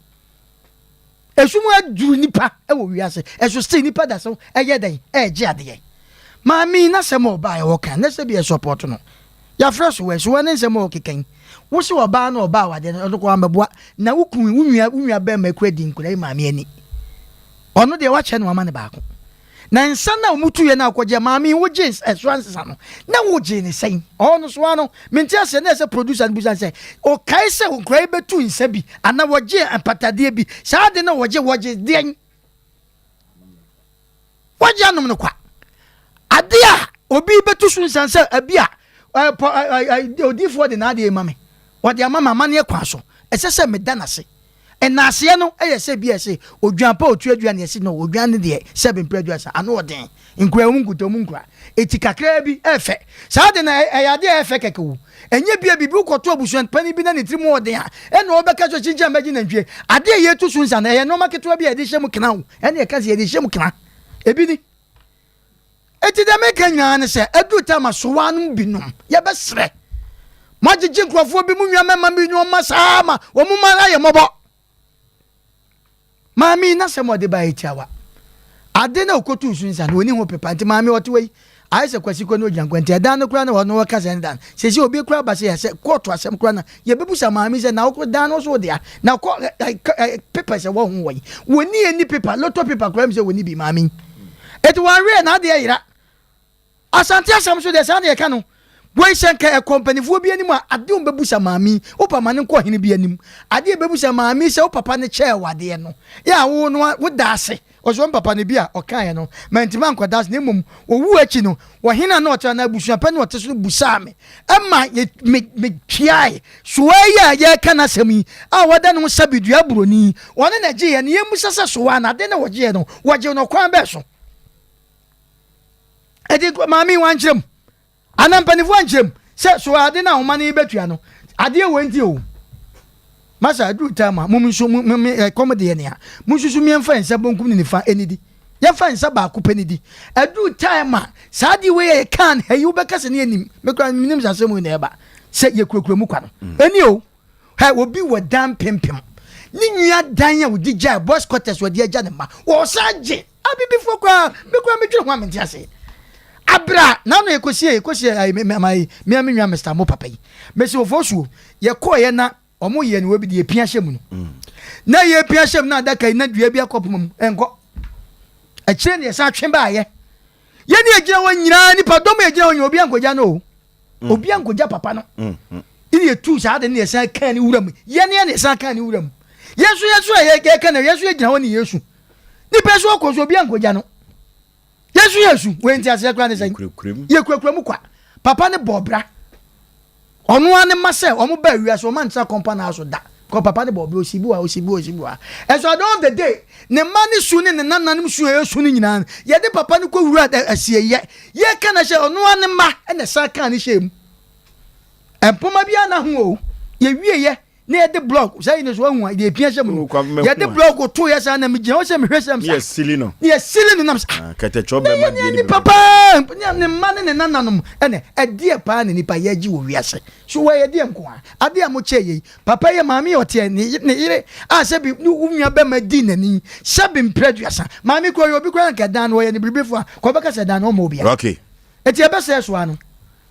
esum aduru nipa wɔ wiase ɛso still nipa da so ɛyɛ dɛn ɛregye adeɛ maame yi n'asɛm a ɔbaa ɛwɔ kan na sɛ bi ɛsɔpɔt no yɛafrɛ so wɔ so wɔ ne nsɛm a ɔkeka yi wo se ɔbaa na ɔbaa wadeɛ no ɔno kɔ amɛboa na wo kun wo nua wo nua bɛrima akura di nkura yi maame ani ɔno deɛ wakyɛ no ama ne baako Na nsa no a wɔtuiɛ no a wokɔgyeɛ, maame yi wogyee ɛso ansesa no, na wogyee ne sɛn? Ɔɔ no soa no, mente aseɛ, na ɛsɛ producer no bisa no sɛ, ɔkae sɛ nkwadaa yi bɛtu nsa bi anaa wɔgyee mpatadeɛ bi, saa ade no a wɔgye, wɔgye deɛn? Wɔgye anom no kwa. Adeɛ a obi bɛtu so nsa sɛ abi a odiifoɔ de n'adeɛ ma me, wɔde ama me amanneɛ kwan so, ɛsɛ sɛ meda n'ase. Nnaaseɛ no yɛ sɛ bi a ɛse odwan pa otu adua na yɛse no odwan no deɛ sɛbe mpere aduasa ano ɔden nkura ɛmu nkuta ɔmu nkura eti kakraa bi ɛfɛ saa de na ɛyɛ adeɛ a ɛfɛ kɛkɛ o ɛnyɛ bi a biribi wokɔto abusua panin bi na ne tiri mu ɔden a ɛna ɔbɛka sɛ kyinkyin mɛgye nantwie adeɛ a yɛtu so nsa no ɛyɛ nneɛma ketewa bi a yɛde hyɛ mu kena o ɛna yɛka sɛ yɛde hyɛ mu kena ebi ni. Enti deɛ meka nyinaa ne sɛ, aduru time a sowaa no mu binom, yɛbɛsrɛ moagyegye nkurɔfoɔ bi mu nwa mɛma bi nneɛma saa ma wɔn mma ayɛ mmɔbɔ. Maame yi n'asɛm a ɔde baeɛ tiawa. Ade na ɔkɔtuu so nsa no, ɔnni ho pepa. Nti maame ɔte hɔ yi, ayɛ sɛ Kwasi kɔ na ɔgyina nkwa nti ɛdan no koraa na ɔno ɔka sɛ ne dan. Seesei obi koraa ba sɛ yɛ sɛ kɔɔto asɛm koraa na yɛbɛbusa maame sɛ na wo dan no so wo dea? Na kɔ ɛ ɛ papers ɛwɔ ho wɔ yi. Wɔnni ɛni paper, lotto paper koraa mi sɛ wɔnni bi maame yi. Eti wɔanhwɛ na adeɛ yera. Asante asɛm nso deɛ saa na yɛka no. Wei sɛ nka ɛkɔ mpanifoɔ bi anim a adeɛ wɔn bɛbusa maame yi, wo pa ma no nkɔ ɔhene bi anim. Adeɛ bɛbusa maame yi sɛ wo papa no kyɛɛ wo adeɛ no, yɛ a wo no wo da ase. Ɔsɛ wɔn papa no bi a ɔkaeɛ no, mantumi ankɔda ase na mmom ɔwuu akyi no, ɔhene a na ɔte anaa abusua panin a ɔte so no busaa me ma me metuae. Soa yi a yɛreka n'asɛm yi a wada ne ho sɛ bidua buroni, ɔno na ɛgyeeɛ no, yɛmmisa sɛ soa no adeɛ no a wɔgyeeɛ no, wɔgyee no ɔkwan bɛn so? Eti maame yi wankyerɛ mu anaa mpanimfoɔ ankyerɛ mu sɛ so ade no a ɔma no yi bɛtua no adeɛ wɔ nti o. Masa aduru time a mom nso mo me ɛkɔm deɛ nea mo nso so miɛmfa nsa bonkum ne nifa ɛnidi yɛmfa nsa baako pɛ nidi aduru time a saa adeɛ wei yɛ kan ha yi wobɛka sɛ ne yɛnim me kora menim sɛ asɛm wei na ɛba sɛ yɛkurakura mu kwa no ɛni o. Hɛ, obi wɔ dan mpempem. Ne nua dan a ɔdi gyae, boys quarters ɔde agya ne mma. Wɔsan gye. Abibifoɔ koraa, me koraa medwene ho a mente ase. Abra, na ano yɛkɔsie, yɛkɔsie ayi, me, me, me, me, me nua Mr. Mo papa yi. Mesi wɔfɔ suo, yɛkɔɔyɛ na wɔn yɛ no wɔ bi de yɛpia hyɛ mu no. Mm. Na yɛpia hyɛ mu na adaka yi na dua bi akɔ poma mu, ɛnkɔ. Akyire ne yɛsan twe baayɛ. Yɛne yɛgyina hɔ nyinaa, nipa dɔm yɛgyina hɔ nyinaa, obi ankɔgya no o. Mm. Obi ankɔgya papa no. Mm, mm. Ɛne yɛtuu saa de ne yɛsan kaa ne wura mu. Yɛne yɛne yɛsan kaa ne wura mu. Yɛn nso yɛn nso a yɛka no yɛn nso yɛgyina hɔ ne yɛsu. Nipa nso ɔkɔ so obi ankɔgya no. Yɛn nso yɛsu. Wei nti aseɛ koraa ne sɛn? Yɛkurakura mu kwa. Papa ne bɔɔ bra. Ɔno ara ne ma sɛ wɔn baa wiase wɔn antena kɔmpa naa so da. Kɔ papa ne bɔɔ bra osi bi wa osi bi wa osi bi wa. Ɛso at the end of the day ne mma ne su ne ne nananom su a ɛsu no nyinaa no yɛde papa no kɔ wura asieyɛ. Yɛka na hyɛ ɔno ara ne mma na ɛsan kaa ne hyɛɛ mu. Mpoma biara na ho o. Yɛwieɛ na yɛde blɔk sɛ yi ne so ahu a deɛ epia hyɛ mu no oh, yɛde blɔk to yɛ saa na megyina hɔ sɛ mehwɛ sɛ msa yɛsili no ne yɛsili no nam sa ah, kɛtɛkyɛ bɛma deɛ ne nipa paa ne mma ne ne nananom ɛnɛ ɛdeɛ paa ne nipa yɛgye wɔ wiase so wɔyɛ deɛ nko a adeɛ a mokyɛ yei papa yɛ maame yɛ ɔteɛ ne ne yere a sɛbi ne wo nua bɛma di n'ani sɛbi mprɛ aduasa maame kura yɛ obi kura nka dan no ɔyɛ ne biribifo a kɔ bɛka sɛ dan no ɔma obi a okay eti ɛbɛsɛ so ano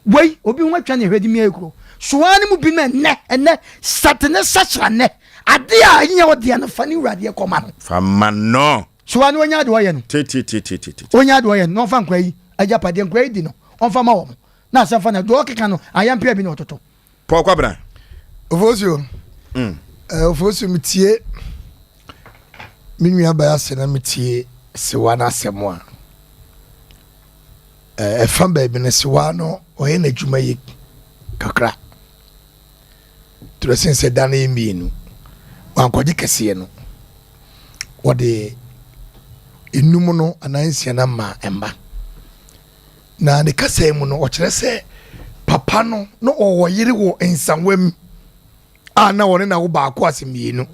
Wei, obi ho atwa ne hwɛ de mia ekuro. Soa no mu bi no ɛnɛ, ɛnɛ, sate ne sakyera nɛ. Adeɛ a ɛnyɛ wo deɛ no, fa ne wura deɛ kɔma no. Fa ma no. Soa no ɔnya adeɛ ɔyɛ no. Tititititi. Ɔnya adeɛ ɔyɛ no, na ɔmfa nkora yi agyapadeɛ, nkora yi di no, ɔmfa ma wɔn. Na asɛm fa no, deɛ ɔkeka no, ayampea bi na ɔtoto. Paul Kwabena. Ofosuo. Mm. Uh, Ofosuo metie me nua baa ase na metie sewa no asɛm a ɛfa baabi no sewa no ɔyɛ n'adwuma yi kakra torɔ sen sɛ da no yɛ mmienu wankɔgye kɛseɛ no wɔde enum no anaa nsia no ama mma Na ne kasa mu no, ɔkyerɛ sɛ papa no na ɔwɔ yere wɔ nsawam a na ɔne na wo baako ase mmienu.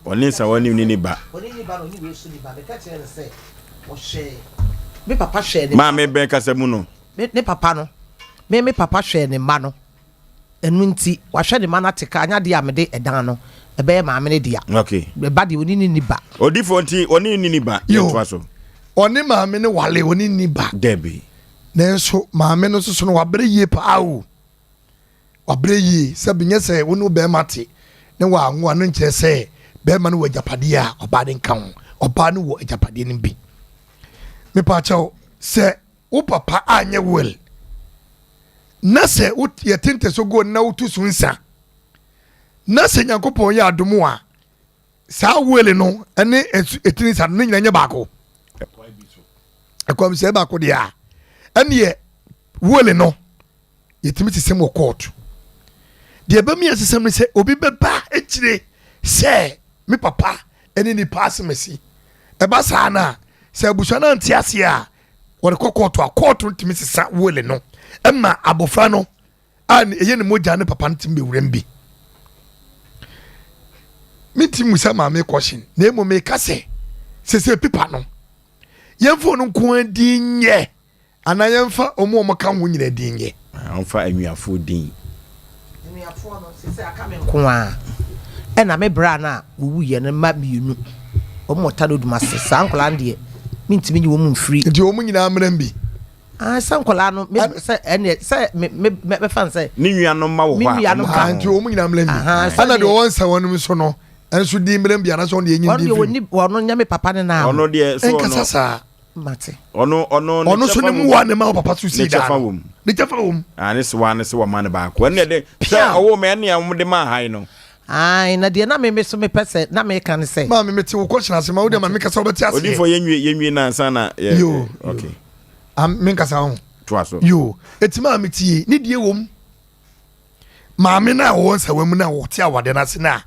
Ɔne nsawa nim ne ne ba. Me papa hwɛɛ ne Maame bɛn kasa mu no. Ne papa no, me me papa hwɛɛ ne mma no. Ɛno nti, wahwɛ ne mma no ate ka, anyɛ adeɛ a mede ɛdan no, ɛbɛyɛ maame no dea. Okay. Ɛba deɛ, ɔne ne nni ba. Odifoɔ nti, ɔne ne nni ba. Yɛntoa so. Ɔne maame no wale, ɔne nni ba. Dabi. Nanso maame no nso so no, wabrɛ yie paa o. Wabrɛ yie. Sɛbi nyɛ sɛ wo ne wo bɛrima te ne wanwo a, no nkyerɛ sɛ bɛrima no wɔ agyapadeɛ a ɔbaa no nka ho. Ɔbaa no wɔ agyapadeɛ no bi. Mepaakyɛw, sɛ wo papa anyɛ will na sɛ yɛte ntɛso go na wotu so nsa na sɛ nyankopɔn yɛ adom a saa will no ne ɛtini nsa no nyina nyɛ baako ɛkwan sɛ baako deɛ a ɛneɛ will no yɛtumi sesɛm wɔ court deɛ ɛbɛmi yɛ sesɛm no sɛ obi bɛba akyire sɛ me papa ne nipa asemasi ɛba saa no a sɛ abusua no ante aseɛ a wɔde kɔ kɔɔto a kɔɔto no tumi sesa wele no ma abɔfra no a ɛyɛ ne mogya ne papa no tumi bɛwuram bi mentumi mu sɛ maame kɔhyen na mmom meka sɛ sɛsɛ pipa no yɛmfa ɔno nko ara din nyɛ Anaa yɛmfa wɔn a wɔka ho nyinaa din nyɛ. Wɔmfa anuafoɔ din. Anuafoɔ no, seesei aka me nko ara, ɛna me bra no a ɔwuiɛ no mma mmienu. Wɔn wɔ Tado Dumase. Saa nkwadaa no deɛ, mentumi nyi wɔn mfiri. Nti wɔn nyinaa mmra bi? Ah, sɛ nkwadaa no, me sɛ ɛnneɛ sɛ me me mɛfa no sɛ. Ne nuanom ma wɔ hɔ a. Me nuanom ka ho. Nti wɔn nyinaa mmra bi. Ɛna deɛ ɔwɔ nsa wɔn nso no, ɛnso di mmra bi anaasɛ ɔno deɛ enyi di mfiri. Ɔno nyɛ me papa ne naa. Ɔno deɛ so ɔno. Ɛnkasa saa. Mate. Ɔno ɔno ne kyɛfa wɔ mu. Ɔno nso ne mmoa ne ma papa so sii daa no. Ne kyɛfa wɔ mu. Ah ne sewa ne sewa ma ne baako. Ɛnna de sɛ ɔwɔ mɛ ɛnna wɔn de ma ha no. Ae na deɛ na me me so mepɛ sɛ na meka ne sɛ. Maame mete wo question ase ma wo deɛ ma me kasa wobɛte aseɛ. Odifo yɛnwie yɛnwie na ansa na yɛ. Yoo. Okay. Am me nkasa ho. Toa so. Yoo. Eti maame tie ne deɛ wɔ mu. Maame no a ɔwɔ nsawa mu no a ɔte awadeɛ no ase no a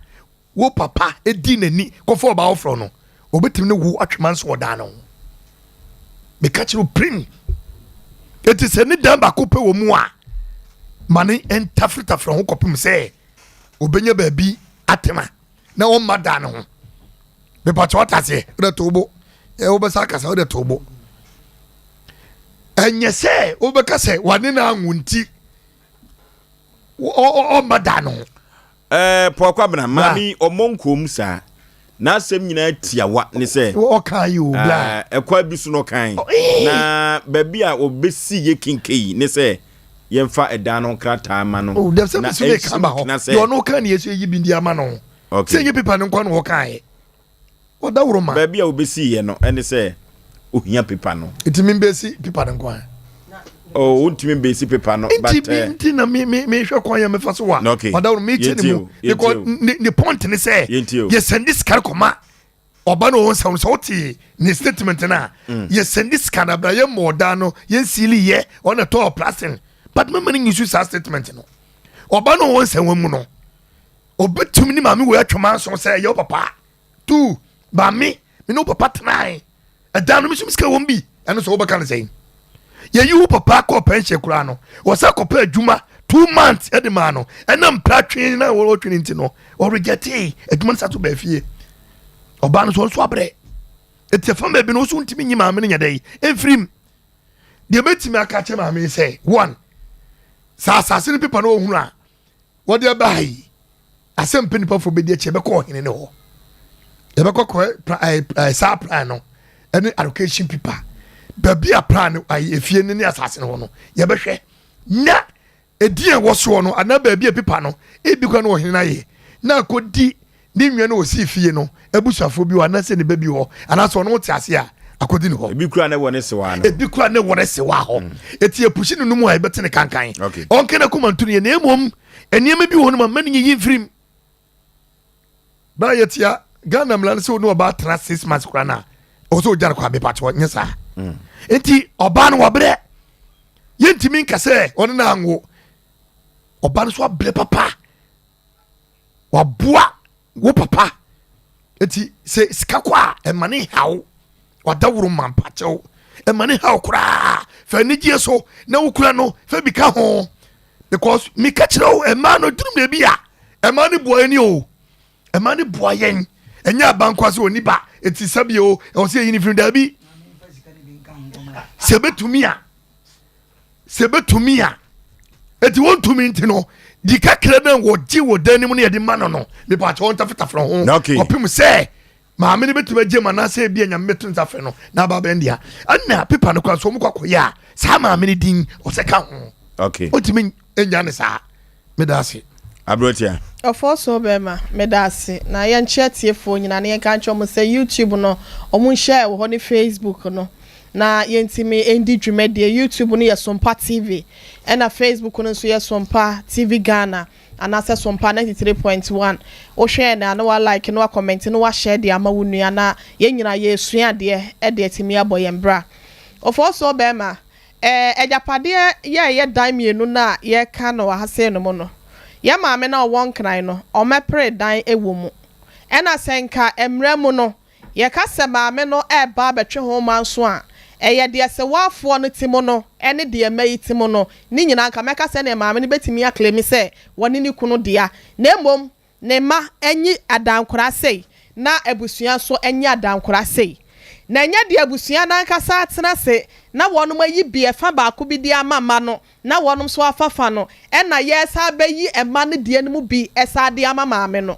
Wo papa di n'ani kɔfa ɔbaa foforɔ no, ɔbɛtumi ne wo atwe manso wɔ dan no ho. Meka kyerɛ wo pirim. Enti sɛ ne dan baako pɛ wɔ mu a, ma ne ntafretafre ho kɔpem sɛ ɔbɛnya baabi atena na ɔmma dan no ho. Mepakyɛ wate aseɛ, wode to bo. Wobɛsa akasa wode to bo. Ɛnyɛ sɛ wobɛka sɛ wane no anwo nti ɔmma dan no ho. Ɛɛ Paul Kwabena, maame yi ɔmmɔ nkɔɔ mu saa. N'asɛm nyinaa tiawa ne sɛ. Ɔka yi o bla. Ɛkwan bi so na ɔkan. Na baabi a ɔbɛsi yɛ kinkei ne sɛ yɛmfa ɛdan no nkrataa ma no. Oh, dɛm sɛ mi so ne kan ba hɔ. Deɛ ɔno kan ne yɛ so yɛ bi di ama no. Okay. Sɛ nye pepa no nkwa na ɔka yɛ. Ɔdaworo ma. Baabi a wobɛsii yɛ no ɛne sɛ ohia pepa no. Nti mi bɛsi pepa no nko a. Oh, wontumi bɛsi pepa no. Nti bi eh, nti na mi mi mi hwɛ kwan yɛ mefa so wa. Okay. Ɔdaworo mi kyɛ ne mu. Because ne ne point ne sɛ. Yɛ sɛndi sika kɔma ɔba no wɔn sɛ sɛ ɔte ne statement na. Mm. Yɛ sɛndi sika na abira yɛ mɔ ɔdan no yɛn siili yɛ ɔna tɔɔ plastic but mɛma ne nyusu saa statement no. Ɔba no wɔn sɛ wɔn mu no. Obetumi ne maame wei atwa manso sɛ ɛyɛ wo papa tu maame me ne wo papa tenae ɛdan no me so sika wɔm bi ɛno sɛ wobɛka no sɛn yɛyi wo papa kɔɔ pɛnhyɛ koraa no wɔsɛ kɔpɛ adwuma two months ɛde maa no ɛna mpra twe na wɔtwe no nti no ɔrejɛtee adwuma no sa so baa fie ɔbaa no so ɔnso abrɛ ɛti ɛfa baabi no wo so ntumi nyi maame no nyɛ dɛn ɛmfirim deɛ bɛtumi aka kyɛ maame sɛ one sɛ asase no pepa no ɔhunu a wɔde aba ha yi asɛm pɛ nipa fo bɛdi akyi ɛbɛkɔ ɔhene ne hɔ yɛbɛkɔ kɔ saa plan no ɛne allocation paper baabi a plan no ayi efie no ne asase no hɔ no yɛbɛhwɛ na edin a ɛwɔ soɔ no anaa baabi a paper no ebi kora no ɔhene no ayɛ na akɔdi Ne nua no a ɔsii fie no abusuafoɔ bi hɔ anaasɛ ne ba bi hɔ anaasɛ ɔno te ase a akɔdi ne hɔ. Ebi kura ne wɔ ne sewa no. Ebi kura ne wɔ ne sewa hɔ. Mm. Eti epusi ne no mu a ebɛte ne kankan. Okay. Ɔnka na koma nto ne yɛ na emom nneɛma bi wɔ hɔ no ma mma ne nyiyi mfirim. Bɛrɛ yɛ tia Ghana mmara no sɛ ɔne ɔbaa tena six months koraa na ɔwɔ sɛ ɔgya no kɔ abepa kyɛw nyɛ saa. Mm. Nti ɔbaa no wɔbrɛ yɛntumi nka sɛ ɔne no anwo ɔbaa no so abrɛ papa. waboa wo papa eti sɛ sika kɔ a ɛma ne haw wadaworo ma mpakyɛw ɛma ne haw koraa fɛ anigyeɛ so na wokura no fɛ bi ka ho because meka kyerɛ wo ɛmaa no duru baabi a ɛmaa no boa yɛn o ɛmaa no boa yɛn ɛnyɛ abankwa sɛ ɔni ba eti sɛbi o ɛwɔ sɛ yɛyi ne firi daabi sɛ ɛbɛtumi a sɛ ɛbɛtumi a ɛti wɔntumi nti no di kakra no wɔgye wɔ dan no mu no yɛde ma no no mepaakyɛ wɔntafetafere ho kɔpem sɛ maame no bɛtumi agye mu anaasɛ ebi a nyame bɛto nsa frɛ no na aba bɛn dea ɛna pepa no kora so wɔn kɔ akɔyɛ a saa maame no din ɔsɛ ka ho ɔntumi nya ne saa meda ase. Aberotia. Ɔfɔɔsoɔ bɛɛma, meda ase. Na yɛnkyerɛ atiefoɔ nyinaa na yɛnka nkyerɛ wɔn sɛ YouTube no wɔn nhyɛ wɔ hɔ ne Facebook no na yɛntumi ndi dwumadie. YouTube no yɛ Sompa TV ɛna Facebook no nso yɛ Sompa TV Ghana anaasɛ Sompa 93.1. Wohwɛ yɛn a na wa like na wa comment na wa share de ama wo nua na yɛn nyinaa yɛresua adeɛ de atumi abɔ yɛn bra. Ɔfɔɔsoɔ bɛɛma, Ɛɛ, agyapadeɛ yɛ a ɛyɛ dan mmienu no a yɛreka no wɔ ha sei no mu no, yɛn maame no a ɔwɔ Nkran no, ɔmmɛpere dan wɔ mu. Ɛna sɛ nka mmerɛ mu no, yɛka sɛ maame no reba abɛtwe ho manso a, ɛyɛ deɛ Sewaafoɔ no te mu no ne deɛ mma yi te mu no, ne nyinaa nka mɛka sɛ ɛneɛ maame no bɛtumi aklemi sɛ wɔne ne kunu dea. Na mmom Ne mma nye adankora sei, na abusua nso nye adankora sei. Na ɛnyɛ deɛ abusua no ankasa atena ase na wɔnom ayi bi ɛfa baako bi de ama mma no na wɔnom nso afa fa no, ɛna yɛresan abɛyi mma no deɛ no mu bi san de ama maame no.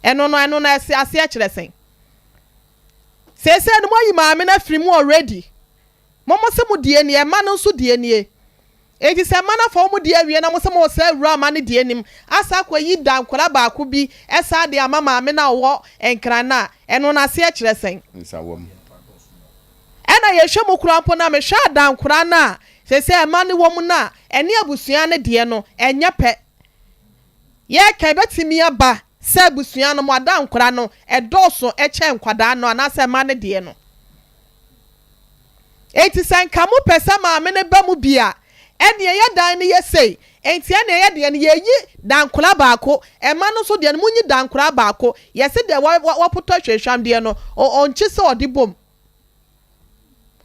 Ɛno no, ɛno no ɛse aseɛ kyerɛ sɛn? Seesei no moayi maame no afiri mu already. Mo mo se mo deɛ nie, mma no nso deɛ nie. Enti sɛ mma no afa wɔn deɛ awie na mo se moresan awura mma no deɛ no mu asan akɔyi dankora baako bi san de ama maame no a ɔwɔ Nkran no a, ɛno no aseɛ kyerɛ sɛn? Nsawam. Ɛna yɛhwɛ mu koraa mpo no a, mehwɛ adankora no a seesei mma no wɔ mu no a, ɛne abusua no deɛ no, ɛnyɛ pɛ. Yɛreka, ɛbɛtumi aba sɛ abusua no mu adankora no dɔɔso kyɛn nkwadaa no anaasɛ mma no deɛ no. Enti sɛ nka mopɛ sɛ maame no ba mu bi a, ɛnneɛ yɛ dan no yɛ sei. Enti ɛnneɛ yɛ deɛ no, yɛyi dankora baako, mma no nso deɛ no, monyi dankora baako. Yɛse deɛ wapotɔ hwamhwam deɛ no, ɔnkye sɛ ɔde bom.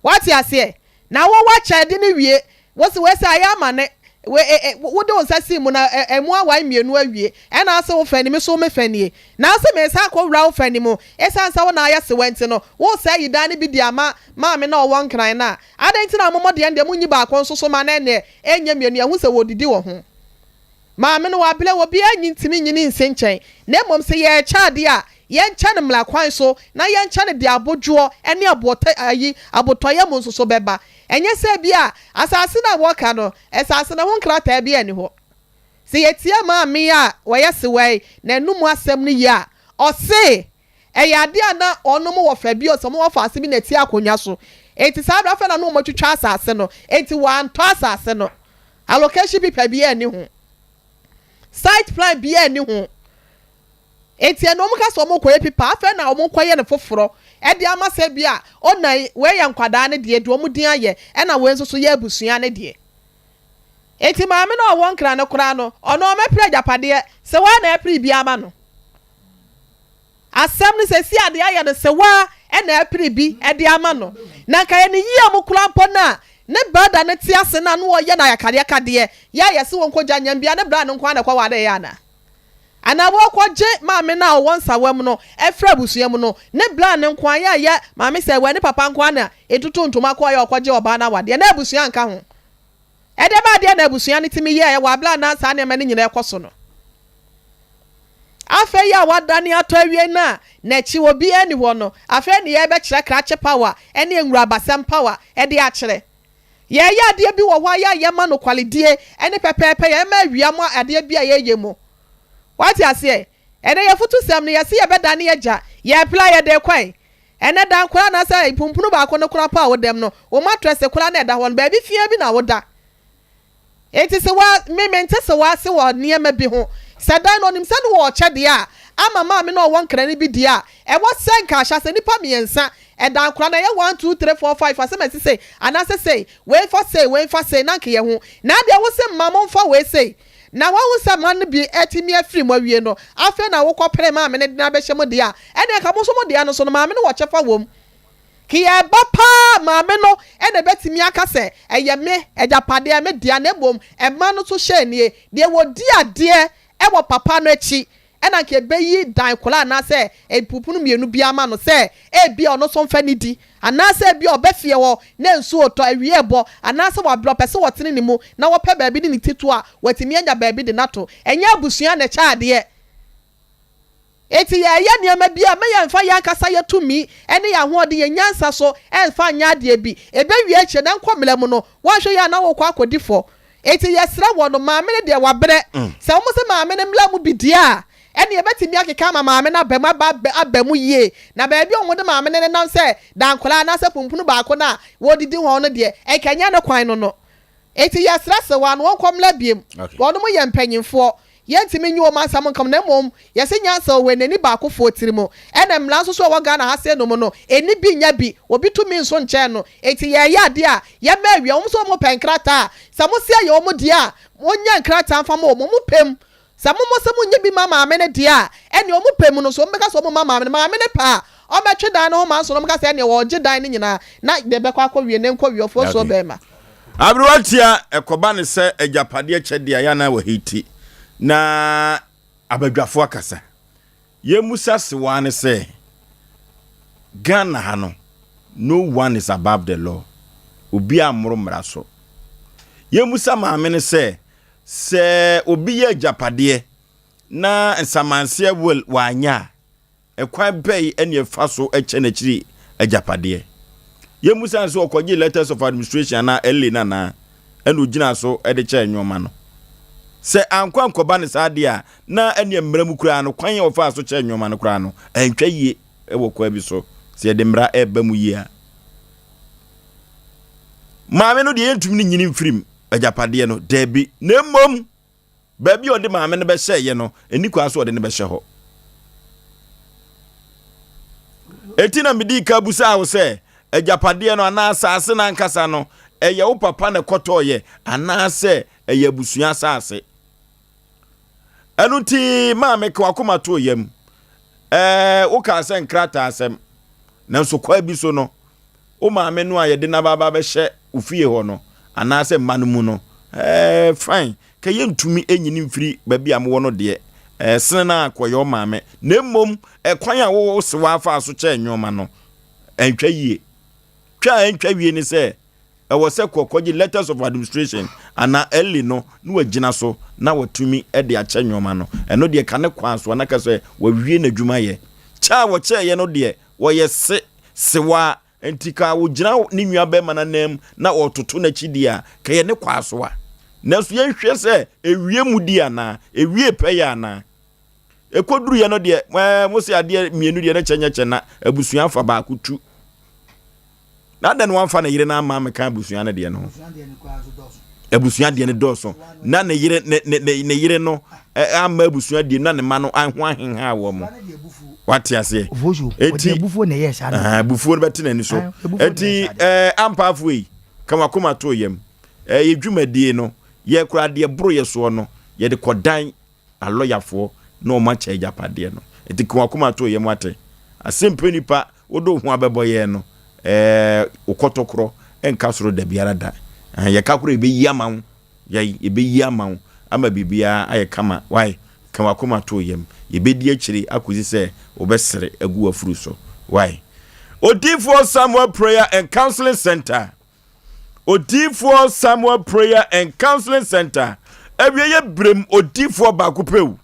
Wate aseɛ? Na wo woakyɛ de no wie, wo se wei sɛ ayɛ ama ne, we e e wode wo nsa sii mu na ɛ ɛmu awae mmienu awie, ɛna ase wo fɛ ni, me so me fɛ nie. Na ase meresan akɔwura wo fɛ no mu, esiane sɛ wo na ayɛ sewɛ nti no, woresɛe ayidan no bi de ama maame no a ɔwɔ Nkran no a, adɛn nti na mo deɛ no deɛ monnyi baako nso so ma no ɛnneɛ ɛnyɛ mmienu, yɛahu sɛ wɔredidi wɔ ho. Maame no wabrɛ, obiara nyi ntumi nyi ne nsi nkyɛn, na mmom sɛ yɛrekyɛ adeɛ a, yɛnkyɛ no mmara kwan so, na yɛnkyɛ no deɛ abodwoɔ ne aboɔtɛ ayi, abotɔyam nso so bɛba. Ɛnyɛ sɛ ebia asase no a wɔka no, asase no ho nkrataa biara nni hɔ. Sɛ yɛtie maame yi a ɔyɛ sewaa yi n'anom asɛm no yie a, ɔse ɛyɛ adeɛ a na wɔnom wɔ fa bi, ɔsɛ wɔn wɔ faase bi na ɛte akonnwa so. Enti saa berɛ afei na na wɔatwitwa asase no, enti wɔantɔ asase no. Allocation paper biara nni ho. Site plan biara nni ho. Enti ɛno wɔn ka sɛ wɔn kɔyɛ paper, afei na wɔn kɔyɛ no foforɔ ɛde ama sɛ bi a ɔna yi wei yɛ nkwadaa no deɛ, deɛ wɔn din ayɛ, ɛna wei nso so yɛ abusua no deɛ. Enti maame no a ɔwɔ nkran no koraa no, ɔno ɔmɛpere agyapadeɛ, sɛ waa na ɛpere bi ama no. Asɛm no sɛsi a deɛ ayɛ no sewaa na ɛpere bi de ama no. Na nka yɛ ne yie mu koraa mpo no a, ne brada no te ase no a na ɔyɛ no ayakadeɛkadeɛ, yɛ a yɛse wɔnkɔgya nyambea ne bra no nko ara na ɛkɔwareeɛ anaa? Anaa wɔrekɔgye maame no a ɔwɔ nsawa mu no afiri abusua mu no, ne bra no nko ara, yɛ a yɛ maame sɛ wɛ ne papa nko ara na ɛtutu ntoma kɔeɛ a ɔkɔgye ɔbaa no awadeɛ na abusua nka ho. Ɛdeɛbɛn adeɛ na abusua no tumi yɛeɛ wɔ aberɛ a na saa nneɛma no nyinaa rekɔ so no? Afei a wadane atɔ awie no a n'akyi obiara nni hɔ no, afei ne yɛrebɛkyerɛ krakye power ne nwurabasɛm power de akyerɛ. Yɛreyɛ adeɛ bi wɔ hɔ a yɛ a yɛma nokwaredie ne pɛpɛɛpɛ yɛ ɛma awia mo adeɛ bi a yɛreyɛ mu. Wate aseɛ? Ɛnɛ yɛfutusɛm no yɛse yɛbɛdane agya, yɛrepla yɛde rekɔ ɛ. Ɛnɛ dan koraa anaasɛ mpumpunu baako no koraa mpo a woda mu no, wo matress koraa na ɛda hɔ no, baabi fiaa bi na woda. Enti sɛ wa, me, mente sɛ w'ase wɔ nneɛma bi ho. Sɛ dan no, ɔnim sɛ ne wɔ ɔkyɛ deɛ a, ama maame no a ɔwɔ nkran no bi deɛ a, ɛwɔ sɛ nka ahyɛase nnipa mmiɛnsa, ɛdan koraa no, ɛyɛ one, two, three, four, five, asɛm a ɛsi sei, anaasɛ sei, wei fa sei, wei fa sei, na anka yɛahu. Na adeɛ wo se mma momfa wei sei, na woahu sɛ mma no bi atumi afiri mu awie no, afei na wokɔpere maame no de no abɛhyɛ mu deɛ a, ɛnneɛ anka mo nso mo deɛ no nso no, maame no wɔ kyɛfa wɔ mu. Kea ɛba paa maame no na ɛbɛtumi aka sɛ, Ɛyɛ me agyapadeɛ, me dea, na mmom mma no nso hyɛ nie. Deɛ wɔdi adeɛ wɔ papa no akyi na anka ɛbɛyi dan koraa anaasɛ mpumpunu mmienu bi ama no sɛ ebia ɔno nso mfa nnidi, anaasɛ ebia ɔba fie hɔ na nsuo retɔ, awia rebɔ, anaasɛ wabrɛ ɔpɛ sɛ ɔtene ne mu na ɔpɛ baabi de ne ti to a, watumi anya baabi de no ato. Ɛnyɛ abusua na ɛkyɛ adeɛ. Enti yɛreyɛ nneɛma bi a, mma yɛmmfa yɛn ankasa yɛn tumi ne yɛn ahoɔden, yɛn nyansa so mmfa nyɛ adeɛ bi. Ɛbɛwie akyire na nkɔ mmara mu no, woanhwɛ yie a na worekɔ akɔdi fɔ. Enti yɛsrɛ wɔn, maame no deɛ wabrɛ. Sɛ wɔn se maame no mmra mu bi deɛ a, ɛnneɛ yɛbɛtumi akeka ama maame no aba mu, aba aba mu yie. Na baabi a wɔde maame no nenam sɛ dankwadaa anaasɛ pumpunu baako no a wɔredidi hɔ no deɛ, ɛnka ɛnyɛ ne kwan no no. Enti yɛsrɛ se wɔn ano wɔnkɔ mmra biom. Wɔnom yɛ mpanyinfoɔ. Yɛntumi nyi wɔn asɛm nka mu na mmom yɛse nyansa wɔ wɔ nani baakofoɔ tiri mu. Ɛna mmra nso so a ɛwɔ Ghana ha sei nom no, ɛni bi nya bi, obi tumi nso nkyɛn no. Enti yɛɛyɛ adeɛ a, yɛmma awia. Wɔn nso wɔn pɛ nkrataa a, sɛ mo se ɛyɛ wɔn deɛ a, wɔnyɛ nkrataa mfa ma wɔn. Wɔn pɛ mu. Sɛ mo mo se mo nye bi ma maame no deɛ a, ɛneɛ ɔmo pɛ mu no nso ɔmo bɛka sɛ ɔmo mma maame no. Maame no pɛ a, ɔbɛtwe dan no ho manso na ɔmo ka sɛ ɛneɛ wɔɔgye dan no nyinaa na deɛ ɛbɛkɔ akɔ wie no nkɔ wie ɔfoɔ soɔ bɛɛma. Aberewa tia, ɛkɔba no sɛ agyapadeɛ kyɛ deɛ yɛ anaa wɔ Haiti na abadwafoɔ akasa. Yɛmmusa sewaa no sɛ, Ghana ha no, no one is above the law. Obiara mmoro mmara so. Yɛmmusa maame no sɛ, Sɛ obi yɛ agyapadeɛ na nsamanseɛ will wanyɛ a, ɛkwan bɛn na ɛfa so kyɛ n'akyiri agyapadeɛ. Yɛmmusa no sɛ ɔkɔgyee letters of administration anaa LA no anaa ɛna ɔgyinaa so de kyɛɛ nnoɔma no. Sɛ ankɔ ankɔba no saa deɛ a, na ɛneɛ mmara mu koraa no, kwan a ɔfaa so kyɛɛ nnoɔma no koraa no, antwa yie wɔ kwan bi so, sɛ yɛde mmara reba mu yie a. Maame no deɛ yɛntumi ne nyini mfirim agyapadeɛ no, daabi, na mmom Baabi a ɔde maame no bɛhyɛeɛ no, ɛnni kwan sɛ ɔde no bɛhyɛ hɔ. Enti na medii ka busaa wo sɛ, agyapadeɛ no anaa asase no ankasa no, ɛyɛ wo papa na ɛkɔtɔeɛ anaasɛ ɛyɛ abusua asase? Ɛno nti maame ka wakoma too yam. Ɛɛ, wokaa sɛ nkrataa asɛm, nanso kwaa bi so no, Wo maame no a yɛde no aba abɛhyɛ wo fie hɔ no, anaasɛ mma no mu no, ɛɛ, fine, ka yɛntumi nyini mfiri baabi a mowɔ no deɛ, ɛɛ, sene no ara kɔyɛ wo maame. Na mmom, ɛkwan a wo sewaa faa so kyɛɛ nneɛma no, ɛntwa yie. Twa a ɛntwa wie ne sɛ, ɛwɔ sɛ kɔ kɔgye letters of administration anaa LA no na wagyina so na watumi de akyɛ nneɛma no. Ɛno deɛ ka ne kwan so, anaka sɛ wawie n'adwuma yɛ. Kyɛ a wɔkyɛeɛ no deɛ, Wɔyɛ se sewaa, enti ka ogyina ne nua bɛrima no ananmu na ɔretoto n'akyi deɛ a, ka ɛyɛ ne kwaasoa. Nanso yɛnhwɛ sɛ ewie mu di anaa, ewie pɛyɛ anaa. Ɛkɔduruiɛ no deɛ, ɛɛ, mo se adeɛ mmienu deɛ ne kyɛ nyɛ kyɛ na abusua afa baako tu. Na adɛn na wamfa ne yere no amma ammɛka abusua no deɛ no ho? Abusua deɛ no dɔɔso. Na ne yere ne ne ne ne yere no amma abusua deɛ na ne mma no ho ahenha wɔ mo. Wate aseɛ? Eti abufuo na ɛyɛ saa no. Abufuo no bɛte n'ani so. Eti ɛɛ ampaafo yi ka wakoma to yam. Ɛyɛ dwumadie no yɛ kora deɛ boro yɛ soɔ no yɛde kɔdan alɔyafoɔ na wɔn akyɛ agyapadeɛ no. Eti ka wakoma to yam wate. Asɛmpɛ nipa Wode wo ho abɛbɔ yɛn no, ɛɛ, wo kɔtɔkorɔ nka soro da biara da. Ɛhɛn, yɛka koraa yɛbɛyi ama wo. Yɛn, yɛbɛyi ama wo ama biribiara ayɛ kama. Wai, ka w'akoma to wo yam. Yɛbɛdi akyire akɔsi sɛ wobɛsere agu w'afuru so. Wai. Odiyifoɔ Samuel Prayer and Counseling Center. Odiyifoɔ Samuel Prayer and Counseling Center. Awieeɛ berɛm odiyifoɔ baako pɛ o.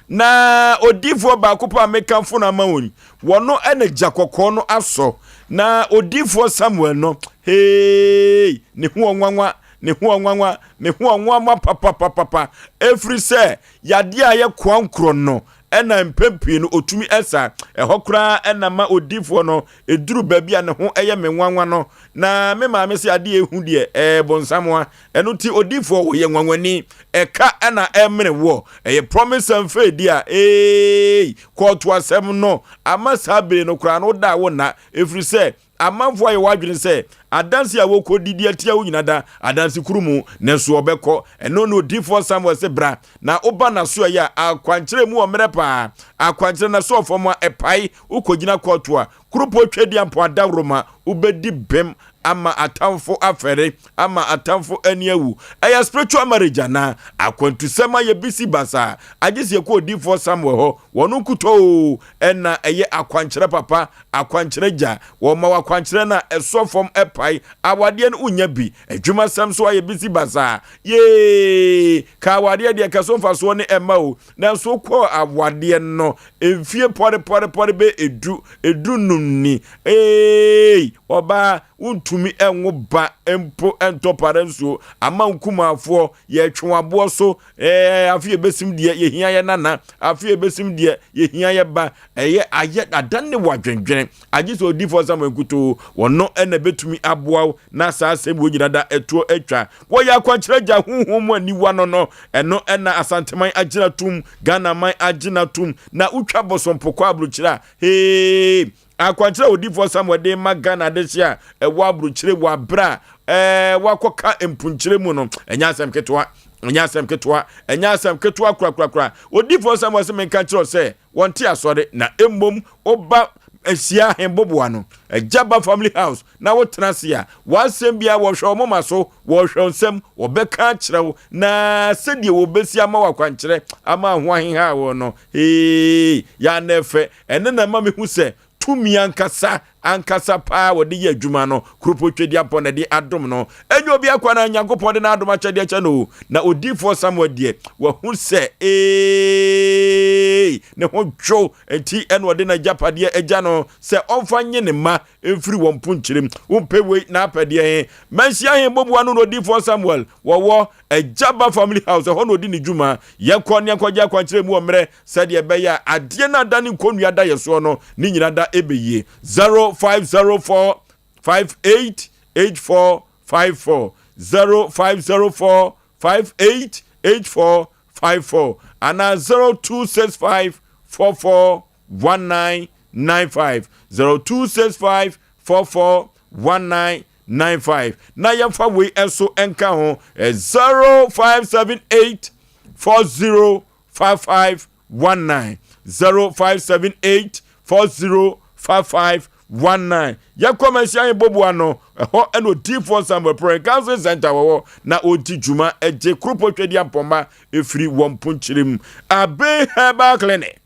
Na odiyifoɔ baako pɛ a mekamfo no ama wɔn yi, wɔno na gya kɔkɔɔ no asɔ. Na odiyifoɔ Samuel no, hei, ne ho ɔnwanwa, ne ho ɔnwanwa, ne ho ɔnwanwa papapapapa, ɛfiri sɛ yadeɛ a ɛyɛ koankorɔ no ɛna mpɛn pii no ɔtumi ɛsa. Ɛhɔ koraa ɛna ma odiyifoɔ no ɛduru baabi a ne ho ɛyɛ me nwanwa no, na me maame sɛ adeɛ ɛhu deɛ ɛɛ bonsamoa. Ɛno nti odiyifoɔ wɔyɛ nwanwani, ɛka na ɛmene woɔ, ɛyɛ promise and faith di a eei, kɔɔto asɛm no ama saa bere no koraa no woda a wonna, ɛfiri sɛ amanfoɔ ayɛ wɔadwene sɛ adanse a wɔkɔdi de atia wo nyina da adanse koro mu, nanso wɔbɛkɔ. Ɛno ne odiyifoɔ Samuel se bra na woba n'asoɛeɛ a akwankyerɛ mu wɔ mmerɛ paa, akwankyerɛ n'asoɔ fam a ɛpae, wokɔgyina kɔɔto a Kuropɔn Tweaduampɔn adaworoma, wobɛdi bem ama atamfo afɛre, ama atamfo ani awu. Ɛyɛ spiritual marriage anaa? Akwantusɛm ayɛ bisi basaa. Agye sɛ yɛkɔ odiyifoɔ Samuel hɔ. Wɔn nkutoo na ɛyɛ akwankyerɛ papa, akwankyerɛ gya. Wɔma wo akwankyerɛ no a, ɛsɔ fam, ɛpae. Awadeɛ no wonnya bi. Adwumasɛm nso ayɛ bisi basaa. Yee! Ka awadeɛ deɛ, kɛso mfasoɔ ne ɛmma o. Nanso wokɔɔ awadeɛ no mfie pɔrepɔrepɔre bɛ edu, edunnum ni. Eei! Ɔbaa, wontumi nwo ba mpo ntɔ para nsuo ama nkumaafoɔ. Yɛtwe w'aboɔ so. Ɛɛ, afe ebesim deɛ yɛhia yɛ nana. Afe ebesim deɛ yɛhia yɛ ba. Ɛyɛ ayɛ adane wo adwendwene. Agye sɛ odiyifoɔ Samuel nkutoo, ɔno na ɛbɛtumi aboa wo na saa asɛm wei nyina da ɛtoɔ atwa. Wɔyɛ akwankyerɛ agya honhom mu aniwa no no, ɛno na Asanteman agyina tom, Ghanaman agyina tom, na wotwa bosompo kɔ aburokyire a, hee! Akwankyerɛ a odiyifoɔ Samuel de ma Ghana adehye a ɛwɔ aburokyire wɔ aberɛ a ɛɛ wakɔka mpunkyire mu no, ɛnyɛ asɛm ketewa, ɛnyɛ asɛm ketewa, ɛnyɛ asɛm ketewa korakorakora. Odiyifoɔ Samuel se menka nkyerɛ wo sɛ, Wɔnte asɔre, na mmom woba ahyia ahemboboa no, agya ba family house, na wotena ase a, w'asɛm biara wɔhwɛ wo moma so, wɔhwɛ wo nsam, wɔbɛka akyerɛ wo, na sɛdeɛ wɔbɛsi ama wo akwankyerɛ ama ho aheha wo no, hee, yɛ a na ɛfɛ. Ɛno na ɛma mehu sɛ tumi ankasa ankasa paa wɔde yɛ adwuma no, Kuropɔn Twedeampɔn na ɛde adom no. Ɛnyɛ obi akwa na Nyankopɔn de n'adom akyɛdeɛ kyɛ no o. Na odiyifoɔ Samuel deɛ, wahu sɛ eeii, ne ho dwo, enti ɛna ɔde n'agyapadeɛ agya no sɛ ɔmfa nye ne mma mfiri wɔn mponkyerem. Wompɛ wei na apɛ deɛ he? Manhyia he boboa no na odiyifoɔ Samuel wɔwɔ Agyaba Family House, ɛhɔ na ɔdi ne dwuma. Yɛnkɔ ne yɛnkɔgye akwankyerɛ mu wɔ mmerɛ sɛdeɛ ɛbɛyɛ a adeɛ no ada ne nkɔnnua da yɛ soɔ no, ne nyina da ɛbɛyie. 0504 58 84 54 0504 58 84 54 anaa 0265 44 1995 0265 44 1995 na yɛmfa wei nso nka ho 0578 40 5519 0578 40 5519 yɛkɔ manhyia yɛn boboa no ɛhɔ ɛna odiifoɔ Samuel Prɔyɛ Counseling Center wɔ hɔ na ɔdi dwuma ɛgye kuropɔ twɛdi ampɔmma ɛfiri wɔn mponkyerɛ mu. Abe Herbal Clinic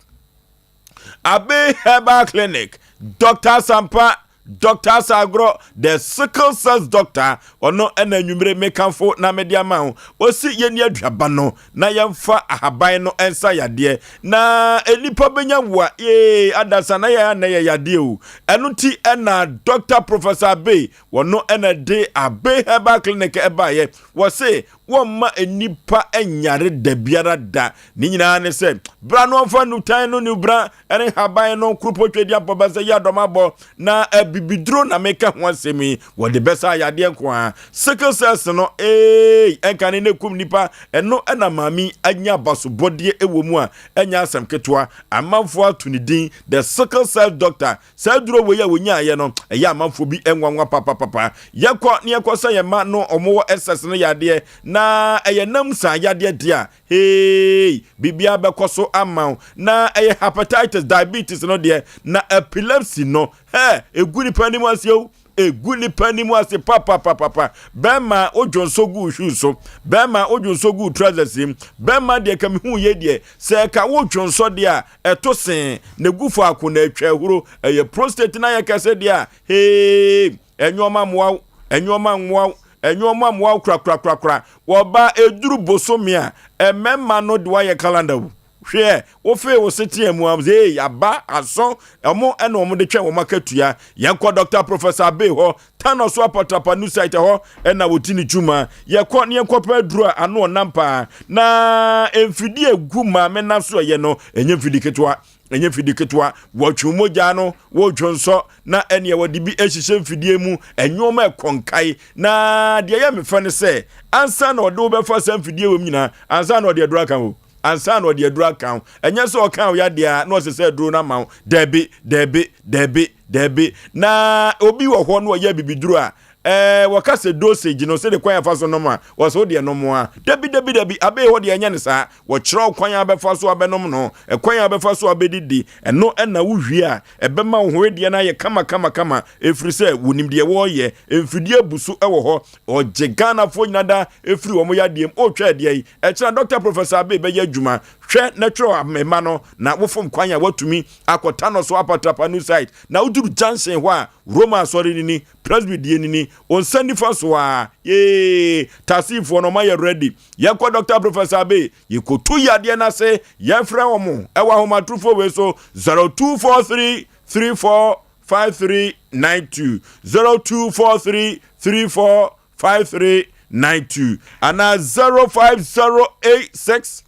Abe Herbal Clinic Dr. Sampa Doctor Asagorɔ, the sickle cells doctor, ɔno ɛna anwummere mekamfo na mede ama wo. Ɔsi yɛnni aduaba no na yɛmfa ahaban no nsa yadeɛ na nnipa bɛnya wo a ee adasa na yɛn anɛ yɛ yadeɛ o. Ɛno nti ɛna Doctor Professor Abbey wɔno ɛna de Abbey Herbal Clinic ɛbaeɛ. Wɔse wɔmma nnipa nyare da biara da. Ne nyinaa ne sɛ bra no ɔmfa nnutan no ne bra ne nhaban no kuropɔ twadi apɔbɛsɛ yi adɔm abɔ na abibiduro na meka ho asɛm yi wɔde bɛsa ayadeɛ nko ara. Sickle cells no ee ɛnka ne na ɛkum nipa ɛno ɛna maame anya abasobɔdeɛ ɛwɔ mu a ɛnyɛ asɛm ketewa. Amanfoɔ ato ne din the sickle cell doctor. Saa aduro wei a wɔnyaeɛ no, ɛyɛ amanfoɔ bi nwanwa papapapa. Yɛkɔ ne yɛkɔ sɛ yɛn mma no wɔn wɔ SS no yadeɛ na ɛyɛ nam saa yadeɛ deɛ a, hey, biribiara bɛkɔ so ama wo. Na ɛyɛ hepatitis, diabetes no deɛ, na epilepsy no, hɛ, ɛgu nipa anim ase o. Egu nipa anim ase papapapapa. Bɛrima wodwo nso gu shoe so. Bɛrima wodwo nso gu trousers mu. Bɛrima deɛ ka mehu yɛ deɛ sɛ ɛka wodwo nso deɛ a ɛto see na egu faako na atwa ahuro. Ɛyɛ prostate na ayɛ kɛse deɛ a hee ɛnwoɔma mmoa wo ɛnwoɔma mmoa wo ɛnwoɔma mmoa wo korakorakorakora. Wɔba eduru bosome a ɛmɛma no de wayɛ calendar wo. Hwɛ, wofee wo seteɛ mu a, ei, aba, aso, ɔmo ɛna ɔmo de twɛn wɔn akatua. Yɛnkɔ Dɔkta Professor Abbey hɔ, Tano so Apatrapa new site ɛhɔ ɛna wɔdi ne dwuma. Yɛkɔ ne yɛnkɔ pɛ aduro a ano ɔnam paa. Na mfidie a egu maame nan so ɛyɛ no, ɛnyɛ mfidi ketewa. Ɛnyɛ mfidi ketewa. Wɔtwe mogya no, wɔdwonsɔ, na ɛneɛ wɔde bi ahyehyɛ mfidie mu, ɛnwoɔma ɛkɔ nkae. Na deɛ ɛyɛ me fɛ ne sɛ, ansa na ɔde wo bɛfa saa mfidie wɔ mu nyinaa, ansa na ɔde aduro aka ho. Ansa na ɔde aduro aka wo. Ɛnyɛ sɛ ɔka wo yadeɛ a na ɔsɛ sɛ aduro no ama wo. Dabi, dabi, dabi, dabi. Na obi wɔ hɔ na ɔyɛ abibiduro a, ɛɛ wɔka sɛ dosage no sɛde kwan afa so nom a, wɔsɛ wo deɛ nom a. Dabi, dabi, dabi. Abee hɔ deɛ ɛnyɛ no saa. Wɔkyerɛ wo kwan a bɛfa so abɛnom no, ɛkwan a bɛfa so abɛdidi. Ɛno ɛna wowie a, ɛbɛma wo ho wedeɛ no ayɛ kama kama kama. Ɛfiri sɛ wɔnim deɛ wɔreyɛ. Mfidie abu so wɔ hɔ. Ɔgye Ghanafoɔ nyina da ɛfiri wɔn yadeɛ mu. Ɔretwa ɛdeɛ yi, ɛkyena Dɔkta Professor Abbey bɛyɛ adwuma. Hwɛ na twerɛ mma no na wofom kwan a woatumi akɔ Tano so Apatrapa new site. Na woduru junction hɔ a, Roma asɔre no ni, Presby deɛ no ni, wo nsa nifa so a, yee, taxifoɔ no wɔayɛ ready. Yɛnkɔ Dɔkta Professor Abbey, yɛkɔtu yadeɛ no ase, yɛmfrɛ wɔn ɛwɔ ahomatorofoɔ wei so, 0243 34 5392 0243 34 5392 anaa 05086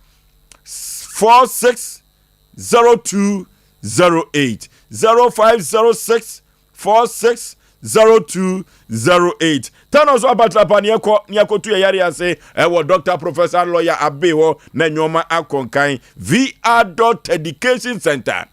46 0208 0506 46 0208 tano so apatrapa ne ɛkɔ ne akɔtu yɛ yare ase ɛwɔ Dr. Professor Lawyer Abe hɔ na nneɛma akɔ nkan. VR dot education center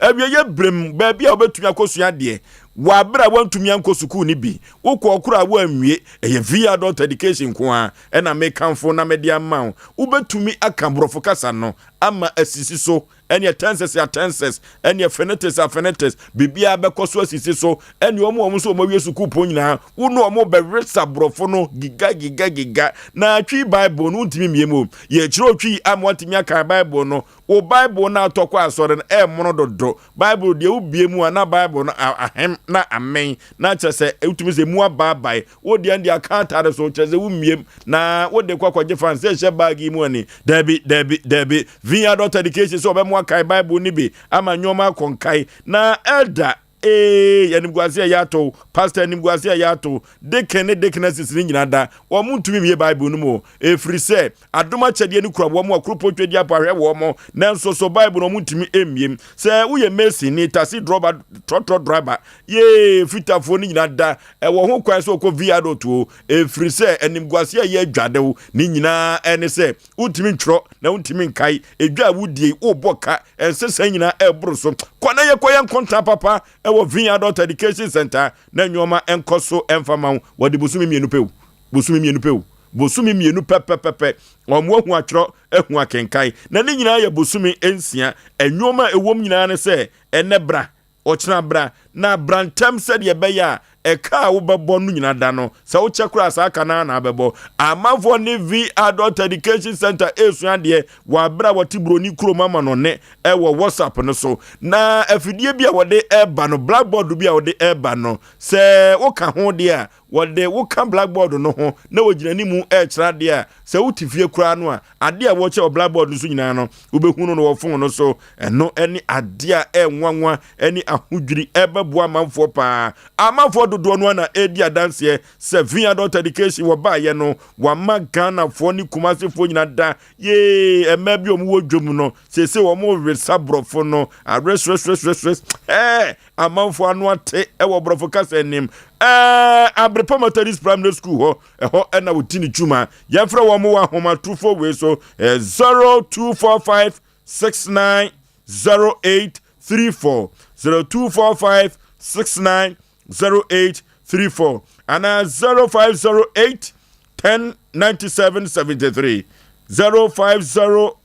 Awieeɛ berɛ mu, baabi a wobɛtumi akɔsua adeɛ wɔ aberɛ a woantumi ankɔ sukuu no bi, wokɔɔ koraa a woanwie, ɛyɛ VR Adult Education nko ara ɛna mekamfo na mede ama wo. Wobɛtumi aka Borɔfo kasa no ama asisi so. Ɛneɛ tenses a tenses, ɛneɛ finitis a finitis, biribiara bɛkɔ so asisi so. Ɛneɛ wɔn a wɔn nso wɔn awie sukuupɔn nyinaa, wo ne wɔn bɛwesa borɔfo no giga giga giga. Na Twi Bible no wontumi mmie mu. Yɛkyerɛ Twi ama watumi akan Bible no. Wo Bible no a wotɔ kɔ asɔre no, ɛmmono dodo. Bible deɛ wobie mu a na Bible no ahem na amen na kyerɛ sɛ wotumi sɛ mu abaabae. Wo deɛ no deɛ aka atare so kyerɛ sɛ wommiem na wode kɔ akɔgye fan sɛ ɛhyɛ bag yi mu ani. Dabi, dabi, dabi. Vineyard Adult Education sɛ wɔbɛmo akae Bible no bi ama nneɛma akɔ nkae. Na elder Ee, animguase a ɛyɛ ato, pastor animguase a ɛyɛ ato, deacon ne deaconesses no nyinaa da, wɔn ntumi mmie Bible no mu o, ɛfiri sɛ adom akyɛdeɛ no kura wɔn a kuropɔn twadi apo ahwɛ wɔn, nanso so Bible no wɔn ntumi mmiem. Sɛ woyɛ mason ni, taxi driver, trɔtrɔ driver, yee, fitafoɔ no nyinaa da, ɛwɔ ho kwan sɛ wɔkɔ viadot o, ɛfiri sɛ animguase a ɛyɛ adwadew ne nyinaa ɛne sɛ wontumi ntwerɛ na wontumi nkae edwa a wodie wobɔ ka ɛnsesa nyinaa ɛboro so kɔ na yɛkɔ yɛ nkontaa papa ɛwɔ Vin Adult Education Center na nneɛma ɛnkɔ so ɛmfa ma wo wɔde bosome mmienu pɛ o bosome mmienu pɛ o bosome mmienu pɛpɛpɛpɛ wɔn ahu atwerɛ ahu akenkan na ne nyinaa yɛ bosome nsia nneɛma a ɛwom nyinaa ne sɛ ɛnɛ bra Ɔkyena bra, na bra ntɛm sɛdeɛ ɛbɛyɛ a ɛka a wobɛbɔ no nyina da no, sɛ wokyɛ koraa a saa ka no ara na abɛbɔ. Amanfoɔ ne Vi Adult Education Centre resua adeɛ wɔ aberɛ a wɔte Buroni kurom amanɔne wɔ WhatsApp no so. Na afidie bi a wɔde reba no, blackboard bi a wɔde reba no, sɛ woka ho deɛ a, wɔde wo ka blackboard no ho na wɔgyina anim rekyerɛ adeɛ a, sɛ wote fie koraa no a, adeɛ a wɔkyerɛ wɔ blackboard no so nyinaa no, wobɛhu no wɔ fon no so. Ɛno ne adeɛ a ɛnwanwa ne ahodwiri ɛbɛboa amanfoɔ paa. Amanfoɔ dodoɔ no ara na ɛredi adanseɛ sɛ V Adult Education wɔbaeɛ no, wɔama Ghanafoɔ ne Kumasefoɔ nyinaa da yee mmaa bi a wɔwɔ dwam no, seesei wɔresa borɔfo no awerɛsrɛsrɛsrɛsrɛ ɛɛ Amanfoɔ ano ate wɔ borɔfo kasa anim. Ɛɛ Abrepa Methodist Primary School hɔ, ɛhɔ ɛna wɔdi ne dwuma. Yɛmfrɛ wɔn wɔ ahomatrofoɔ wei so, 0245 69 0834, 0245 69 0834 anaa 0508 10 97 73, 050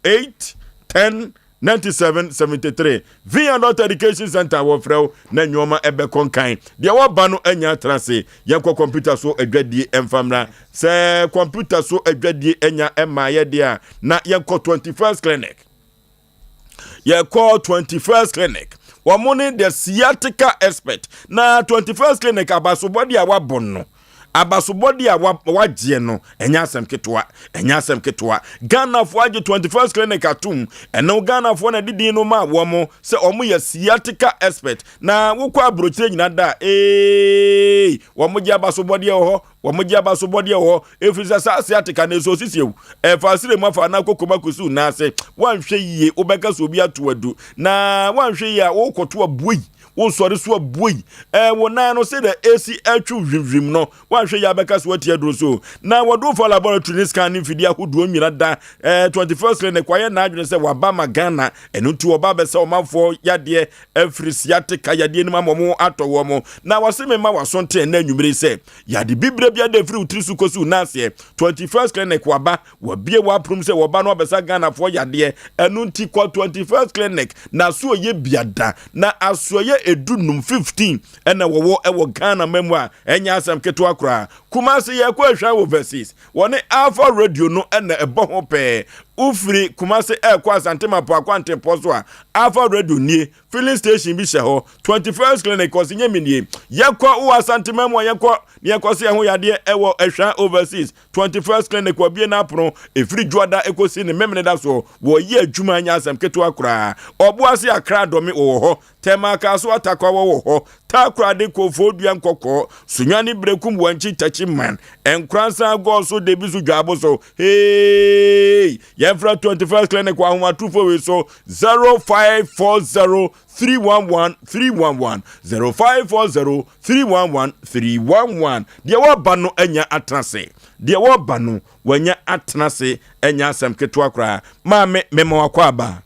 8 10 97 73 V Adult Education Center wɔfrɛ wo na nneɛma ɛbɛkɔ nkan deɛ wɔba no anya atena ase yɛnkɔ kɔmputa so adwadie ɛmfa mmra sɛ kɔmputa so adwadie anya ɛma yɛ deɛ a na yɛnkɔ 21st Clinic yɛkɔ 21st Clinic wɔn ne the sciatica expert na 21st Clinic abasobɔde a wabɔ no Abasobɔdeɛ a wagyeɛ no, ɛnyɛ asɛm ketewa, ɛnyɛ asɛm ketewa. Ghanafoɔ agye 21st Clinic atom. Ɛno Ghanafoɔ na ɛde din no maa wɔn sɛ wɔn yɛ sciatica expert. Na wokɔ aburokyire nyina da a, ee, wɔn gye abasobɔdeɛ wɔ hɔ, wɔn gye abasobɔdeɛ wɔ hɔ. Ɛfiri sɛ saa sciatica no ɛsɛ osisi ewu. Ɛfa asere mu afa anaa koko mu akɔsi wo nan ase. Woanhwɛ yie, wobɛka sɛ obi ato adu. Na woanhwɛ yie a, wokɔto abuoi. Wosɔre so abuei ɛɛ wo nan no sɛdeɛ ɛsi ɛtwe hwimhwim no, woanhwɛ yie abɛka so atia aduro so. Na wɔdomfoɔ laboratory ne scan ne mfidie ahodoɔ nyina da ɛɛ 21st clinic wayɛ n'adwene sɛ waba ma Ghana, ɛno nti wɔba abɛsɛ ɔmanfoɔ yadeɛ afiri sciatica yadeɛ no mu ama wɔn atɔ wɔn. Na wɔse mema waso nte ɛnnɛ anwummere yi sɛ yade bibire bi ada ɛfiri wo tiri so kɔsi wo nan aseɛ. 21st clinic waba Wabue w'aponom sɛ wɔba no abɛsa Ghanafoɔ yadeɛ. Ɛno nti kɔ 21st clinic na asoɔyɛ biada na asoɔyɛ edunum, 15, ɛna wɔwɔ ɛwɔ Ghana ma mu a ɛnyɛ asɛm ketewa koraa. Kumasi yɛkɔ Ehwan Overseas wɔne Alpha Radio no ɛna ɛbɔ ho pɛɛ. Wofiri Kumasi ɛrekɔ Asante Mapoako Antempɔ so a Alpha Radio nie. Filling station bi hyɛ hɔ. 21st clinic ɔse nyɛ me nie. Yɛkɔ wowɔ Asante ma mu a yɛnkɔ na yɛnkɔ se ɛho yadeɛ ɛwɔ Ehwan Overseas. 21st Clinic wabue n'apono ɛfiri Dwoada ɛkɔsi ne Memeneda soɔ. Wɔyɛ adwuma nyɛ asɛm ketewa koraa. Ɔboase Accra Dɔme wɔwɔ hɔ, Tema Kasoa Tarkwa wɔwɔ hɔ, Takoradi Kofoɔ Dua Nkɔkɔɔ, Sunyani Berekum Wankyi Takyi Man, Nkoransa Gɔɔso Debiso Dwaabo so. Hey! Yɛmfrɛ 21st Clinic wɔ ahomatorofo wei so 0540 311 311 0540 311 311 Deɛ wɔba no anya atena ase. Deɛ wɔba no wanya atena ase ɛnyɛ asɛm ketewa koraa. Maame mema wakɔ aba.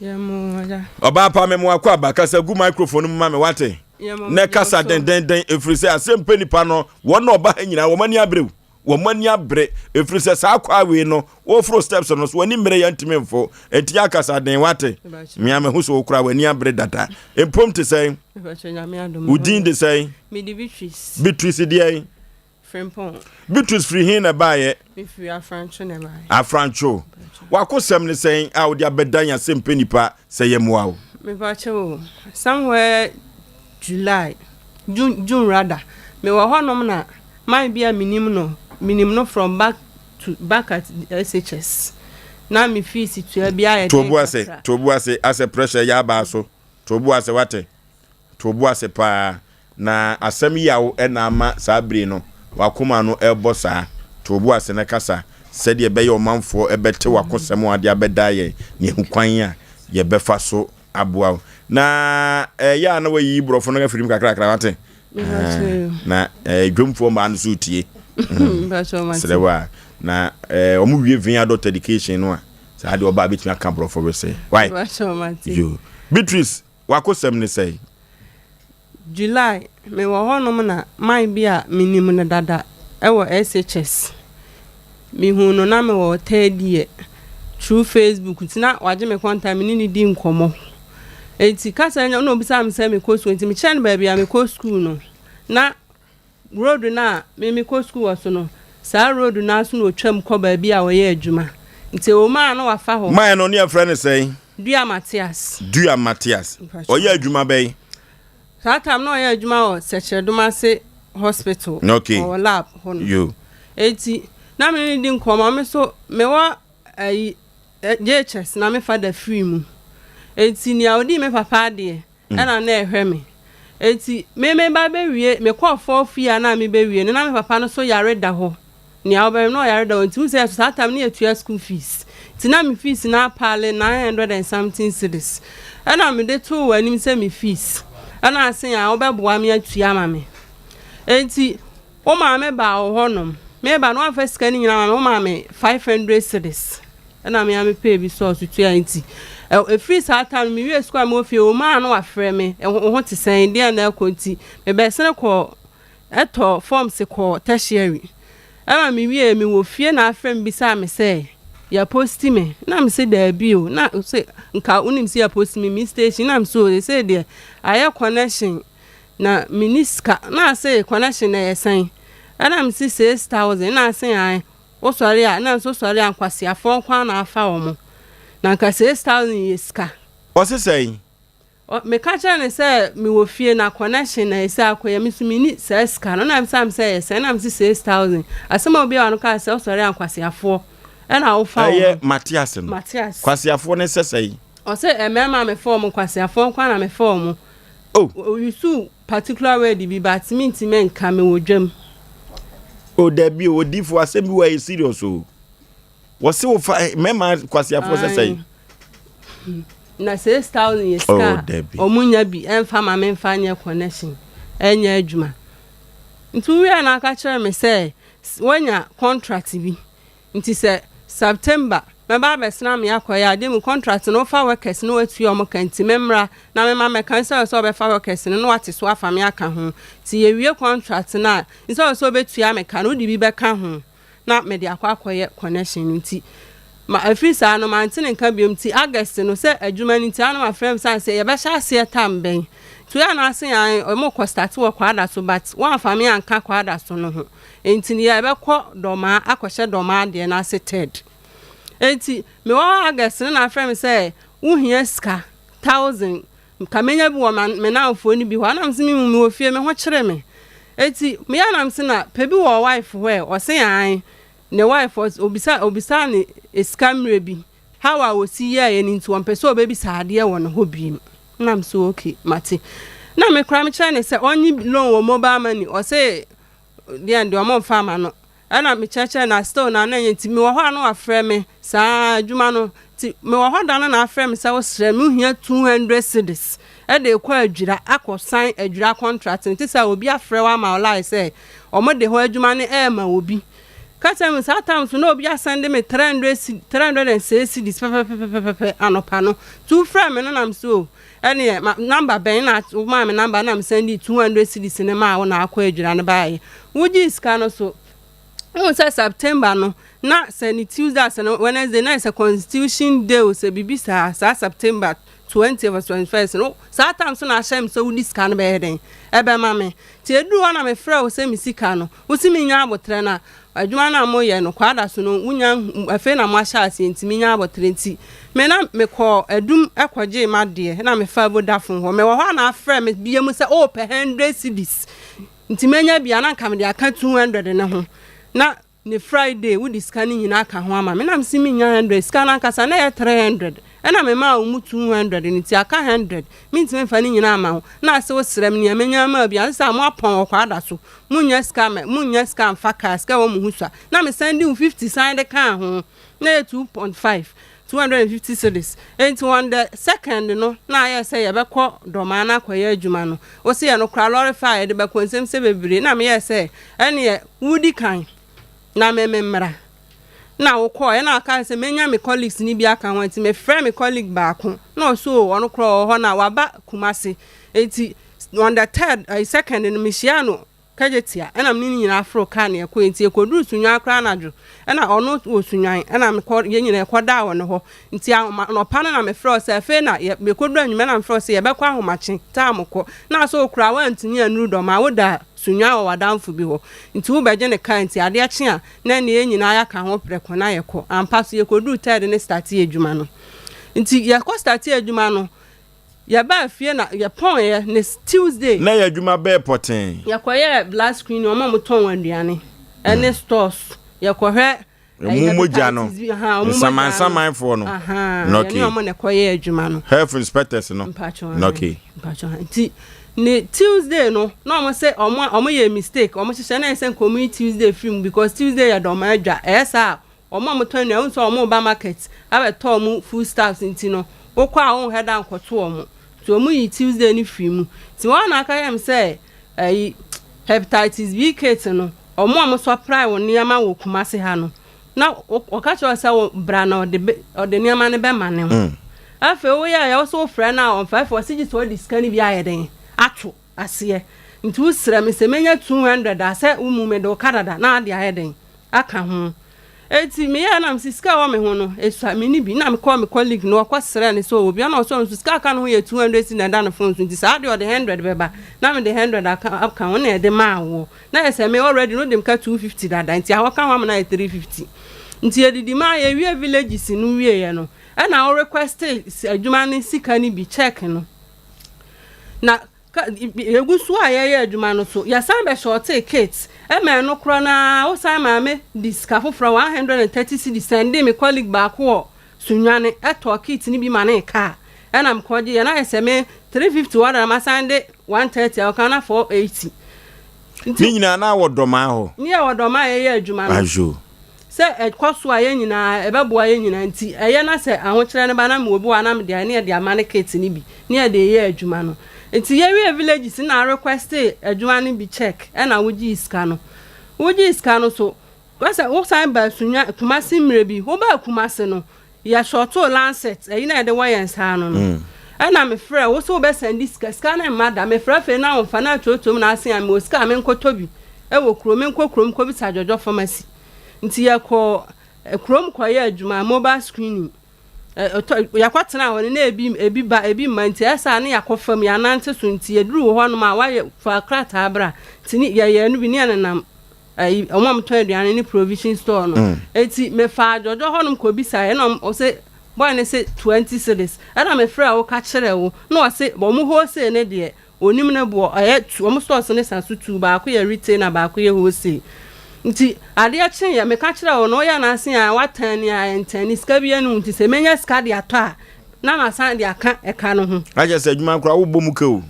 Ɔbaa pa mema wakɔ aba. Kasa gu microphone mu ma me wate. Na kasa dendenden ɛfiri sɛ asɛm pɛ nipa no wɔn na ɔba ha nyinaa wɔn ani aberew. Wɔn ani abere ɛfiri sɛ saa kwaa wei no woforo steps no so w'ani mmere yɛ ntumi mfo nti yɛ akasa den wate mea mahu sɛ wokora w'ani abere dada mpom te sɛn wo din de sɛn Beatrice deɛn Frimpong. Beatrice firi he na ɛbaeɛ? Mefiri Afrantwo na ɛbaeɛ. Afrantwo. W'akosɛm ne sɛn a wode abɛdan yɛn asɛmpɛ nipa sɛ yɛmmoa wo? Mepakyɛ o, somewhere July, June, June rather, mewɔ hɔnom na man bi a menim no, menim no from back to back at SHS. Na me fees tua bi ayɛ den To bo ase, kakra. to bo ase, asɛ pressure yɛ abaa so. To bo ase wate. To wo bo ase paa. Na asɛm yaw na ama saa bere no w'akoma no rebɔ saa. To wo bo ase na kasa sɛdeɛ ɛbɛyɛ ɔmanfoɔ bɛte w'akosɛm a wode abɛdaa yɛn na yɛahu kwan a yɛbɛfa so aboa wo. Na ɛyɛ a na wayiyi borɔfo no afiri mu kakrakra wate. Na dwomfoɔ mmaa no so retie. Serɛ wo a na wɔn wie vin adult education no a saa deɛ ɔbaa bɛtumi aka borɔfo wese. Why? Yo. Beatrice W'akosɛm ne sɛn? July, Mewɔ hɔnom na man bi a minim no dada wɔ SHS. Mihuu no na mewɔ third year through Facebook nti na wagye me contact me ne no di nkɔmmɔ. Enti kasa no na obisaa me sɛ mekɔ sukuu nti mekyerɛɛ no baabi a mekɔ sukuu no na Road no a me mekɔ sukuu wɔ so no, saa road no ara so na ɔtwam kɔ baabi a ɔyɛ adwuma. Nti ɛwɔ mu a na wafa hɔ. Man no, ne yɛfrɛ no sɛn? Dua Mathias. Dua Mathias. Ɔyɛ adwuma bɛn? Saa time no na ɔyɛ adwuma wɔ Sɛkyerɛdomase Hospital. Okay. Ɔwɔ lab hɔ no. Yo. Enti na me ne no di nkɔmmɔ, me nso mewɔ ayi JHS na me father firi mu. Enti nea ɔdii me papa adeɛ ɛna na ɛhwɛ me. Enti me meba bɛwie, mekɔɔ fourth year no a mebɛwie no, na me papa no so yare da hɔ. Nea wobɛhwɛ no na ɔyare da hɔ. Nti wohu sɛ saa time no yɛtua school fees. Nti na me fees no apaale 900 and something cedis. Ɛna mede too w'anim sɛ me fees. Ɛna ase a wobɛboa me atua ama me. Enti wo maame baa wo hɔnom. Meba no woamfa sika no nyinaa ama me, womaa me 500 cedis. Ɛna me ara mepɛɛ bi sɔɔ so tuae nti ɛfiri saa time no mewie sukuu a mewɔ fie wɔn a na wafrɛ me wo ho te sɛn deɛn na ɛkɔ nti mebɛsene kɔ ɛtɔ forms kɔ tertiary ɛma mewie mewɔ fie na afrɛ me bisaa me sɛ yɛaposti me na me se daabi o na sɛ nka wonim sɛ yɛaposti me me station na me so o sɛ deɛ ayɛ connection na menni sika na ase connection na ɛyɛ sɛn ɛna me se 6000 na ase an Wosɔre a, na nso sɔre a nkwaseafoɔ nko ara na afa wɔn. Na nka 6000 yɛ sika. Ɔse sɛn? Ɔ, meka kyerɛɛ no sɛ mewɔ fie na connection na ɛsɛ akɔyɛ, me nso menni saa sika no. Ɛna ɔbisaa me sɛ ɛyɛ sɛn? Ɛna mese 6000. Asɛm a obiaa wɔ ano kaa sɛ wosɔre a nkwaseafoɔ ɛna wofa wɔn. Ɛyɛ Matias no. Matias. Kwaseafoɔ no sɛ sɛn? Ɔse mmarima a mefa wɔn, nkwaseafoɔ nko ara na mefa wɔn. Oh. Ɔusuu particular word bi but mentumi nka mewɔ dwam. Oh dabi o odifo asɛm bi wɔ ɛyɛ serious o. Wɔse wo fa eh, mmarima kwaseafoɔ sɛ sɛn? Na 6000 yɛ sika Oh a dabi. ɔmo nya bi ɛmfa ma me mfa nyɛ connection ɛnyɛ adwuma. Nti wowie na aka kyerɛ me sɛ woanya contract bi Nti sɛ September mɛba abɛsena me akɔyɛ ade mu contract no wofa workers no watua ɔmo ka nti memmra na mema mɛka instead of sɛ ɔbɛfa workers no na wate so afa me aka ho nti yɛwie contract no a instead of sɛ ɔbɛtua me ka no wode bi bɛka ho na mede akɔ akɔyɛ connection no nti ma ɛfiri saa no mante ne nka biom nti August no sɛ adwuma no nti ano mafrɛ m sane sɛ yɛbɛhyɛ aseɛ tam bɛn nti woyɛ no ase an ɔmo kɔ start wɔ kwada so but woamfa me anka kwada so no ho Enti no yɛbɛkɔ Dɔmaa akɔhyɛ Dɔmaa deɛ no ase third. Enti mewɔ hɔ August no na afrɛ me sɛ wohia sika thousand ka menya bi wɔ me namfoɔ no bi hɔ. Ana mese me mu mewɔ fie me ho kyere me. Enti meyɛ na mese na pɛ bi wɔ wife hɔ ɛ ɔse ae ne wife obisa obisa ne sika mmerɛ bi how a ɔsi yɛɛyɛ no nti ɔmpɛ sɛ ɔbɛbisa adeɛ wɔ ne hɔ biem. Na mese okay mate. Na me koraa mekyerɛ ne sɛ ɔnye loan wɔ mobile money ɔse deɛn deɛ ɔmo nfa ama no ɛna me kyerɛkyerɛ na still na na ɛnyɛ nti mewɔ hɔ a na wafrɛ me saa adwuma no nti mewɔ hɔ da no na afrɛ me sɛ wosrɛ me wohia 200 cedis ɛde kɔ adwira akɔ san adwira contract no te sɛ obi afrɛ wo ama wo lie sɛ ɔmo de hɔ adwuma no ɛɛma obi kasa mu saa time so na obi asɛnde me 300 306 cedis pɛpɛpɛpɛpɛ anɔpa no nti wofrɛ me no nam so Ɛneɛ ma number bɛn na wo maa me number na me sɛndii 200 cedis no maa wo na akɔ adwira no baeɛ. Wo gyee sika no so. Wohu sɛ September no, na sɛ ne Tuesday a sɛ ne Wednesday na ayɛ sɛ Constitution Day o sɛ biribi saa, saa September 20th or 21st no, saa time so na ahyɛ me sɛ wode sika no bɛyɛ dɛn? Ɛbɛma me. Nti ɛduru hɔ na mefrɛ wo sɛ me sika no, wose menya aboterɛ no a, adwuma no a moyɛ no, Kwada so no, wonya afei na moahyɛ aseɛ nti menya aboterɛ nti, me na mekɔɔ Adum kɔgyee m'adeɛ na mefaa Vodafone hɔ. Mewɔ hɔ a na afrɛ me biam sɛ wopɛ 100 cedis. Nti mɛnya bi a na nka mede aka 200 no ho na ne Friday wode sika no nyinaa aka ho ama me na mese mennya 100 sika no ankasa na ɛyɛ 300 ɛna memaa wo mu 200 no nti aka 100 mentumi mfa ne nyinaa mma wo na ase wosrɛ me nea mɛnya ama wo bi ase sɛ a moapɔn wɔ kwaada so monnya sika mɛ monnya sika mfa kaa sika wɔ mo ho sua na mesan di wo 50 san de kaa ho na ɛyɛ 2.5 250 cedis. Enti on the second no na ayɛ sɛ yɛbɛkɔ Dɔmaa no akɔyɛ adwuma no. Wose yɛ no koraa lɔre fare a yɛde bɛkɔ nsɛm sɛ bebree na meyɛɛ sɛ ɛneɛ wodi kan na me memmra. Na wokɔɔɛ na waka sɛ menya me colleagues no bi aka ho nti mefrɛɛ me colleague baako na ɔse oo ɔno koraa ɔwɔ hɔ na waba Kumasi. Enti on the third, second no mehyiaa no Kejetia, ɛna me ne no nyinaa foroo kaa na yɛkɔe, nti yɛkɔduruu Sunnwan koraa anadwo, ɛna ɔno wɔ Sunnwan, ɛna mekɔ, yɛn nyinaa yɛkɔdaa wɔ ne hɔ, nti ahoma, anɔpa no na mefrɛɛ wo sɛ afei na yɛ, yɛkɔduru anwummerɛ na mefrɛɛ wo sɛ yɛbɛkɔ ahomakye, taa mo kɔ, na asɛ wo koraa woantumi annuru Dɔmaa, wodaa Sunnwan wɔ w'adamfo bi hɔ, nti wobɛgye ne kaa, nti adeɛ kye a, na ɛnneɛ yɛn nyinaa yɛaka ho prɛko na yɛkɔ, ampa so yɛkɔduruu third ne startee adwuma no, nti yɛkɔ startee adwuma no, Yɛbaa fie na yɛpɔneeɛ ne Tuesday. Na ɛyɛ adwuma bɛɛ pɔtee? Yɛkɔyɛɛ blood screening, wɔn a wɔtɔn aduane ne stores. Yɛkɔhwɛ Ɔmo mogya no, nsamansamanfoɔ no. Yɛne wɔn na ɛkɔyɛɛ adwuma no. Health inspectors no. Mpakyɛw. Mpakyɛw. Nti ne Tuesday no na wɔn sɛ wɔn wɔn yɛ mistake, wɔn hyehyɛ na yɛ sɛ nka wɔn yi Tuesday firi mu because Tuesday yɛ dɔm adwa. Ɛyɛ saa a Wɔn a wɔtɔn nnuan, wohu sɛ wɔreba market abɛtɔ wɔn food stuffs nti no, wokɔ a wonhwɛ da nkɔto wɔn. Nti wɔyi Tuesday no firi mu. Nti wɔn a na aka yɛ me sɛ ɛyi hepatitis B kit no, wɔn a wɔsupply wo nneɛma wɔ Kumasi ha no, na wɔka kyerɛ wo sɛ wo bra na ɔde bɛ ɔde nneɛma no bɛma ne ho. Afei woyɛeɛ wo sɛ wofrɛ no a ɔmfa, afei ɔse gye sɛ ɔde sika no bi ayɛ dɛn ato aseɛ. Nti wosrɛ me sɛ mɛnya 200 a sɛ wo mu mede wo ka dada na ade ayɛ dɛn aka ho. Enti meyɛɛ na mese sika a ɛwɔ me ho no esua menni bi na mekɔɔ me colleague no hɔ kɔsrɛɛ no sɛ ɔwɔ bi ɛna ɔse ɔno nso sika a aka ne ho yɛ 200 cedi na ɛda ne phone so nti saa deɛ ɔde 100 bɛba na mede 100 aka aka ho na ɛde maa woɔ na yɛ sɛ me already no wode me ka 250 dada nti ahɔ ka ho ama no ayɛ 350 nti yɛdidi maa yɛwie villages no wieɛ no ɛna wo request adwuma no sika no bi check no na Ka, yɛgu so a yɛreyɛ adwuma no so, yɛsan bɛhyɔɔtee kit ma ɛno korɔ no ara, wosan maa me de sika foforɔ, 130 cedis, sɛndee me colleague baako wɔ Sunyani, tɔɔ kit no bi ma ne kaa, ɛna mekɔgyeeɛ, na ayɛ sɛ me 350 wɔ hɔ dada, masan de 130 a ɔka na 480. Nti, Ne nyinaa na wɔ Dɔmaa hɔ? Ne yɛ wɔ Dɔmaa a yɛyɛ adwuma no. Ajo. Sɛ ɛkɔ so a yɛn nyinaa ɛbɛboa yɛn nyinaa nti ɛyɛ na sɛ ahokyerɛ no ba na mewɔ bi wɔ ha na mede ayɛ na yɛde ama no kit no bi na yɛde reyɛ adwuma no. Nti yɛwiee villages no na arequeste adwuma no bi check ɛna wogyee sika no. Wogyee sika no so sɛ wosan baa Sunya Kumasi mmerɛ bi wobaa Kumasi no yɛ shortoo lancet ɛyi na yɛde wɔ yɛn nsa ano no ɛna mefrɛ wo sɛ wobɛ sɛnde sika sika no mma da mefrɛ afei na womfa na atuotuom na asen a mewɔ sika a menkɔtɔ bi ɛwɔ kuro menkɔ kurom kɔbisa Dwɔdwɔ pharmacy Nti yɛkɔɔ kurom kɔyɛɛ adwuma, mobile screening. Ɛtɔ yɛkɔtenaa hɔ no na ebi ebi ba ebi mma nti ɛyɛ saa na yɛakɔ fam yɛanante so nti yɛduru wɔ hɔnom a wayɛ fa krataa bra nti ne yɛyɛɛ no bi ne yɛnenam ɛyi wɔn a wɔtɔn aduane ne provision store no. Eti mefaa dwɔdwɔ hɔnom kɔbisaeɛ ɛna ɔse boy no se 20 cedis ɛna mefrɛɛ wo ka kyerɛɛ wo na ɔse wɔn wholesale no deɛ Onim ne boɔ, ɛyɛ tu, wɔn stores no sa so tu, baako yɛ retail na baako yɛ wholesale. Nti adeɛ kyeeɛ, meka kyerɛɛ wo no, woyɛ n'ase a woatɛn ni a ɛntɛn ni, sika biara nni ho nti sɛ mɛnya sika de atɔ a, na masan de aka ɛka no ho. Na kyerɛ sɛ adwuma no koraa wobɔ mu ka o.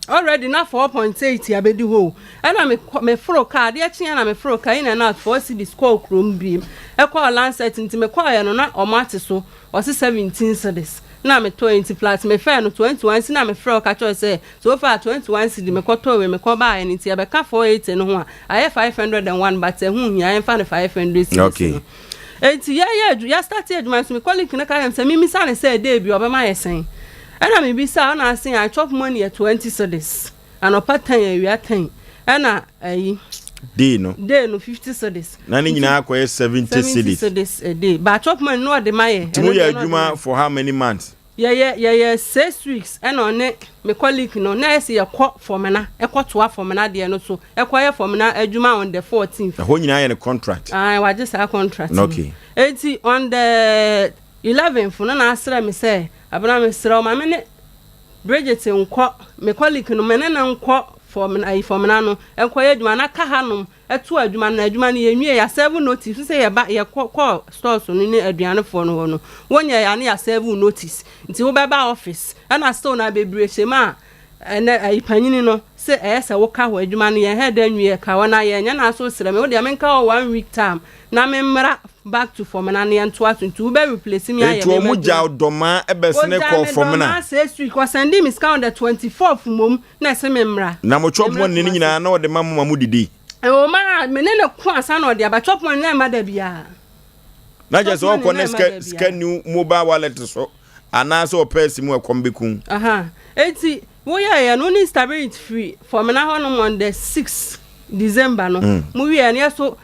Already na 4.8 abɛdi hɔ o. Ɛna me kɔ, me foro car, adeɛ kyeeɛ na me foro car, in and out, 4 cedis kɔɔ kurom biem, ɛkɔɔ Lancet, nti mekɔeɛ no na wɔn ate so. Ɔse 17 cedis na me tɔɛ nti plus me fɛɛ no 21 cedi na me frɛ wo ka kyerɛ wo sɛ so far 21 cedi me kɔ tɔɔ wei me kɔ baayɛ no nti ɛbɛka 480 no ho a ayɛ 501 but ɛho nhia yɛmfa no 500 cedis Okay. no enti yɛyɛ adwu yɛ start adwuma nso me colleague no ka kyerɛ me sɛ memisa no sɛ day bi ɔbɛma yɛ sɛn ɛna me bisa ɔna ase I chop money yɛ 20 cedis anɔpa 10 awia 10 ɛna ayi. Day no. Day no 50 cedis. Na ne nyinaa akɔyɛ 70 cedis. 70 cedis a day. But chop money no ɔde ma yɛ. Nti mo yɛ adwuma for how many months? Yɛyɛ yɛyɛ six weeks ɛna ɔne me colleague no na ɛsɛ yɛkɔ fɔmena ɛkɔ toa fɔmena deɛ no so ɛkɔ yɛ fɔmena adwuma on the 14th. Ɛhɔ nyinaa yɛ ne contract. Ayi wagye saa contract no. Okay. Eti on the 11th no na asrɛ me sɛ abena mesrɛ wo ma me ne Bridget nkɔ me colleague no me ne no nkɔ fɔmena ayi fɔmena no nkɔ yɛ adwuma na ka hanom to adwuma no na adwuma no yɛnwie yɛ serve notice sɛ yɛba yɛkɔ kɔɔ stores no ne aduanefoɔ no hɔ no wonyɛ yɛ a ne yɛ serve wo notice nti wobɛba office ɛna still na bebree hyɛ mu a ɛnɛ ayi panyini no sɛ ɛyɛ sɛ woka hɔ adwuma no yɛn hɛ da nwie ka hɔ na yɛnyɛ na so srɛ me wo deɛ menka hɔ one week time na memmra back to fɔmena na yɛntoa so nti wobɛ replace me ayɛ Nti wɔn gyaw dɔmaa ɛbɛsene kɔɔ Ogyaa me fɔmena. dɔmaa six week ɔsɛndee me sika on the 24th mmom na ɛse me mmra. Na mo chop money no nyinaa na ɔde ma mo ma mo didi. Ɛwɔ mu a me ne no ko ansa na ɔde aba chop money na ɛma da biara. Na kyerɛ sɛ ɔkɔ ne sika sika new mobile wallet so anaasɛ ɔpɛɛsi mu ɛkɔm bɛku. Aha eti woyɛɛyɛ no wo ne Stability firi Fɔmena hɔnom on the 6 December no mo wieɛ no yɛ so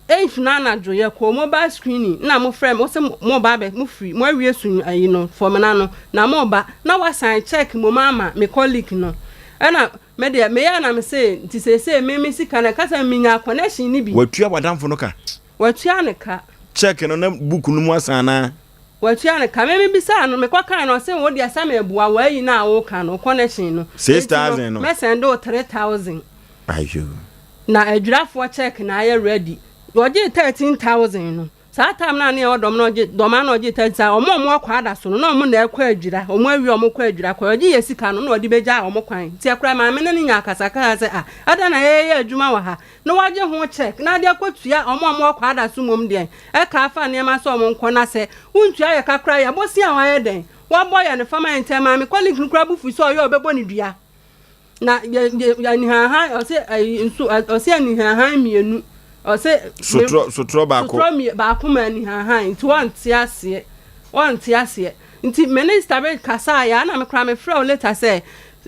Eighth no anadwo yɛkɔɔ mobile screening na mo frɛ me wose mo ba abɛ mo firi mo awie sun ayi no fɔmena no na mo ba na wasan check mmom ama me colleague no ɛna me deɛ meyɛɛ na me se nti seesei me me sika no ɛka sɛ menya connection no bi. Watua w'adamfo no ka? Watua ne ka. Check no na book no mu asan anaa? Watua ne ka. Me me bisaa no mekɔ kae no ɔse wo deɛ sɛ meboa wo ayi no a woka no wo connection no 6000 no mɛ send wo 3000. Ayo. Na adwirafoɔ check na ayɛ ready. Ɔgyee 13,000 no, saa time no a na yɛwɔ dɔm no ɔgye dɔm ano ɔgye 13,000, wɔn a wɔn akɔ ada so no na wɔn na ɛkɔ adwira, wɔn awie wɔn kɔ adwira kɔ, ɔgye yɛ sika no na ɔde bɛgyaa wɔn kwan. Nti ɛkora maame no ne nya akasakasa sɛ ah, adɛn na yɛyɛ adwuma wɔ ha na wagye ho check na ade akɔtua wɔn a wɔn akɔ ada so mmom deɛn, ɛka afa nneɛma sɛ wɔn nkɔ na sɛ wontua yɛ ka koraa yɛ bosea a wayɛ dɛn, wabɔ yɛ no fam ayɛ nti maame colleague no koraa bo fui sɛ ɔyɛ ɔbɛbɔ ne dua. Na yɛ yɛ anihanhan ɔsɛ ɛyi nso ɔsɛ anihanhan mmienu ɔsɛ. Sotorɔ sotorɔ baako. Sotorɔ mie baako ma anihanhan nti wɔnte aseɛ wɔnte aseɛ nti me ne sista bi kasa yɛ ana me koraa me frɛ wo later sɛ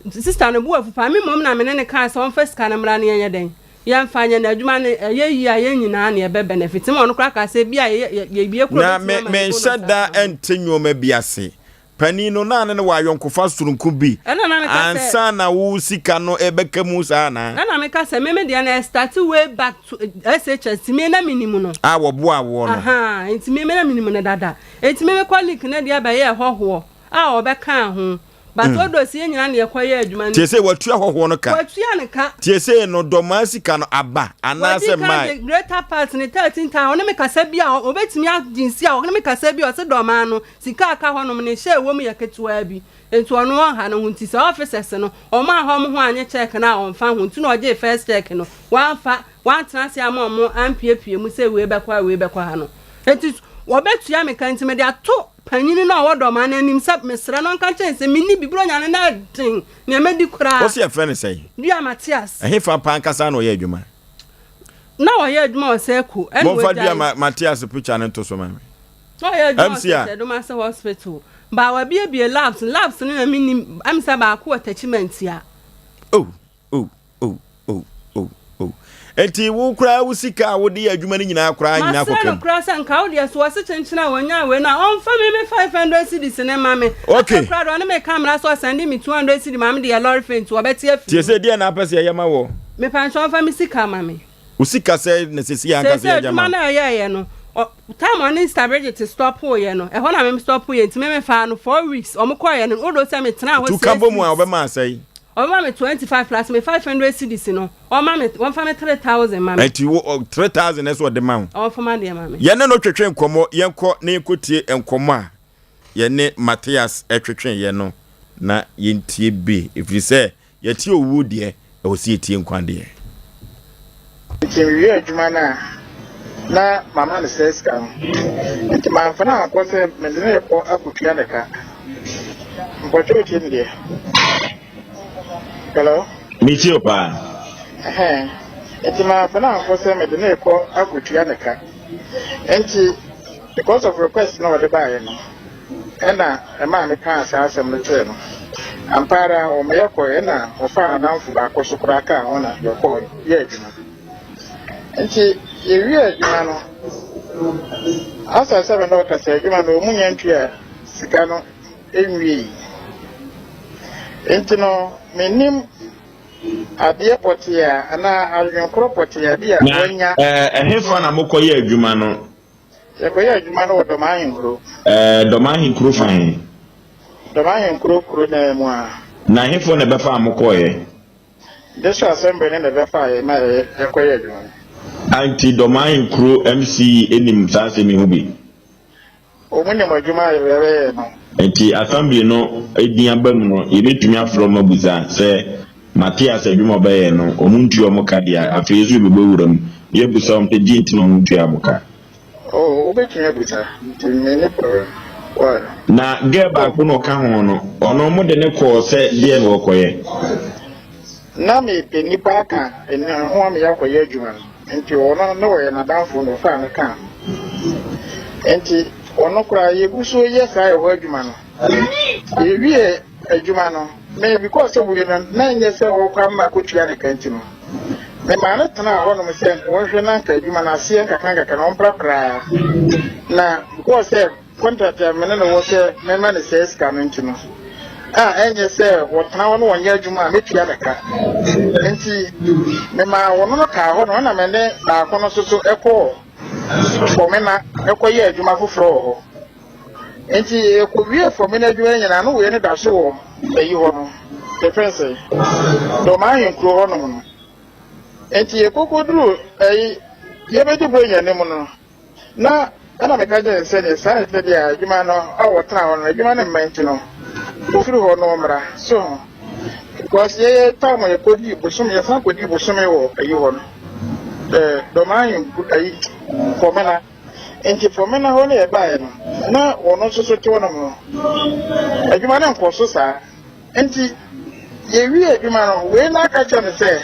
sista no bo afu paa me mmom na me ne ne kaa sɛ ɔmfa sika no mmra ne yɛnyɛ dɛn yɛmfa nyɛ n'adwuma no ɛyɛ yie a yɛn nyinaa na yɛbɛ benefit ma ɔno koraa kaa sɛ bi a yɛ yɛwie koro Na me bɛtumi ama ne bonus menhyɛ da aka ho. nte nneɛma bi ase. Panin no, na ne no wɔ ayɔnkofa soronko bi Ɛna na meka sɛ. ansa na wo sika no rebɛka mu saa anaa? Ɛna meka sɛ, me me deɛ no ɛstarte way back to SHS, nti me na menim no. A wɔboaa woɔ no. Ahaa, nti me me na menim no dada. Nti me me colleague no deɛ bɛyɛɛ hɔhoɔ a ɔbɛkaa ho. But mm. Odos yɛn nyinaa na yɛkɔyɛ adwuma no. Tie sɛ watua hɔhoɔ no ka. Watua ne ka. Tie sɛ no dɔmaa sika no aba anaasɛ mmaa. Wadi kan de greater part ne 13,000 ɔne me kasa bi a ɔbɛtumi agye nsi a ɔne me kasa bi a ɔse dɔmaa no Sika a aka hɔnom no, nhyɛ a ɛwɔ mu yɛ ketewaa bi, enti ɔno ɔnha ne ho. Nti sɛ officers no, wɔn anha wɔn ho annye cheque no a, ɔmfa ho. Nti na ɔgyee first cheque no, wamfa, wantena ase amma wɔn ampiapia mu sɛ wei bɛkɔ ha, wei bɛkɔ ha no. Enti wɔbɛtua me ka, nti mede ato panyini no a ɔwɔ Dɔmaa no anim sɛ mesrɛ no ɔnka nkyerɛ no sɛ menni bi, Buronya no na ɛden, nea mɛdi koraa. Wose yɛfrɛ no sɛn? Dua Mathias. Ɛhefa paa ankasa na ɔyɛ adwuma? Na ɔyɛ adwuma wɔ Serco, ɛna Momfa wagyae. Dua Mathias picture no nto so ma me. Na ɔyɛ adwuma wɔ MC a. Sɛkyɛdomase hospital. Ba wabiebie labs labs no na mennim ɛm sɛ baako wɔ Techimantia. Oh oh oh oh oh oh Enti wo koraa wo sika a wode yɛ adwuma no nyinaa koraa nyinaa Masrɛ kɔka no mu. koraa sɛ nka wo deɛ so ɔse kyenkyen a wɔnyaa wei no a ɔmfa me me 500 cedis no mma me. Okay. Afei koraa deɛ ɔne me ka mmara sɛ ɔsɛnde me 200 cedi ma me de yɛ lɔre fare nti ɔbɛte afiri Tie mu. sɛ deɛ na apɛ sɛ yɛyɛ ma wɔ. Mepa nkyɛ ɔmfa me sika ma me. Wo sika sɛn na sɛsi ankasa Seesei yɛgya ma adwuma wo? no a ɛyɛeɛ no, ɔ, time a ɔne Sister Bridget stɔpoeɛ no, ɛhɔ na me stɔpoeɛ nti me mefaa no four weeks, wɔn kɔeɛ no, although sɛ metenaa hɔ Nti woka six bɔ mu a weeks, wɔbɛma asɛe? ɔbɛma me 25 plus me 500 cedis no, ɔma me, wɔmfa me 3000 ma me. Nti wo, ɔ, 3000 na ɛsɛ ɔde ma wo? Ɔmfa m'adeɛ ma me. Yɛne no twetwe nkɔmmɔ, yɛnkɔ na yɛnkɔtie nkɔmmɔ a yɛne Mathias twetweeɛ no na yɛntie bi, ɛfiri sɛ Yɛte owuo deɛ, ɛwɔ sɛ yɛtie nkwa deɛ. Nti mewie adwuma no a, na mama no saa sika no. Nti mamfa no ankɔ sɛ mede no rekɔ akɔtua ne ka. Mpɔkyɛ wotie me deɛ? Hello? Metie wo paa. Ɛhɛn. Nti mamfa no ankɔ sɛ mede no rekɔ akɔtua ne ka. Nti because of request na ɔde baeɛ no, Ɛnna ɛmaa mekaa saa asɛm no kyerɛɛ no. Ampa ara, wɔma yɛkɔe, ɛnna ɔfaa n'adamfo baako nso koraa kaa ho na yɛkɔe yɛɛ adwuma. Nti yɛwiee adwuma no, asa sɛ me ne ɔkasa adwuma no ɔmu nya ntua sika no nwiei. Nti no mennim adeɛ pɔtee a anaa adwenkorɔ pɔtee a bi a Na wanya. ɛhefa na mokɔyɛ adwuma no? Yɛkɔyɛɛ adwuma no wɔ Dɔm Ahenkuro. Ɛɛ, Dɔm Ahenkuro fa he? Dɔm Ahenkuro kuro no ara mu a. Na hefoɔ na ɛbɛfaa mo kɔeɛ? District Assembly no na ɛbɛfaa yɛn ma yɛkɔyɛɛ adwuma no. Anti Dɔm Ahenkuro MC nim saa asɛm yi ho bi? Wɔn nim adwuma a yɛbɛyɛ no. Enti Assembly no din aba mu no, yɛbɛtumi afrɛ wɔn abusa sɛ Mathias adwuma a ɔbɛyɛɛ no, wɔntua wɔn ka deɛ a, afei nso yɛbɛbɔ wura mu na yɛabusa wɔn sɛ deɛn nti na wɔntuaa mo ka. Oh, wobɛtumi abusa, nti menni problem. Why? Na girl baako na ɔka ho no, ɔno wɔde no kɔɔ sɛ deɛn na ɔrekɔyɛ? Ná mepɛ nnipa aka ne ho ama yɛakɔyɛ adwuma no, enti ɔno na ɔyɛ n'adamfo na ɔfaa no kaa ho. Enti ɔno koraa yɛgu so yɛ saa ɛhɔ adwuma no. Yɛwiee adwuma no, me because sɛ wei no na ɛnyɛ sɛ ɔrekɔ ama akɔtua ne ka nti no, memaa no tenaa hɔnom sɛ wɔnhwɛ na anka adwuma no aseɛ nkakrankakra na ɔmprapraa. Na because sɛ Contract a me ne no wɔ sɛ mɛma no saa sika no nti no, a ɛnyɛ sɛ wɔtena hɔ na wɔnyɛ adwuma a mɛtua no ka. Nti memaa wɔn no kaa hɔ no ɛna me ne baako no nso so ɛkɔɔ Fɔmena ɛkɔyɛ adwuma foforɔ wɔ hɔ. Nti yɛkɔwie Fɔmena adwuma no nyinaa no wei no da so wɔ ayi hɔ no, yɛfrɛ no sɛ Dɔm ahenkuro hɔnom no. Nti yɛkɔkɔduru ayi yɛbɛdi Buronya no mu no, Na ɛna meka kyerɛɛ no sɛ deɛ saa na ɛteɛ deɛ a, adwuma no a wɔtena hɔ no, adwuma no mma nti no, wɔfiri hɔ no wɔmmra. So ho? Because yɛyɛ time a yɛkɔdii bosome, yɛsan kɔdii bosome wɔ ayi hɔ no, eh, Dɔmaa ayi, Fɔmena. Nti Fɔmena hɔ no yɛbaeɛ no, na wɔn nso so te hɔnom no, adwuma no nkɔ so saa. Nti yɛwie adwuma no, wei na aka kyerɛ me sɛ,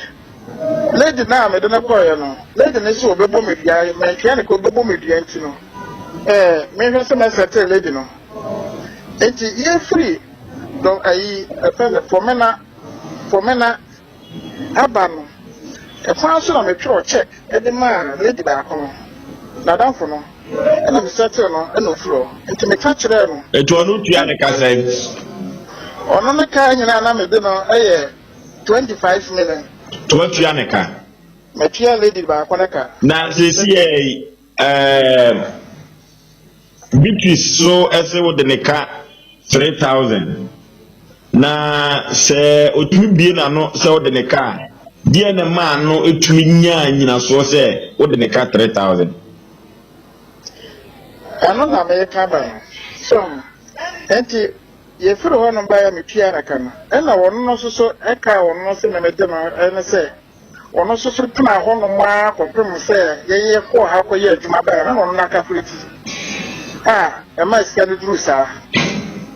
Lady no a mede no kɔeɛ no, lady no se ɔbɛbɔ me dua, mantua no ka ɔbɛbɔ me dua nti no, eh, menhwɛ sɛ mɛsɛtee lady no. Nti yɛfiri dɔ ayi, ɛfɛ no Fɔmena, Fɔmena aba no, ɛkwan so na metwerɛ check de maa lady baako no, n'adamfo no, ɛna mesɛtee no ɛna ɔfiri hɔ. Nti meka kyerɛɛ no. Nti ɔno tua ne ka sɛn? Ɔno ne ka nyinaa na mede no yɛ 25 million. To watua ne ka? Matua lady baako ne ka. Na seesei yi ɛɛm Beatrice so ɛse wode ne ka 3000 na sɛ otumi bue n'ano sɛ wode ne ka a, deɛn na ɛmaa no tumi nyaa nyinasoɔ sɛ wode ne ka 3000? Ɛno na meka ba no. So nti Yɛfiri hɔ nom baeɛ a metuaa no ka no, ɛna ɔno no nso so ɛka a ɔno nso me mede no ne sɛ, ɔno nso so tenaa hɔ nom ara kɔpem sɛ yɛyɛ kɔɔ ha kɔyɛ adwuma baeɛ no na ɔno no akakuleti a ɛmaa sika no duruu saa.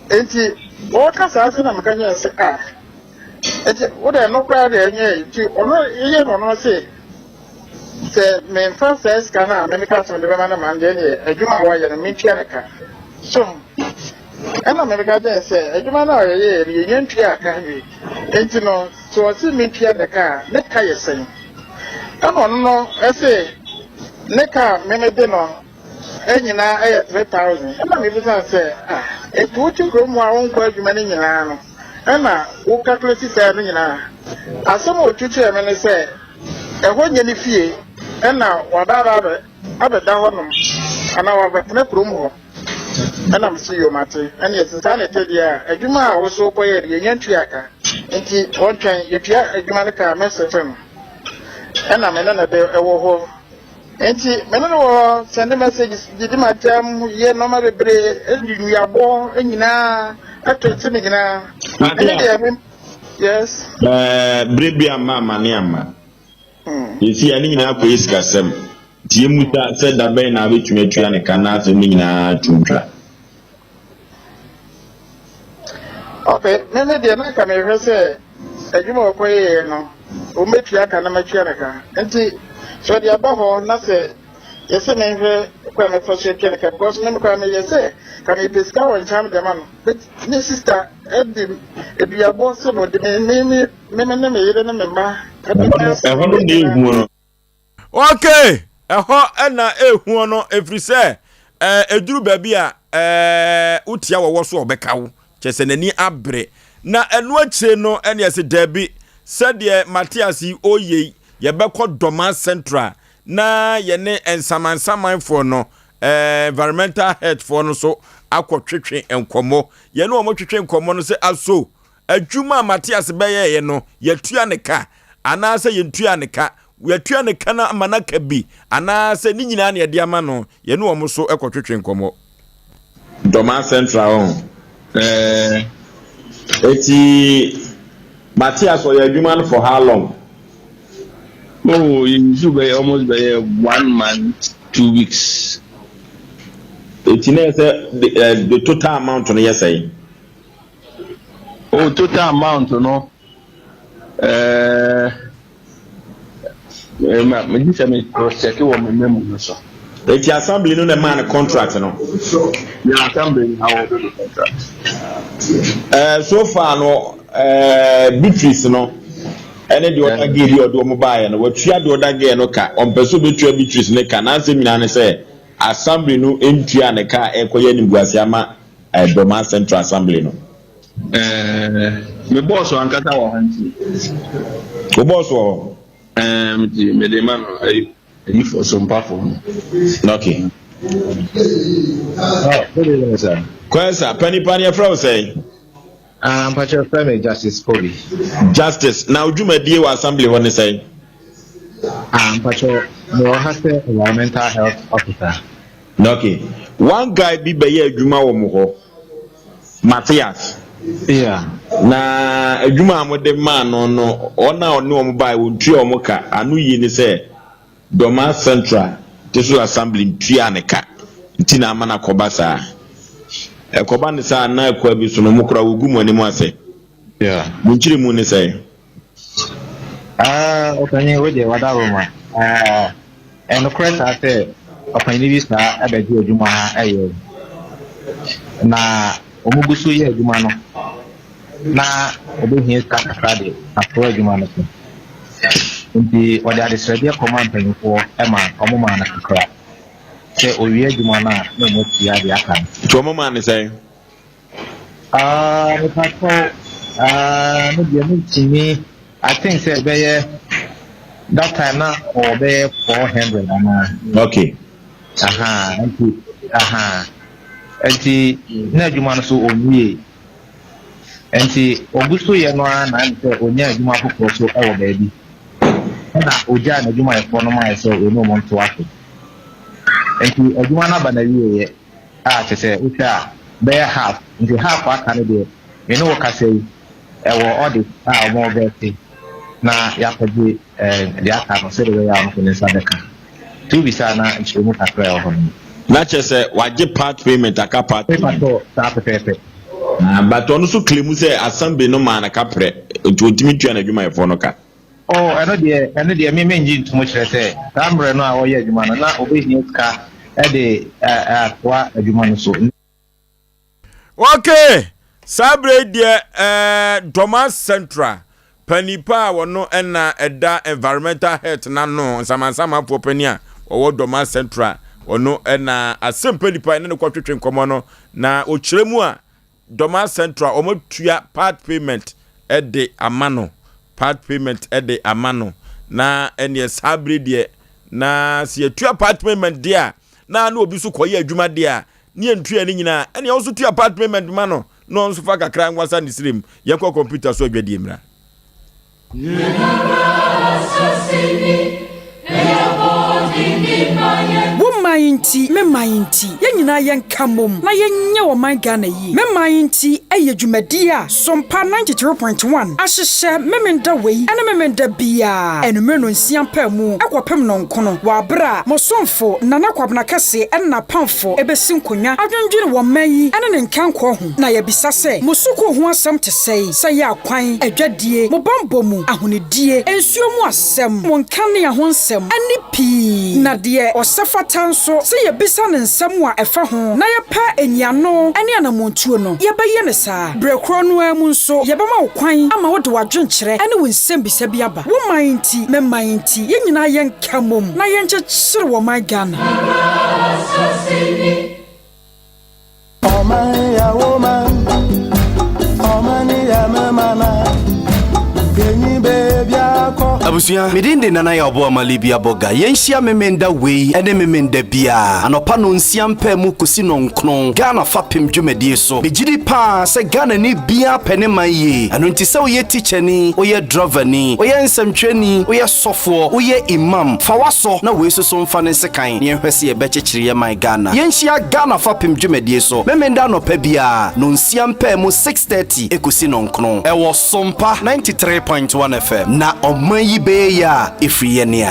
Enti ɔreka saa sɛ na meka kyerɛ no sɛ ah, enti wo deɛ ɛno koraa deɛ ɛnyɛ nti ɔno yɛyɛ no ɔno se sɛ memfa saa sika no a me meka sɛ mede bɛma no ma no deɛ ɛneɛ adwuma a wayɛ no mentua no ka. So Ɛnna meka kyerɛɛ no sɛ, Adwuma no a yɛyɛeɛ no, yɛnnya ntuaa ka nwiei. Enti no, sɛ ɔse mentua ne ka a, ne ka yɛ sɛn? Ɛnna ɔno no se ne ka a me mede no nyinaa yɛ 3000. Ɛnna mebisa no sɛ, Ah, enti wote kurom hɔ a wonkɔ adwuma no nyinaa no, ɛnna wo calculate saa no nyinaa? Asɛm a ɔtu kyerɛɛ me ne sɛ, ɛhɔ nyɛ ne fie, ɛnna waba abɛda hɔnom anaa wabɛtena kurom hɔ. Ɛna mese yoo mate, ɛneɛ sɛ saa na ɛte deɛ a, adwuma a wo so wokɔyɛɛ no yɛnya ntua ka, nti wɔntwɛn, yɛtua adwuma no ka a mɛsɛte no. Ɛna me ne no de ɛwɔ hɔ, nti me ne no wɔ hɔ, sɛnde messages, didi m'atɛm, yɛ nneɛma bebree, ɛdi nnuabɔ nyinaa, ɛto me nyinaa. Ɛne deɛ me, yes. Ɛɛ, bere bi amma amane amma. Seesei a ne nyinaa akɔyɛ sikasɛm, nti yɛmmisa sɛ da bɛn na wabɛtumi atua ne ka na asɛm no nyinaa to ntwa. Ok, me me deɛ na nka mehwɛ sɛ adwuma a ɔkɔyɛeɛ no wɔbɛtua ka na matua ne ka. Nti sɛ ɔde aba hɔ na sɛ yɛsɛ menhwɛ kwan a mɛfa so atua ne ka because me koraa meyɛ sɛ ka mepɛ sika wɔ nkyɛn mede ama no but ne sister de aduabɔ sɛ na ɔde me me me Me ne me yere ne me mma. Ɛhɔ no na ehu no. Okay, ɛhɔ na ɛhuo no ɛfiri sɛ ɛduru baabi a wotia wɔwɔ so ɔbɛka wo kyɛ sɛ n'ani abere na ɛno akyire no ɛne ɛsɛ daabi sɛdeɛ Matias yi ɔyɛ yi yɛbɛkɔ Dɔma Central na yɛne nsamansamanfoɔ no environmental health foɔ no so akɔtwetwe nkɔmmɔ yɛne wɔn twetwe nkɔmmɔ no sɛ aso adwuma a Matias bɛyɛeɛ no yɛtua ne ka anaasɛ yɛntua ne ka yɛtua ne ka no ama no aka bi anaasɛ ne nyinaa na yɛde ama no yɛne wɔn so kɔtwetwe nkɔmmɔ. Dɔma Central ɔho. Ɛɛ eti Matias ɔyɛ adwuma no for how long? Oh, yɛnsu bɛyɛ almost bɛyɛ one month 2 weeks. Eti na yɛ sɛ the, the total amount no yɛ sɛn? Oh, total amount no ɛɛ megye sɛ me cross check wɔ me memo no so. Eti assembly no na ɛmaa no contract no. Yeah, assembly na awɔ the contract. So far no Beatrice no ɛne deɛ ɔda girl bi a ɔde wɔn baeɛ no watua deɛ ɔda girl no ka ɔmpɛ sɛ ɔbɛtua Beatrice ne ka n'asɛm nyinaa ne sɛ assembly no ntua ne ka a ɛrekɔyɛ animguase ama Dɔmaa Central Assembly no. Ɛɛ me bɔɔso ankasa wɔ ha nti. Wo bɔɔso wɔ hɔ? Ɛɛ nti mede ma no ayi ayifo sompafo no. Okay. Oh, good evening, sir. Kwesa, panipa ne yɛfrɛ wo sɛn? Ah, mpakyɛ frɛ me Justice Kobi. Justice, na wo dwumadie wɔ assembly hɔ ne sɛn? Ah, mpakyɛ mewɔ ha sɛ environmental health officer. Okay. One guy bi bɛyɛ adwuma wɔ mo hɔ, Matthias. Yeah. Na adwuma a mode maa no no, wɔn a ɔne wɔn baeɛ wɔntua wɔn ka. Ano yie ne sɛ Dɔma Central District Assembly ntuaa ne ka nti na ama no akɔba saa. Ɛkɔba no saa na akua bi so no, mo koraa wɔgu mo anim ase. Yeah. Mo nkyerɛmu ne sɛn? Ah, ɔpanyin wo deɛ wada Roma. Ah, ɛnokorɛ saa sɛ ɔpanyin bi saa ɛbɛgye adwuma ha ɛyɛ. Na wɔn gu so yɛ adwuma no na ɔbɛhia sika kakra de atoa adwuma no so. Nti ɔde adesrɛdeɛ kɔma mpanyinfoɔ ɛma wɔn maa no kakra. Sɛ owie adwuma no a na wɔn atua deɛ aka no. Nti wɔn maa no sɛn? Ah, mepatɔ, ah, me deɛ mentumi, I think sɛ ɛbɛyɛ that time na ɔwɔ bɛyɛ 400 anaa. Okay. Aha, nti, aha, nti na adwuma no so ɔnwie. Nti ɔgu so yɛ no ara na ɛne sɛ ɔnya adwuma foforɔ so wɔ baabi. Ɛna ɔgyaa n'adwumayɛfoɔ no maa sɛ ɔne ɔmo ntoa so. Nti adwuma no aba n'awieeɛ a kyerɛ sɛ wohwɛ a bɛyɛ half nti half aka no deɛ me ne wo kasa yi ɛwɔ audit a wɔn bɛte na yɛakɔgye ɛɛ deɛ aka no sɛdeɛ ɛbɛyɛ a ɔno nso ne nsa bɛka nti wobisa na nkyerɛmu kakra ɛwɔ hɔ no. Na kyerɛ sɛ wagye part payment aka part payment. Mepa saa pɛpɛɛpɛ. Ah, but ɔno nso claim sɛ assembly no maa no kaprɛ nti ɔntumi ntua n'adwumayɛfoɔ no ka. Oh, ɛno deɛ me mengye ntom kyerɛ sɛ saa mmerɛ no a ɔyɛ adwuma no na ɔbɛhia sika ɛde atoa adwuma no so. Okay, saa berɛ yi deɛ Dɔma Central panipa a wɔno ɛna ɛda environmental health n'ano nsamansamanfoɔ pani a wɔwɔ Dɔma Central ɔno ɛna asɛmpa nipa ɛne no kɔtwetwe nkɔmmɔ no na ɔkyerɛ mu a Dɔma Central wɔatua part payment ɛde ama no, part payment ɛde ama no na ɛneɛ saa berɛ deɛ na sɛ yɛtua part payment deɛ a na na obi so kɔyɛ adwuma deɛ a ne yɛntua ne nyinaa ɛneɛ wo nso tua part payment ma no na ɔno nso fa kakra nwasa ne serem. Yɛnkɔ kɔmputa so adwadie mmra. Wo man nti, me man nti, yɛn nyinaa yɛnka mmom na yɛnyɛ ɔman Ghana yie. Me man nti yɛ dwumadie a Sompa 93.1 ahyehyɛ Memenda wei ne Memenda biara anwummere nnɔnsia mpaamu kɔpem nnɔnkono wɔ abere a mo somfo Nana Kwabena Kɛse ne n'apamfo bɛsi nkonnwa adwendwene wɔ man yi ne ne nkankɔ ho na yɛabisa sɛ, Mo sukuu ho asɛm te sɛn? Sɛ yɛ akwan, adwadie, mo bammɔ mu, ahonidie, nsuo mu asɛm, mo nkanea ho nsɛm, ne pii. Na deɛ ɔsɛ fata nso. Sɛ yɛbisa no nsɛm a ɛfa ho na yɛpɛ nyiano ne anammɔntuo no, yɛbɛyɛ no saa. Berɛ korɔ no ara mu nso, yɛbɛma wo kwan ama wode w'adwenkyerɛ ne wo nsɛmbisa bi aba. Wo man nti, me man nti, yɛn nyinaa yɛnka mmom na yɛnkyekyere wɔ man Ghana. Abusua, me din de Nana Yaw Boama Libya Boga. Yɛnhyia Memenda wei ne Memenda biara, anɔpa nonsia mpaa mu kɔsi nɔnkron, Ghana fapem dwumadie so. Megye di paa sɛ Ghanani biara pɛ ne man yie. Ɛno nti sɛ woyɛ tikyani, woyɛ drɔvani, woyɛ nsɛmtwerɛni, woyɛ sɔfoɔ, woyɛ imam, fa w'asɔ na wei soso mfa ne nsekan na yɛnhwɛ sɛ yɛbɛkyekyere yɛn man Ghana. Yɛnhyia Ghana fapem dwumadie so Memenda anɔpa biara, nonsia mpaa mu, 6:30 ɛkɔsi nɔnkron, ɛwɔ Sompa 93.1 FM. Na ɔman yi bɛyɛ yie a, ɛfiri yɛn a.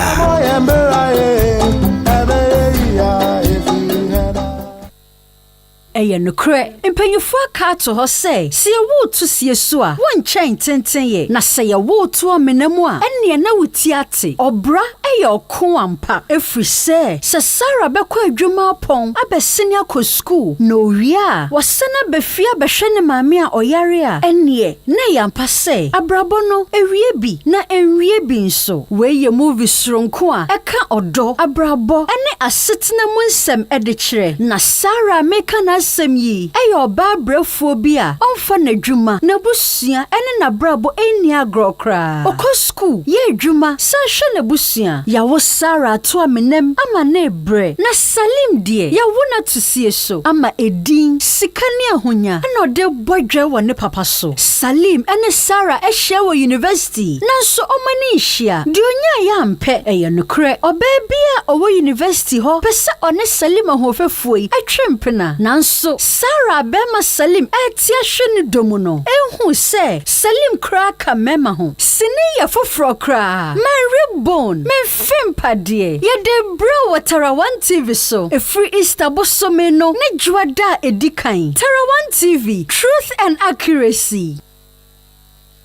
Ɛyɛ nokorɛ, mpanyimfoɔ aka ato hɔ sɛ, sɛ yɛwo wo to sie so a, wonkyɛn tenten yɛ, na sɛ yɛwo wo to amena mu a, ɛnneɛ na wo ti ate. Ɔbra yɛ ɔko ampa, ɛfiri sɛ, sɛ Sarah bɛkɔ adwuma apɔn abɛsene akɔ sukuu, na ɔwie a, wasan aba fie abɛhwɛ ne maame a ɔyare a, ɛnneɛ na ɛyɛ ampa sɛ, abrabɔ no, ɛwie bi, na ɛnwie bi nso. Wei yɛ movie soronko a ɛka ɔdɔ, abrabɔ, ne asetena mu nsɛm de kyerɛ. Na Sarah a mereka n'asɛm yi yɛ ɔbaa brɛfoɔ bi a ɔmfa n'adwuma, n'abusua ne n'abrabɔ nni agorɔ koraa. Ɔkɔ sukuu, yɛ adwuma, san hwɛ n'abusua. Yɛawo Sarah ato amenam ama no rebrɛ. Na Salim deɛ, yɛawo no ato sie so ama edin, sika ne ahonya na ɔde rebɔ dwɛ wɔ ne papa so. Salim ne Sarah ahyia wɔ university, nanso wɔn ani nhyia. Deɛ ɔnyaeɛ ampɛ. Ɛyɛ nokorɛ, ɔbaa bi a ɔwɔ university hɔ pɛ sɛ ɔne Salim ahoɔfɛfoɔ yi twe mpena. Nanso, Sarah a barima Salim rete ahwɛ ne dɔ mu no nhuu sɛ Salim koraa ka mmarima ho. Sini yɛ foforɔ koraa. My rib bone, me mfe mpadeɛ. Yɛde rebrɛ wo wɔ Tarawan TV so ɛfiri Easter bosome no ne Dwoada a ɛdi kan. Tarawan TV, truth and accuracy.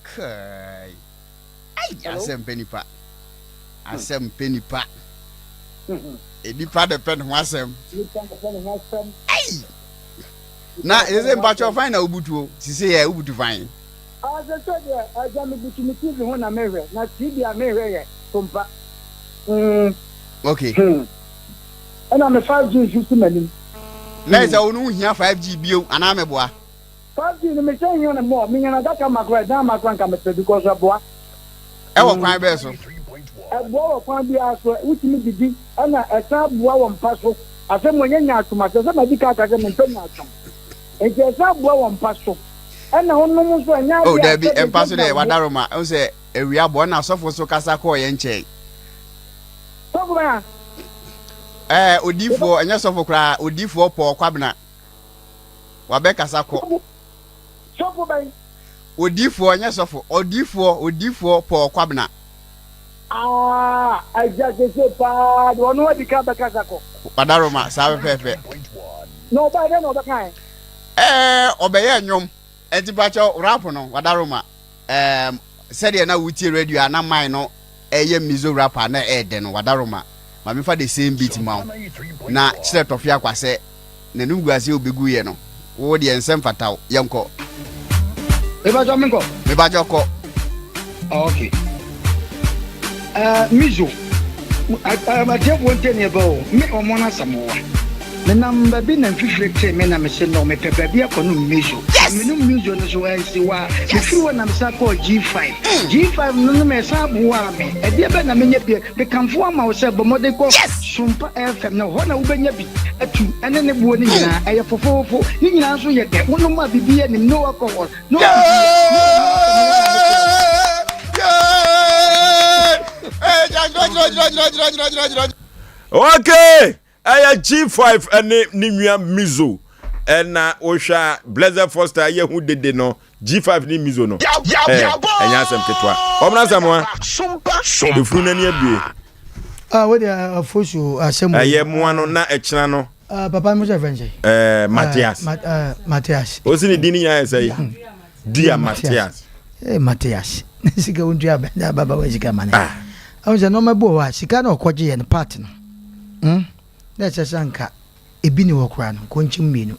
Kai. Ai, asɛm pɛ nipa. Asɛm pɛ nipa. Nipa de pɛ ne ho asɛm. Ai. Na sese mpakyɛ fan na wobutu o. Sese yɛ wobutu fan. Ah, sese deɛ agya mebutu me TV ho na mehwɛ. Na TV a mehwɛ yɛ Sompa. Mm. Okay. Hmm. Ɛna me 5G nso si m'anim. Na ɛsɛ wo no wohia 5G bio anaa meboa? 5G no mehyɛ hia no more. Menya no adaka ma koraa ɛdan ma koraa nka mepɛ because ɛboa. Ɛwɔ kwan bɛɛ so? Ɛboa wɔ kwan biara so. Wotumi didi ɛna ɛsan boa wɔ mpa so. Asɛm wɔ nyɛ nyaatwom asɛm sɛ madi kan aka sɛ mempɛ nyaatwom. Nti ɛsan boa wɔ mpa so. Ɛna wonom nso ɛnyɛ Oh adeɛ a dabi sɛdeɛ mpa so gyina deɛ wo bo. wadaroma. Ɛhu sɛ awia bɔ ɛna asɔfo nso kasa kɔɔ yɛn nkyɛn. Sɔfo bɛn a? Ɛɛ odiifoɔ ɛnyɛ sɔfo koraa odiifoɔ Paul Kwabena. Wabɛkasa kɔ. Sɔfo bɛn? Odiifoɔ ɛnyɛ sɔfo odiifoɔ odiifoɔ Paul Kwabena. Ah agya sese paa deɛ ɔno adi kan bɛkasa kɔ. Wadaroma saa pɛpɛɛpɛ. Na ɔbaa dɛn na ɔbɛkae? Ɛɛ ɔbɛyɛ nnwom. Ɛnti mpakyɛw rap no wadaroma ɛɛm sɛdeɛ na wotie radio a na man no ɛyɛ mizo rap a na ɛɛdɛ no wadaroma ma memfa the same beat ma wo na kyerɛ Tɔfe Akwa sɛ n'anum gu aseɛ obegu yɛ no wo deɛ nsɛ mfata wo yɛnkɔ. Mepakyɛw menkɔ? Mepakyɛw kɔ. Ok. Uh, mizo. Atiefoɔ ntie neɛ bɛ o, me ɔmo no asɛm wa. Menam baabi na mfifire tee me na mese no mepɛ baabi akɔnom miso. Na menom miso no so ansi hɔ a, mefiri hɔ na mesan kɔɔ G5. G5 no nom ɛsan boaa me. Ɛdeɛ bɛn na menyɛ bio? Mekamfo ama wo sɛ bɔ mmɔden kɔ Sompa FM na hɔ na wobɛnya bi atu ɛne ne boɔ no nyinaa. Ɛyɛ fofoofo. Ne nyinaa nso yɛ dɛ. Wonom a biribiara nnim, no alcohol, no biribiara. Okay! Ɛyɛ G5 ne ne nua Mizo ɛna wohwɛ a Blessed Foster yɛ ho dede no G5 ne Mizo no ɛɛ ɛnyɛ asɛm ketewa ɔmena Asamoah efunu n'ani abue. Ah, wo de afosu asɛm. Ɛyɛ mmoa no na ɛkyena no. Ah, papa mo sɛ fɛn sɛ. Ɛɛ Matias. Matias. Osi ne din nyinaa yɛ sɛ yi. Dia Matias. Ee Matias. Sika wo ntua bɛn na baba wa sika ma ne. Ah. Ɛwɔ sɛ nneɛma bi wɔ hɔ a sika na ɔkɔgye yɛ no part no. Hmm? Na ɛsɛ sɛ anka ebi nni hɔ koraa no, nkɔnkyem mmienu.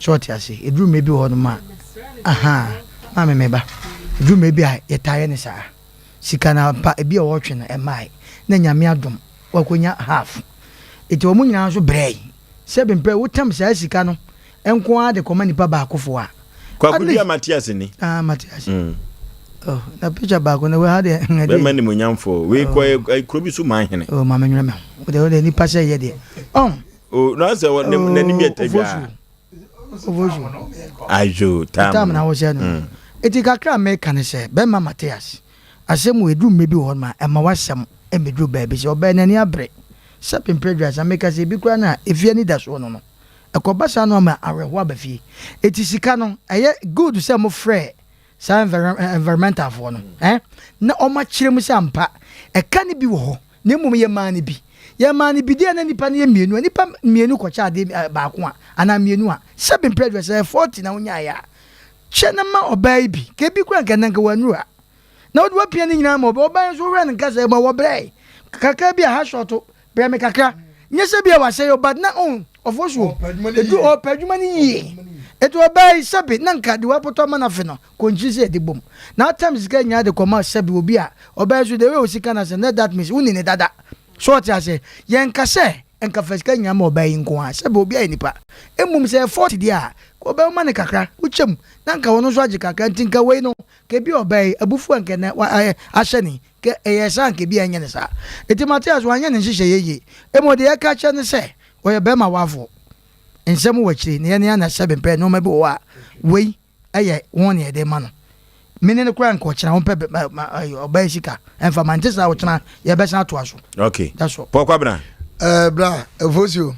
So ɔte ase? Ɛduru mmerɛ bi wɔ hɔnom a, ahaa, maame me ba, ɛduru mmerɛ bi a yɛtaa yɛ no saa. Sika no ampa, ebi a wɔretwe no, ɛmmae. Na Nyame adom, wakɔnya half. Enti wɔn nyinaa nso brɛe. Sɛ bempɛ, wotam saa sika no nko ara de kɔma nipa baakofoɔ a, Kwaku dua Matias ni. Ah Matias. Mm. Oh, na picture baako na wei ha deɛ. Hmm, Bɛma nimonyamfoɔ. Wei kɔ oh. kuro bi so man hene. Oh, maame nwere me ho. Wode wode nipa sɛ yɛ deɛ. Oh. Oh, na sɛ wɔ n'anim yɛ tadwa. Ofosu. Ajo, tam. Tam na wɔhyɛ no. Mm. Eti kakra meka ne sɛ bɛma Matias. Asɛm wɔ eduru mmerɛ bi wɔ hɔ ma ɛma wasɛm mmeduru baabi sɛ ɔbɛn n'ani abere. Sɛ pempere aduasa meka sɛ ebi koraa na efie anidasoɔ no no. Ɛkɔba saa no ama awerɛhoɔ aba fie. Eti sika no ɛyɛ good sɛ mo frɛ saa environmental foɔ no eh na wɔn akyerɛ mu sɛ ampa ɛka no bi wɔ hɔ na mmom yɛ maa no bi. Yɛ maa no bi deɛ na nipa no yɛ mmienu a nipa mmienu kɔkyɛ adeɛ baako a anaa mmienu a sɛbi mpɛ aduasa ɛyɛ 40 na wonyaeɛ a kyɛ na ma ɔbaa yi bi ka ebi kura nka nanka wannuru ha na wode wapia ne nyinaa ma ɔbaa ɔbaa yi nso wohwɛ no nkasa ma wɔbrɛe kakra bi a ha shɔto Brɛ me kakra. Nyɛ sɛ bia wasɛe o but na oh ɔfo so o. Edu ɔpɛ adwuma no yie. Eti ɔbaa yi sɛbe na nka de wapotɔ ama no afe no kɔnkyiri sɛ yɛde bom. Na atam sika nyinaa de kɔma sɛbe obi a ɔbaa yi so the way osi ka no asɛm na that means wonni ne dada. So ɔte aseɛ? Yɛnka sɛ nka fa sika nyinaa ma ɔbaa yi nko ara sɛbe obi ayɛ nipa. Mmom sɛ ɛyɛ 40 deɛ a ka ɔbaa yi ma no kakra wokyɛ mu na nka ɔno nso agye kakra nti nka wei no ka ebi ɔbaa yi abufuo a nka ɛnɛ wa ahyɛ ne yi Kɛ ɛyɛɛ saa a, anka ebia ɛnyɛ no saa. Enti Matias wanyɛ ne nhyehyɛeɛ yie. Mmom deɛ yɛka kyerɛ ne sɛ, ɔyɛ barima wafoɔ. Nsɛm wɔ akyire, na yɛne ana sɛbe mpɛ nneɛma bi wɔ hɔ a, wei yɛ wɔn na yɛde rema no. Me ne no koraa nka ɔkyena wompɛ ɔbaa sika ɛmfa ma nte saa ɔkyena yɛbɛsan atoa so. Okay. That's all. Paul Kwabena. Eh, bra, Efosio,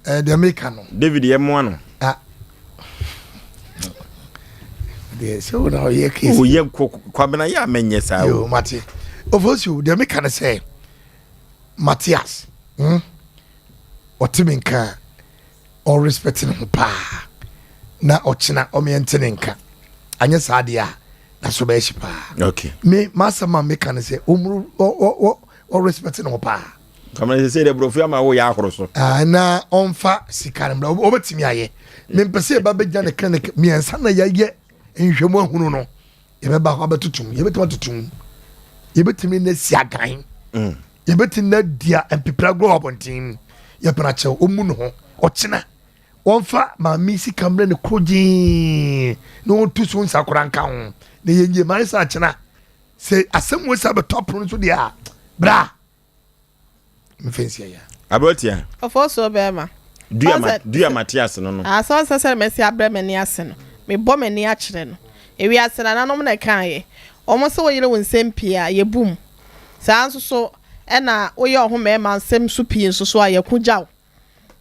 eh, deɛ meka no. David yɛ mmoa no. Ah. Deɛ sɛ wo na ɔyɛ case. O yɛ Kwabena yɛ a mɛnyɛ saa o. Yo, mate. Ofosu, deɛ meka no sɛ Matias, hmm? Ɔte me nka a, ɔrespect ne ho paa. Na ɔkyena ɔmeɛ nte ne nka. Anyɛ saa deɛ a, na so bɛyɛ hye paa. Okay. Me, m'asɛm a meka no sɛ, ɔmuru, ɔ, ɔ, ɔ, ɔrespect ne ho paa. Kwamina sɛ sɛ deɛ borɔfo ama woyɛ ahoro so. Ah, na ɔmfa sika no mmra ɔbɛtumi ayɛ mempɛ sɛ yɛba bɛgya ne clinic mmiɛnsa na yɛayɛ nhwɛmu ahunu no yɛbɛba hɔ abɛtotom yɛbɛtumi atotom yɛbɛtumi na si adan mm. yɛbɛtumi na dia mpepere agorɔ wɔ abɔnten yɛpena kyɛw ɔmu no ho ɔkyena wɔmfa maame sika mmerɛ no koro gyee na wɔntu so nsakora nka ho na yɛnyie maa sɛ akyena sɛ asɛm wɔ sɛ abɛtɔ apono so deɛ a bra mfa nsia ya. Aberanteɛ. Ɔfɔɔsoɔ bɛɛma. Dua ma dua Matias no no. Ah sɛ ɔnsɛ sɛ mɛsi abrɛ m'ani ase no, mebɔ m'ani akyerɛ no. Ewiase nananom na ɛkaeɛ. Wɔn se woyere wo nsɛm pii a, yɛbu mu. Saa nso so ɛna woyɛ wo ho mmarima nsɛm so pii nso so a, yɛko gya wo.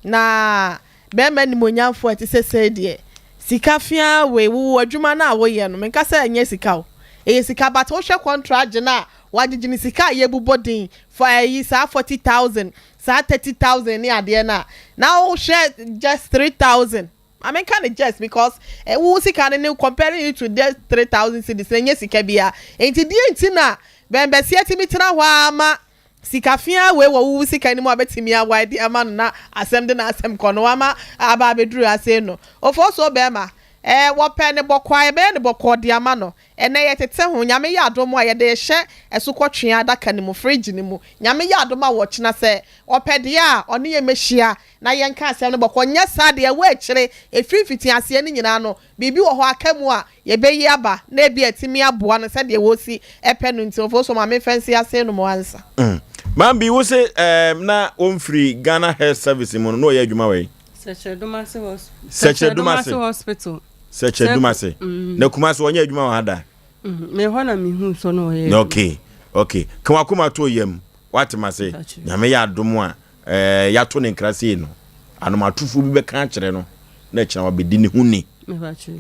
Na barima animuonyamfoɔ a ɛte sɛ sei deɛ, sika feaa wei, wo adwuma no a woyɛ no, menka sɛ ɛnyɛ sika o, ɛyɛ sika but wohwɛ kɔntragye no a wɔagyegye no sika a yɛbobɔ din for ɛyi saa 40,000, saa 30,000 ne adeɛ no a, na wohwɛ just 3,000, ma menka no just because wo sika no ne comparing it to just 3,000 cedis no ɛnyɛ sika biara, nti deɛ nti na bɛnbɛseɛ tumi tena hɔ ara ma Sika feaa wei wɔ wo sika no mu a wobɛtumi awae de ama no na asɛm de n'asɛm kɔ no wama aba abɛduru ha sei no. Ofosuo bɛɛma, eh, wɔpɛ no bɔkɔɔ a yɛbɛyɛ no bɔkɔɔ de ama no. Ɛnnɛ yɛtete ho, Nyame yɛ adom a yɛde rehyɛ asukɔtweaa adaka no mu, fridge no mu. Nyame yɛ adom a ɔkyena sɛ ɔpɛ deɛ a ɔne yɛn mmɛhyia na yɛnka asɛm no bɔkɔɔ. Nyɛ saa deɛ ɛwɔ akyire, ɛfiri mfitiaseɛ no nyinaa no, biribi wɔ hɔ aka mu a Yɛbɛyi aba na ebia atumi aboa no sɛdeɛ wɔsi pɛ no nti, Ofosu ma memfa nsi ase nom ansa. Mm. Mambi, wo se um, na wɔmfiri Ghana Health Service mu no, na ɔyɛ adwuma wɔ yi? Sɛkyerɛdomase Hospital. Sɛkyerɛdomase Hospital. Sɛkyerɛdomase. Mm. Na Kumasi ɔnyɛ adwuma wɔ ha da? Mm, me hɔ na mehu sɛ na ɔyɛ. Okay, okay. Ka wakoma to yam, wate ma se, nyame yɛ adom a, eh, yɛato ne nkra sei no, anomatofo bi bɛka akyerɛ no na akyina wabɛdi ne ho ni.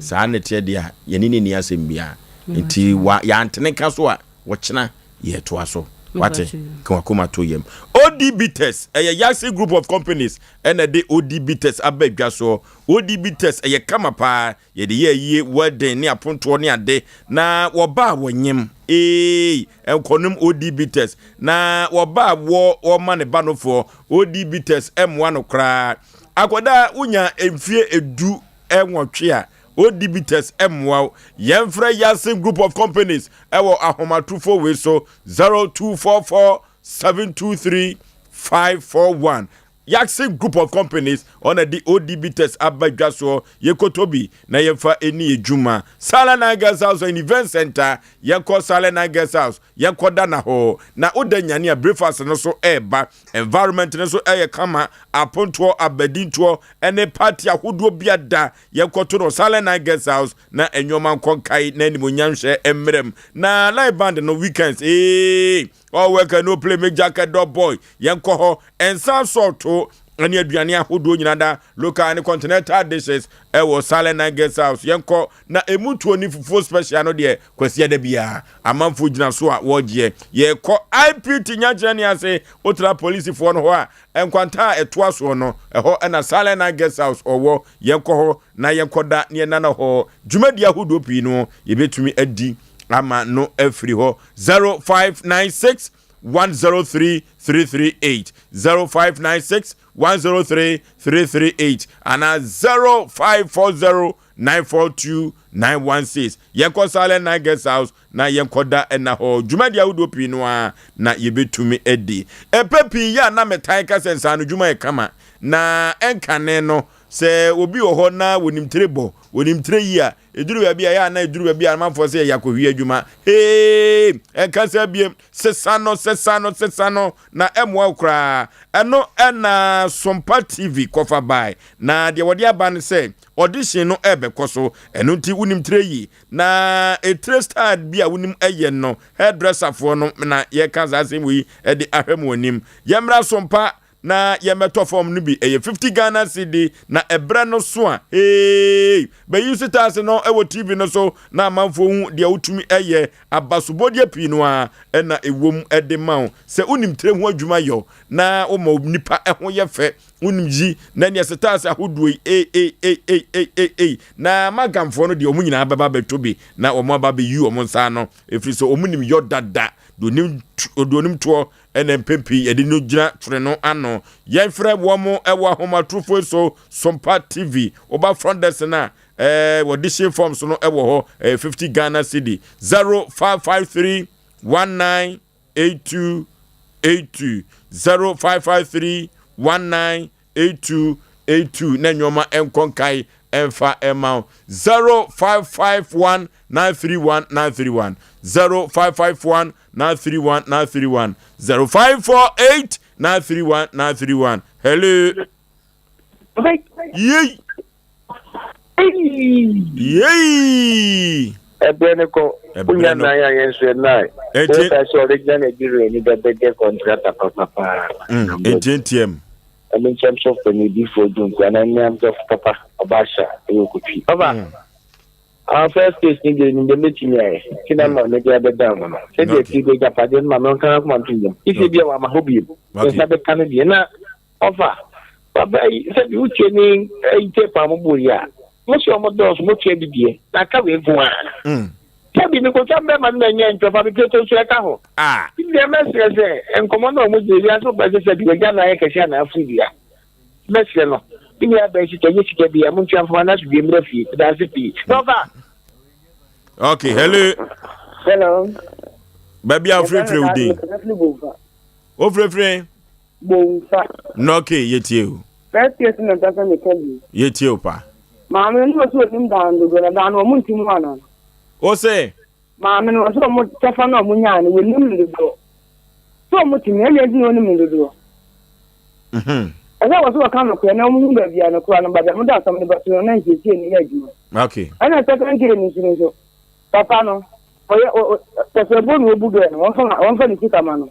Saa na ɛteɛ deɛ a, yɛne no nni asɛm biara. Nti wa, yɛantene ka so a, wɔkyena yɛtoa so. Wate? Ka wakoma to yam. ODB test ɛyɛ Yaxi group of companies ɛna ɛde ODB test aba adwa soɔ. ODB test ɛyɛ kama paa. Yɛde yɛ ayie, wedding ne apontoɔ ne ade. Na wɔba a wɔnyem. Eei, nkɔnom ODB test. Na wɔba a wɔ wɔma ne ba nofoɔ. ODB test ɛmmoa no koraa. Akwadaa wonya mfie edu nwɔtwe a, ODB test mmoa wo. Yɛmfrɛ Yasin Group of Companies wɔ ahomatrofo wei so 0244 723 541. Yasin Group of Companies ɔna de ODB test aba dwa soɔ. Yɛkɔtɔ bi na yɛmfa ɛni adwuma. Silent Night Guest House and Event Center, yɛkɔ Silent Night Guest House, yɛkɔda na hɔ. Na woda nyane a breakfast no so ɛreba. Environment no so ɛyɛ kama, apontoɔ, abadintoɔ, ɛne party ahodoɔ bi ada. Yɛnkɔto no Silent Night Guest House na nneɛma nkɔ nkae na animuonyam hyɛ mmerɛ Na live band no weekends ee all work and no play make jack a dull boy. Yɛnkɔ hɔ nsa asɔɔto ne aduane ahodoɔ nyinaa da local ne continental dishes ɛwɔ Silent Night Guest House. Yɛnkɔ na emu tuo ne fufuo special no deɛ Kwasi ada biara amanfoɔ gyina so a wɔgyeɛ. Yɛkɔ IPT nyankyerɛ ne ase wotra polisifoɔ no hɔ a nkwanta a ɛtoa soɔ no ɛhɔ ɛna Silent Night Guest House ɔwɔ. Yɛnkɔ hɔ na yɛnkɔda ne yɛnana hɔ. Dwumadi ahodoɔ pii no yɛbɛtumi adi ama no afiri hɔ. 0596 103 338 0596 103 338 anaa 0540 942 916. Yɛnkɔ Silent Night Guest House na yɛnkɔda ɛna hɔ. Dwumadi ahodoɔ pii no a na yɛbɛtumi adi. Ɛpɛ pii yɛ a na metan ka sɛ nsaano dwuma yɛ kama na ɛnkane no sɛ obi wɔ hɔ na wɔnim tire bɔ, wɔnim tire yi a ɛduru baabi a ɛyɛ a na ɛduru baabi a amanfoɔ sɛ yɛyɛ akɔhwie adwuma. Hee, ɛnka sɛ biem, sesa no, sesa no, sesa no na ɛmmoa wo koraa. Ɛno ɛna Sompa TV kɔfa bae. Na deɛ wɔde aba no sɛ audition no ɛrebɛkɔ so. Ɛno nti wonim tire yi na etire style bi a wonim ɛyɛ no, hairdresserfoɔ no na yɛka saa asɛm wei ɛde ahwɛ mo anim. Yɛmmra Sompa na yɛmmɛtɔ fam no bi ɛyɛ 50 Ghana cedi na ɛbrɛ no so a hey bɛyi stars no ɛwɔ TV no so na amanfoɔ hu deɛ wotumi ɛyɛ abasobɔdeɛ pii no a ɛna ɛwom ɛde ma wo sɛ wonim tire ho adwuma yɔ na woma nipa ɛho yɛ fɛ wonim yi na neɛ stars ahodoɔ yi ei ei ei ei ei ei ei na magamfoɔ no deɛ wɔn nyinaa bɛba bɛtɔ bi na wɔn aba bɛyi wɔn nsa ano ɛfiri sɛ wɔn nim yɔ dada deɛ onim toɔ ɛna mpɛn pii yɛde no gyina twene no ano. Yɛmfrɛ wɔn wɔ ahomatorofo so Sompa TV. Woba front desk no a, ɛɛ audition forms no wɔ hɔ. Ɛyɛ 50 Ghana cedi. 0553 1982 82 0553 19 82 82 na nneɛma nkɔ nkae ɛmfa ɛma wo 0551 931 931 0551 931 931 0548 931 931 hello yei yei ɛbrɛ no kɔ wonya nan a yɛn nso ɛnan woka sɛ ɔregyina Nigeria ni bɛbɛgɛ kɔntrata papapaa ntiantiam Ɛno nkyɛm sɔfo ne difoɔ dwonku anaa nnuam dɔfo papa ɔba ahyɛ ɛwɔ kotwi. Ɔba, our first case ni deɛ nim deɛ mɛtumi ayɛ nti na ma mede abɛdan mo no. Sɛdeɛ ɛte deɛ agyapadeɛ no ma me ɔnka n'akoma nto yam. Sisi bi a wama hɔ bio. Ne nsa bɛka no deɛ na ɔfa papa yi sɛbi wotie ne ayi tape a mobɔ yi a mo sɛ ɔmo dɔɔso motua bi deɛ na aka wei nko ara. Sɛbi mekotwa mbɛma no na ɛnyɛ ntwɔfa me pieto nso ɛka ho. Nti deɛ mɛsrɛ sɛ nkɔmmɔ no a ɔmo gyina wiase ɔpɛ sɛ sɛbi wagya no ayɛ kɛse anaa afiri dua. Mɛsrɛ no me nua bɛn sika nyɛ sika bia montua mfama no asodie mmra fie. Medaase pii. Nɔfa. Okay, hello. Hello. Baabi a wofirefire wo din. Wofirefire? Bomfa. No, okay, yɛtie o. First case na mpɛ sɛ meka bi. Yɛtie o pa. Maame no ɔsɛ onim dan dodoɔ na dan no ɔmo nti mu ana? O se? Maame no ɔsɛ ɔmo kyɛfa no ɔmo nyaa no wɔnim no dodoɔ. Sɛ ɔmo te mu ɛna nti na ɔnim no dodoɔ. Ɛsɛ wɔ sɛ wɔka nokorɛ na ɔmo hu baabi a nokorɛ no ba baabi a ɔmo de asɛm no bɛto no na nsiesie no yɛ adwuma. Okay. Ɛna second case no nso no nso papa no ɔyɛ kɔsɛ bo na obu gɛɛ no wɔmfa wɔmfa ne sika ma no.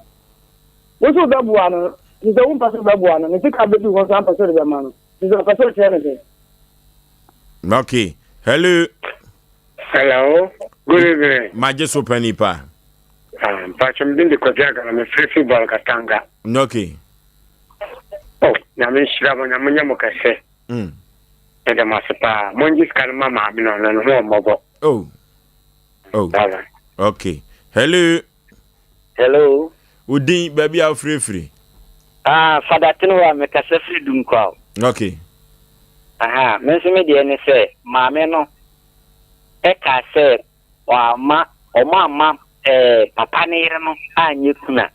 Wo nso wobɛboa no te sɛ wompɛ sɛ wobɛboa no ne sika bɛdu hɔ nso ampɛ sɛ wode bɛma no te sɛ ɔpɛ sɛ ɔkyerɛ no sɛ. Okay. Hello. Hello. Good evening. Magye so pɛ nipa. Ah, mpakyɛ me din de Kwadwo Agana, me frɛ fi Bolgatanga. Okay. Oh, nyame nhyira mo, nyame nyɛ mo kɛse. Mm. Meda mo ase paa. Mongye sika no ma maame no, na ne ho ɔmmɔbɔ. Oh. Oh. Bye bye. Okay. Hello. Hello. Wo din baabi a wofirifiri? Ah, Fada Tenewa, mekasa firi Dunkwaw. Okay. Aha, me nso me deɛ ne sɛ maame no ɛka sɛ wamma wɔn amma ɛɛ papa ne yere no anyɛ kuna.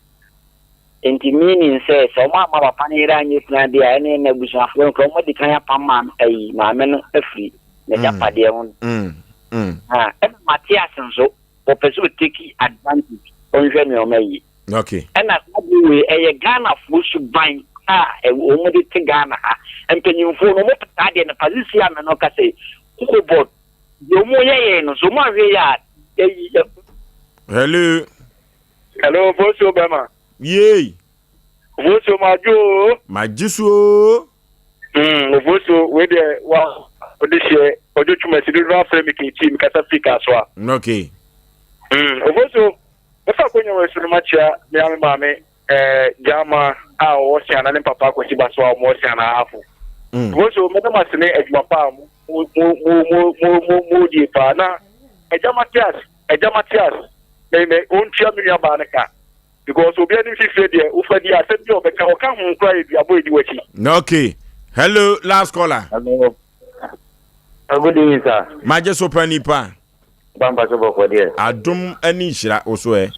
Nti meaning sɛ sɛ wɔn amma papa ne yere anyɛ kuna deɛ a ɛne n'abusuafoɔ no kora wɔn adi kan apam maame ayi maame no afiri n'agyapadeɛ ho. Mm. Mm. Ah, ɛna Matias nso wɔpɛ sɛ ɔteki advantage ɔnhwɛ nneɛma yie. Okay. Ɛna saa adeɛ wei ɛyɛ Ghanafoɔ suban a wɔn de te Ghana ha. Mpanyinfoɔ no wɔn pɛ saa adeɛ no pa sisi a me no kasa yi koko board deɛ wɔn yɛ yɛn no so wɔn ahwɛ yɛ a ɛyi ɛ. Hello. Hello, Vosuo bɛma. Yay. Vosuo ma dwo o. Ma gye so o. Mm, Ovosuo, wei deɛ wa ɔde hyɛ ɔdwo twuma si dodo afrɛ me kekyi me kasa firi kasoa. Okay. Mm, Ovosuo, mɛfa akonya wɔ so no makyia me ame maame eh, Gyama a ɔwɔ Siana ne papa Kwasi Baso a wɔwɔ Siana Ahafo. Mm. Ovosuo, mɛda mo ase ne adwuma pa a mo mo mo mo mo mo mo die paa na Agya Matias, Agya Matias, me me ɔntua me nua baa no ka. Because obi anim fifire deɛ wofa di asɛm bi a ɔbɛka ɔka ho koraa yɛ duabɔ edi w'akyi. Okay. Hello, last caller. Hello. Uh, good evening, sir. Magye so pa nipa. Pampa so bɔkɔ deɛ. Adom ani nhyira wo so ɛ.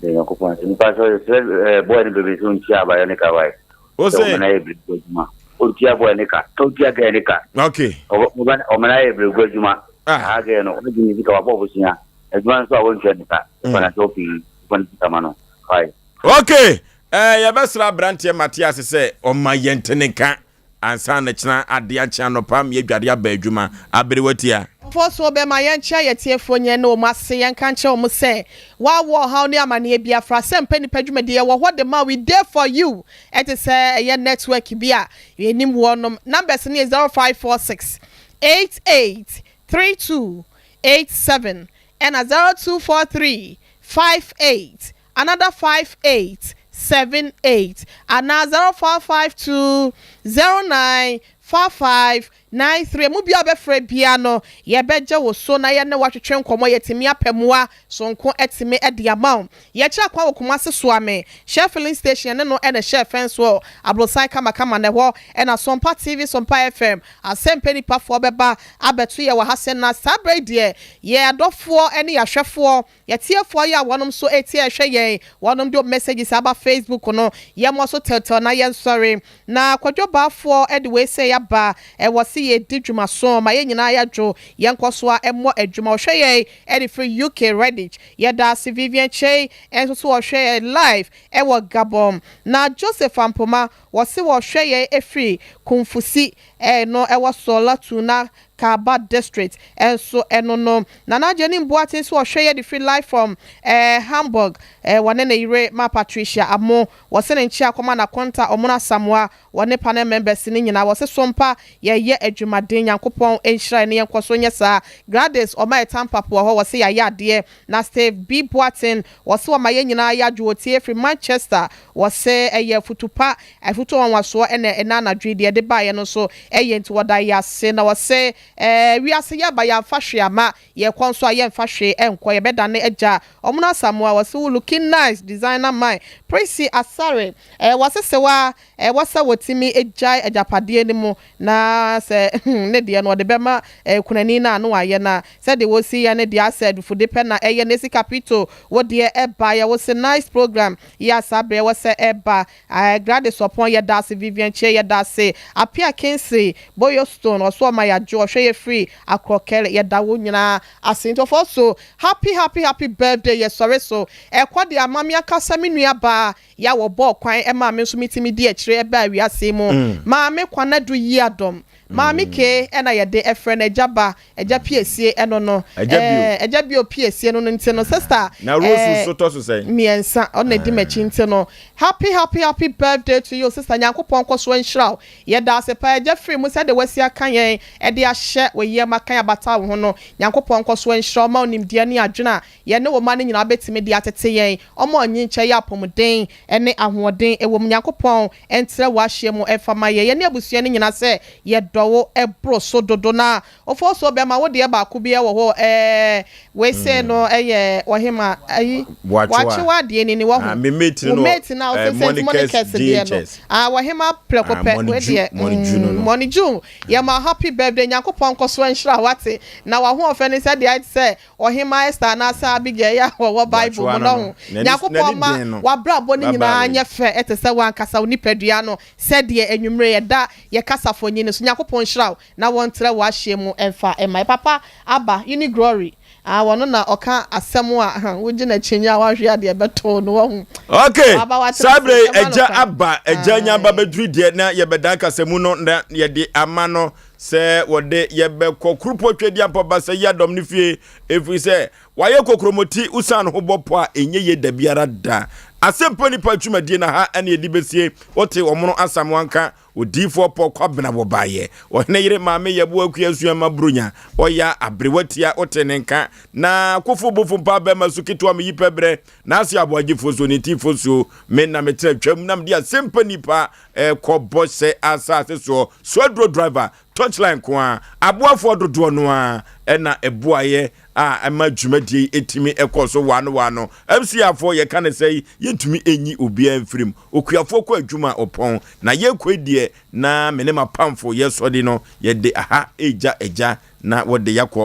De Nyankopɔn ase. Nipa sɛ sɛ eh, boy no bebe sɛ ɔntua abayɔ ne ka wae. Wo Sɛ se? ɔmena yɛ beregu adwuma. Ɔntua boy ne ka. Ɔntua gɛɛ ne ka. Okay. Ɔmena yɛ beregu adwuma. Ah. Gɛɛ no, ɔgye ne sika wabɔ bosea. Adwuma nso a wɔntua ne ka. Ɛfa na sɛ ɔpii. Ɔfa ne sika ma no. Wae. Okay. Eh, yɛbɛsrɛ aberanteɛ Matias sɛ ɔma yɛnte ne nka ansa na kyena ade akye anɔpa ma yɛadware aba adwuma. Aberewa tia. Mfomsoɔ bɛma yɛnkyea yɛn atiefoɔ nyɛ ne wɔn ase, yɛnka nkyerɛ wɔn sɛ, Woawɔ ɔhaw ne amaneɛ bi afra sɛ mpɛ nnipa dwumadie, yɛwɔ hɔ de ma wo, we there for you, ɛte sɛ ɛyɛ network bi a yɛnim wɔnom, numbers no yɛ 0546 88 32 87 ɛna 0243 58 another 58 78 anaa 0452 09 55 93. Emu biara a wobɛfrɛ biara no, yɛbɛgye wo so na yɛne wo atwetwe nkɔmmɔ, yɛatumi apɛ mmoa sononko atumi de ama wo. Yɛkyerɛ kwan wɔ Kumasi Soame, Shell Filling Station, yɛne no na ɛhyɛɛ fɛn soɔ, aborosan kamakama na ɛhɔ na Sompa TV, Sompa FM, Asɛmpɛ Nipafoɔ bɛba abɛto yɛn wɔ ha sɛ na saa berɛ yi deɛ yɛn adɔfoɔ ne yɛn ahwɛfoɔ Yɛtiefoɔ yi a wɔnom nso retie rehwɛ yɛn, wɔnom de wɔn messages aba Facebook no, yɛmmɔ so tɛwtɛw na yɛnsɔre. Na Kwadwo Baafoɔ de wei sei aba, ɛwɔ se yɛdi dwumaso ma yɛn nyinaa yɛadwo, yɛnkɔ so ara mmɔ adwuma. Ɔhwɛ yɛn de firi UK, Redditch. Yɛda ase Vivian Kyei nso so ɔhwɛ yɛn live wɔ Gabon. Na Joseph Ampoma, wɔse wɔhwɛ yɛn firi Kumfusi, ɛno ɛwɔ Sɔlatu na Kaaba district nso ɛno no. Nana Agyenim Boateng nso ɔhwɛ yɛ de firi live from eh, Hamburg eh, wɔne ne yere Ma Patricia Amo wɔse ne nkyea kɔma Nakonta Ɔmono Asamoah wɔne panel members no nyinaa wɔse sompa yɛyɛ adwumaden Nyankopɔn nhyira yɛn ne yɛnkɔ so nyɛ saa Gladys ɔma yɛ Tampa po wɔ hɔ wɔse yɛayɛ adeɛ Na Steve B Boateng wɔse wɔma yɛn nyinaa yɛ adwo wɔtie firi Manchester wɔse ɛyɛ afutu pa afutu nwanwasoɔ ɛna ɛna anadwo yi deɛ ɛde baeɛ no nso ɛyɛ nti wɔda yɛ ase na wɔse ɛɛ wiase yɛba yɛamfa hwee amma yɛkɔ nso a yɛmfa hwee ɛnkɔ yɛbɛdane agya Ɔmono Asamoah wɔse wo looking nice designer man Prissy Asare ɛɛ wɔse sewa ɛwɔ sɛ wɔtumi gyae agyapadeɛ no mu Na sɛ ne deɛ no ɔde bɛma kunani no a na wayɛ na sɛdeɛ wɔsi yɛ no deɛ asɛ adufude pɛ na ɛyɛ na esi kapito wo deɛ ɛba yɛ wo se nice program yi a saa berɛ wɔ sɛ ɛba aɛ Gladys Ɔpɔn yɛda ase Vivian Kyei yɛda ase Appiah Kingsley Boyo Stone ɔso ɔma yɛadwo ɔhwɛ yɛ firi Akorɔkɛre yɛda wo nyinaa ase nti ɔfɔ so happy happy happy birthday yɛsɔre so ɛkɔ de ama me ankasa me nua baa Yɛ a wɔbɔɔ kwan maa me nso metumi dii akyire baa wiase yi mu. Maame Kwanadu Yiadom. Maame Kay ɛna yɛde ɛfrɛ no Agya Ba, Agya Piesie ɛno no. Agya Bio. Ɛɛ Agya Bio Piesie no no nti no sister. Na Rose ɛɛ nso tɔ so sɛn? Mmiɛnsa, ɔno na ɛdi m'akyi nti no. Happy happy happy birthday to you sister, Nyankopɔn nkɔ so nhyira wo. Yɛda ase paa Agya firi mu sɛdeɛ wasi aka yɛn ɛde ahyɛ wo yam aka yɛn abata wo ho no. Nyankopɔn nkɔ so nhyira wo, ma wo nimdeɛ ne adwene a yɛne wo mma no nyinaa bɛtumi de atete yɛn. Ɔma ɔnyin kyɛ yɛ apɔmuden ne ahoɔden wɔ mu. Nyankopɔn ntrɛ w'ahyeɛ mu mfa ma yɛn. Yɛne abusua no nyinaa sɛ yɛdɔ wo boro so dodo. Na Ofosuo bɛma wo deɛ baako bi wɔ hɔ ɛɛ wei sei no yɛ ɔhema ayi Boakyewa deɛ ni ni wahu Ah, me mate wo no mate no a eh, wosɛ Saint Monica's Monica's deɛ no JHS. ah ɔhema prɛko Ah, pɛ wei Moniju, deɛ Moniju no mm no. Moniju yɛma happy birthday Nyankopɔn nkɔ so nhyira wo wate na w'ahoɔfɛ no sɛdeɛ ayɛ te sɛ Ɔhemmaa Esther anaasɛ Abigail a wɔwɔ Bible Boakyewa mu no no no. ho. N'ani Nyankopɔn n'ani mma den no. w'abrabɔ no Babaa nyinaa wei. nyɛ fɛ te sɛ w'ankasa wo nipadua no sɛdeɛ anwummere yɛda yɛ kasafonyin no so. Nyankopɔn nhyira wo na wɔntrɛ w'ahyeɛ mu mfa mma yɛ. Papa Abba, Unigrory, ah, wɔno na ɔka asɛm a huh, wogye no akyinnye a woanhwɛ a deɛ ɛbɛto no wahu. Ok, Waba watena saa ase, berɛ yi yɛma no agya kwan. aba, agya nya ba Ae. bɛduru deɛ na yɛbɛdan kasamu no na yɛde ama no sɛ wɔde yɛbɛkɔ Kuropɔn Tweaduampɔ Basayi Adɔm no fie ɛfiri sɛ wayɛ kokromoti wosiane ho bɔ pɔ a ɛnyɛ yie da biara da. Asɛmpa Nipa dwumadie na ha ɛne yɛde bɛsie wote ɔmono Asamoah nka Odiyifoɔ Paul Kwabena wɔbaeɛ Ɔhene yere Maame Yɛboa Akua Suama Buronya ɔya aberewa tia wote ne nka na Kofo Bofo Mpaa Bɛma Su Ketewa Meyi Pɛ Berɛ N'ase Aboagye Fosuo Ne Ti Fosuo Me na metra twam na mede Asɛmpa Nipa ɛkɔ bɔhyɛ asase soɔ Suaduro driver Touchline nko ara aboafoɔ dodoɔ no ara na ɛboaeɛ a ɛma dwumadie yi tumi kɔ so waano waano. MCAfoɔ yɛka no sɛ yɛntumi nyi obiara mfiri mu. Okuafoɔ kɔ adwuma a ɔpɔn. Na yɛrekɔ yi deɛ na me ne m'apamfo yɛsɔre no yɛde aha regya agya na wɔde yɛakɔ.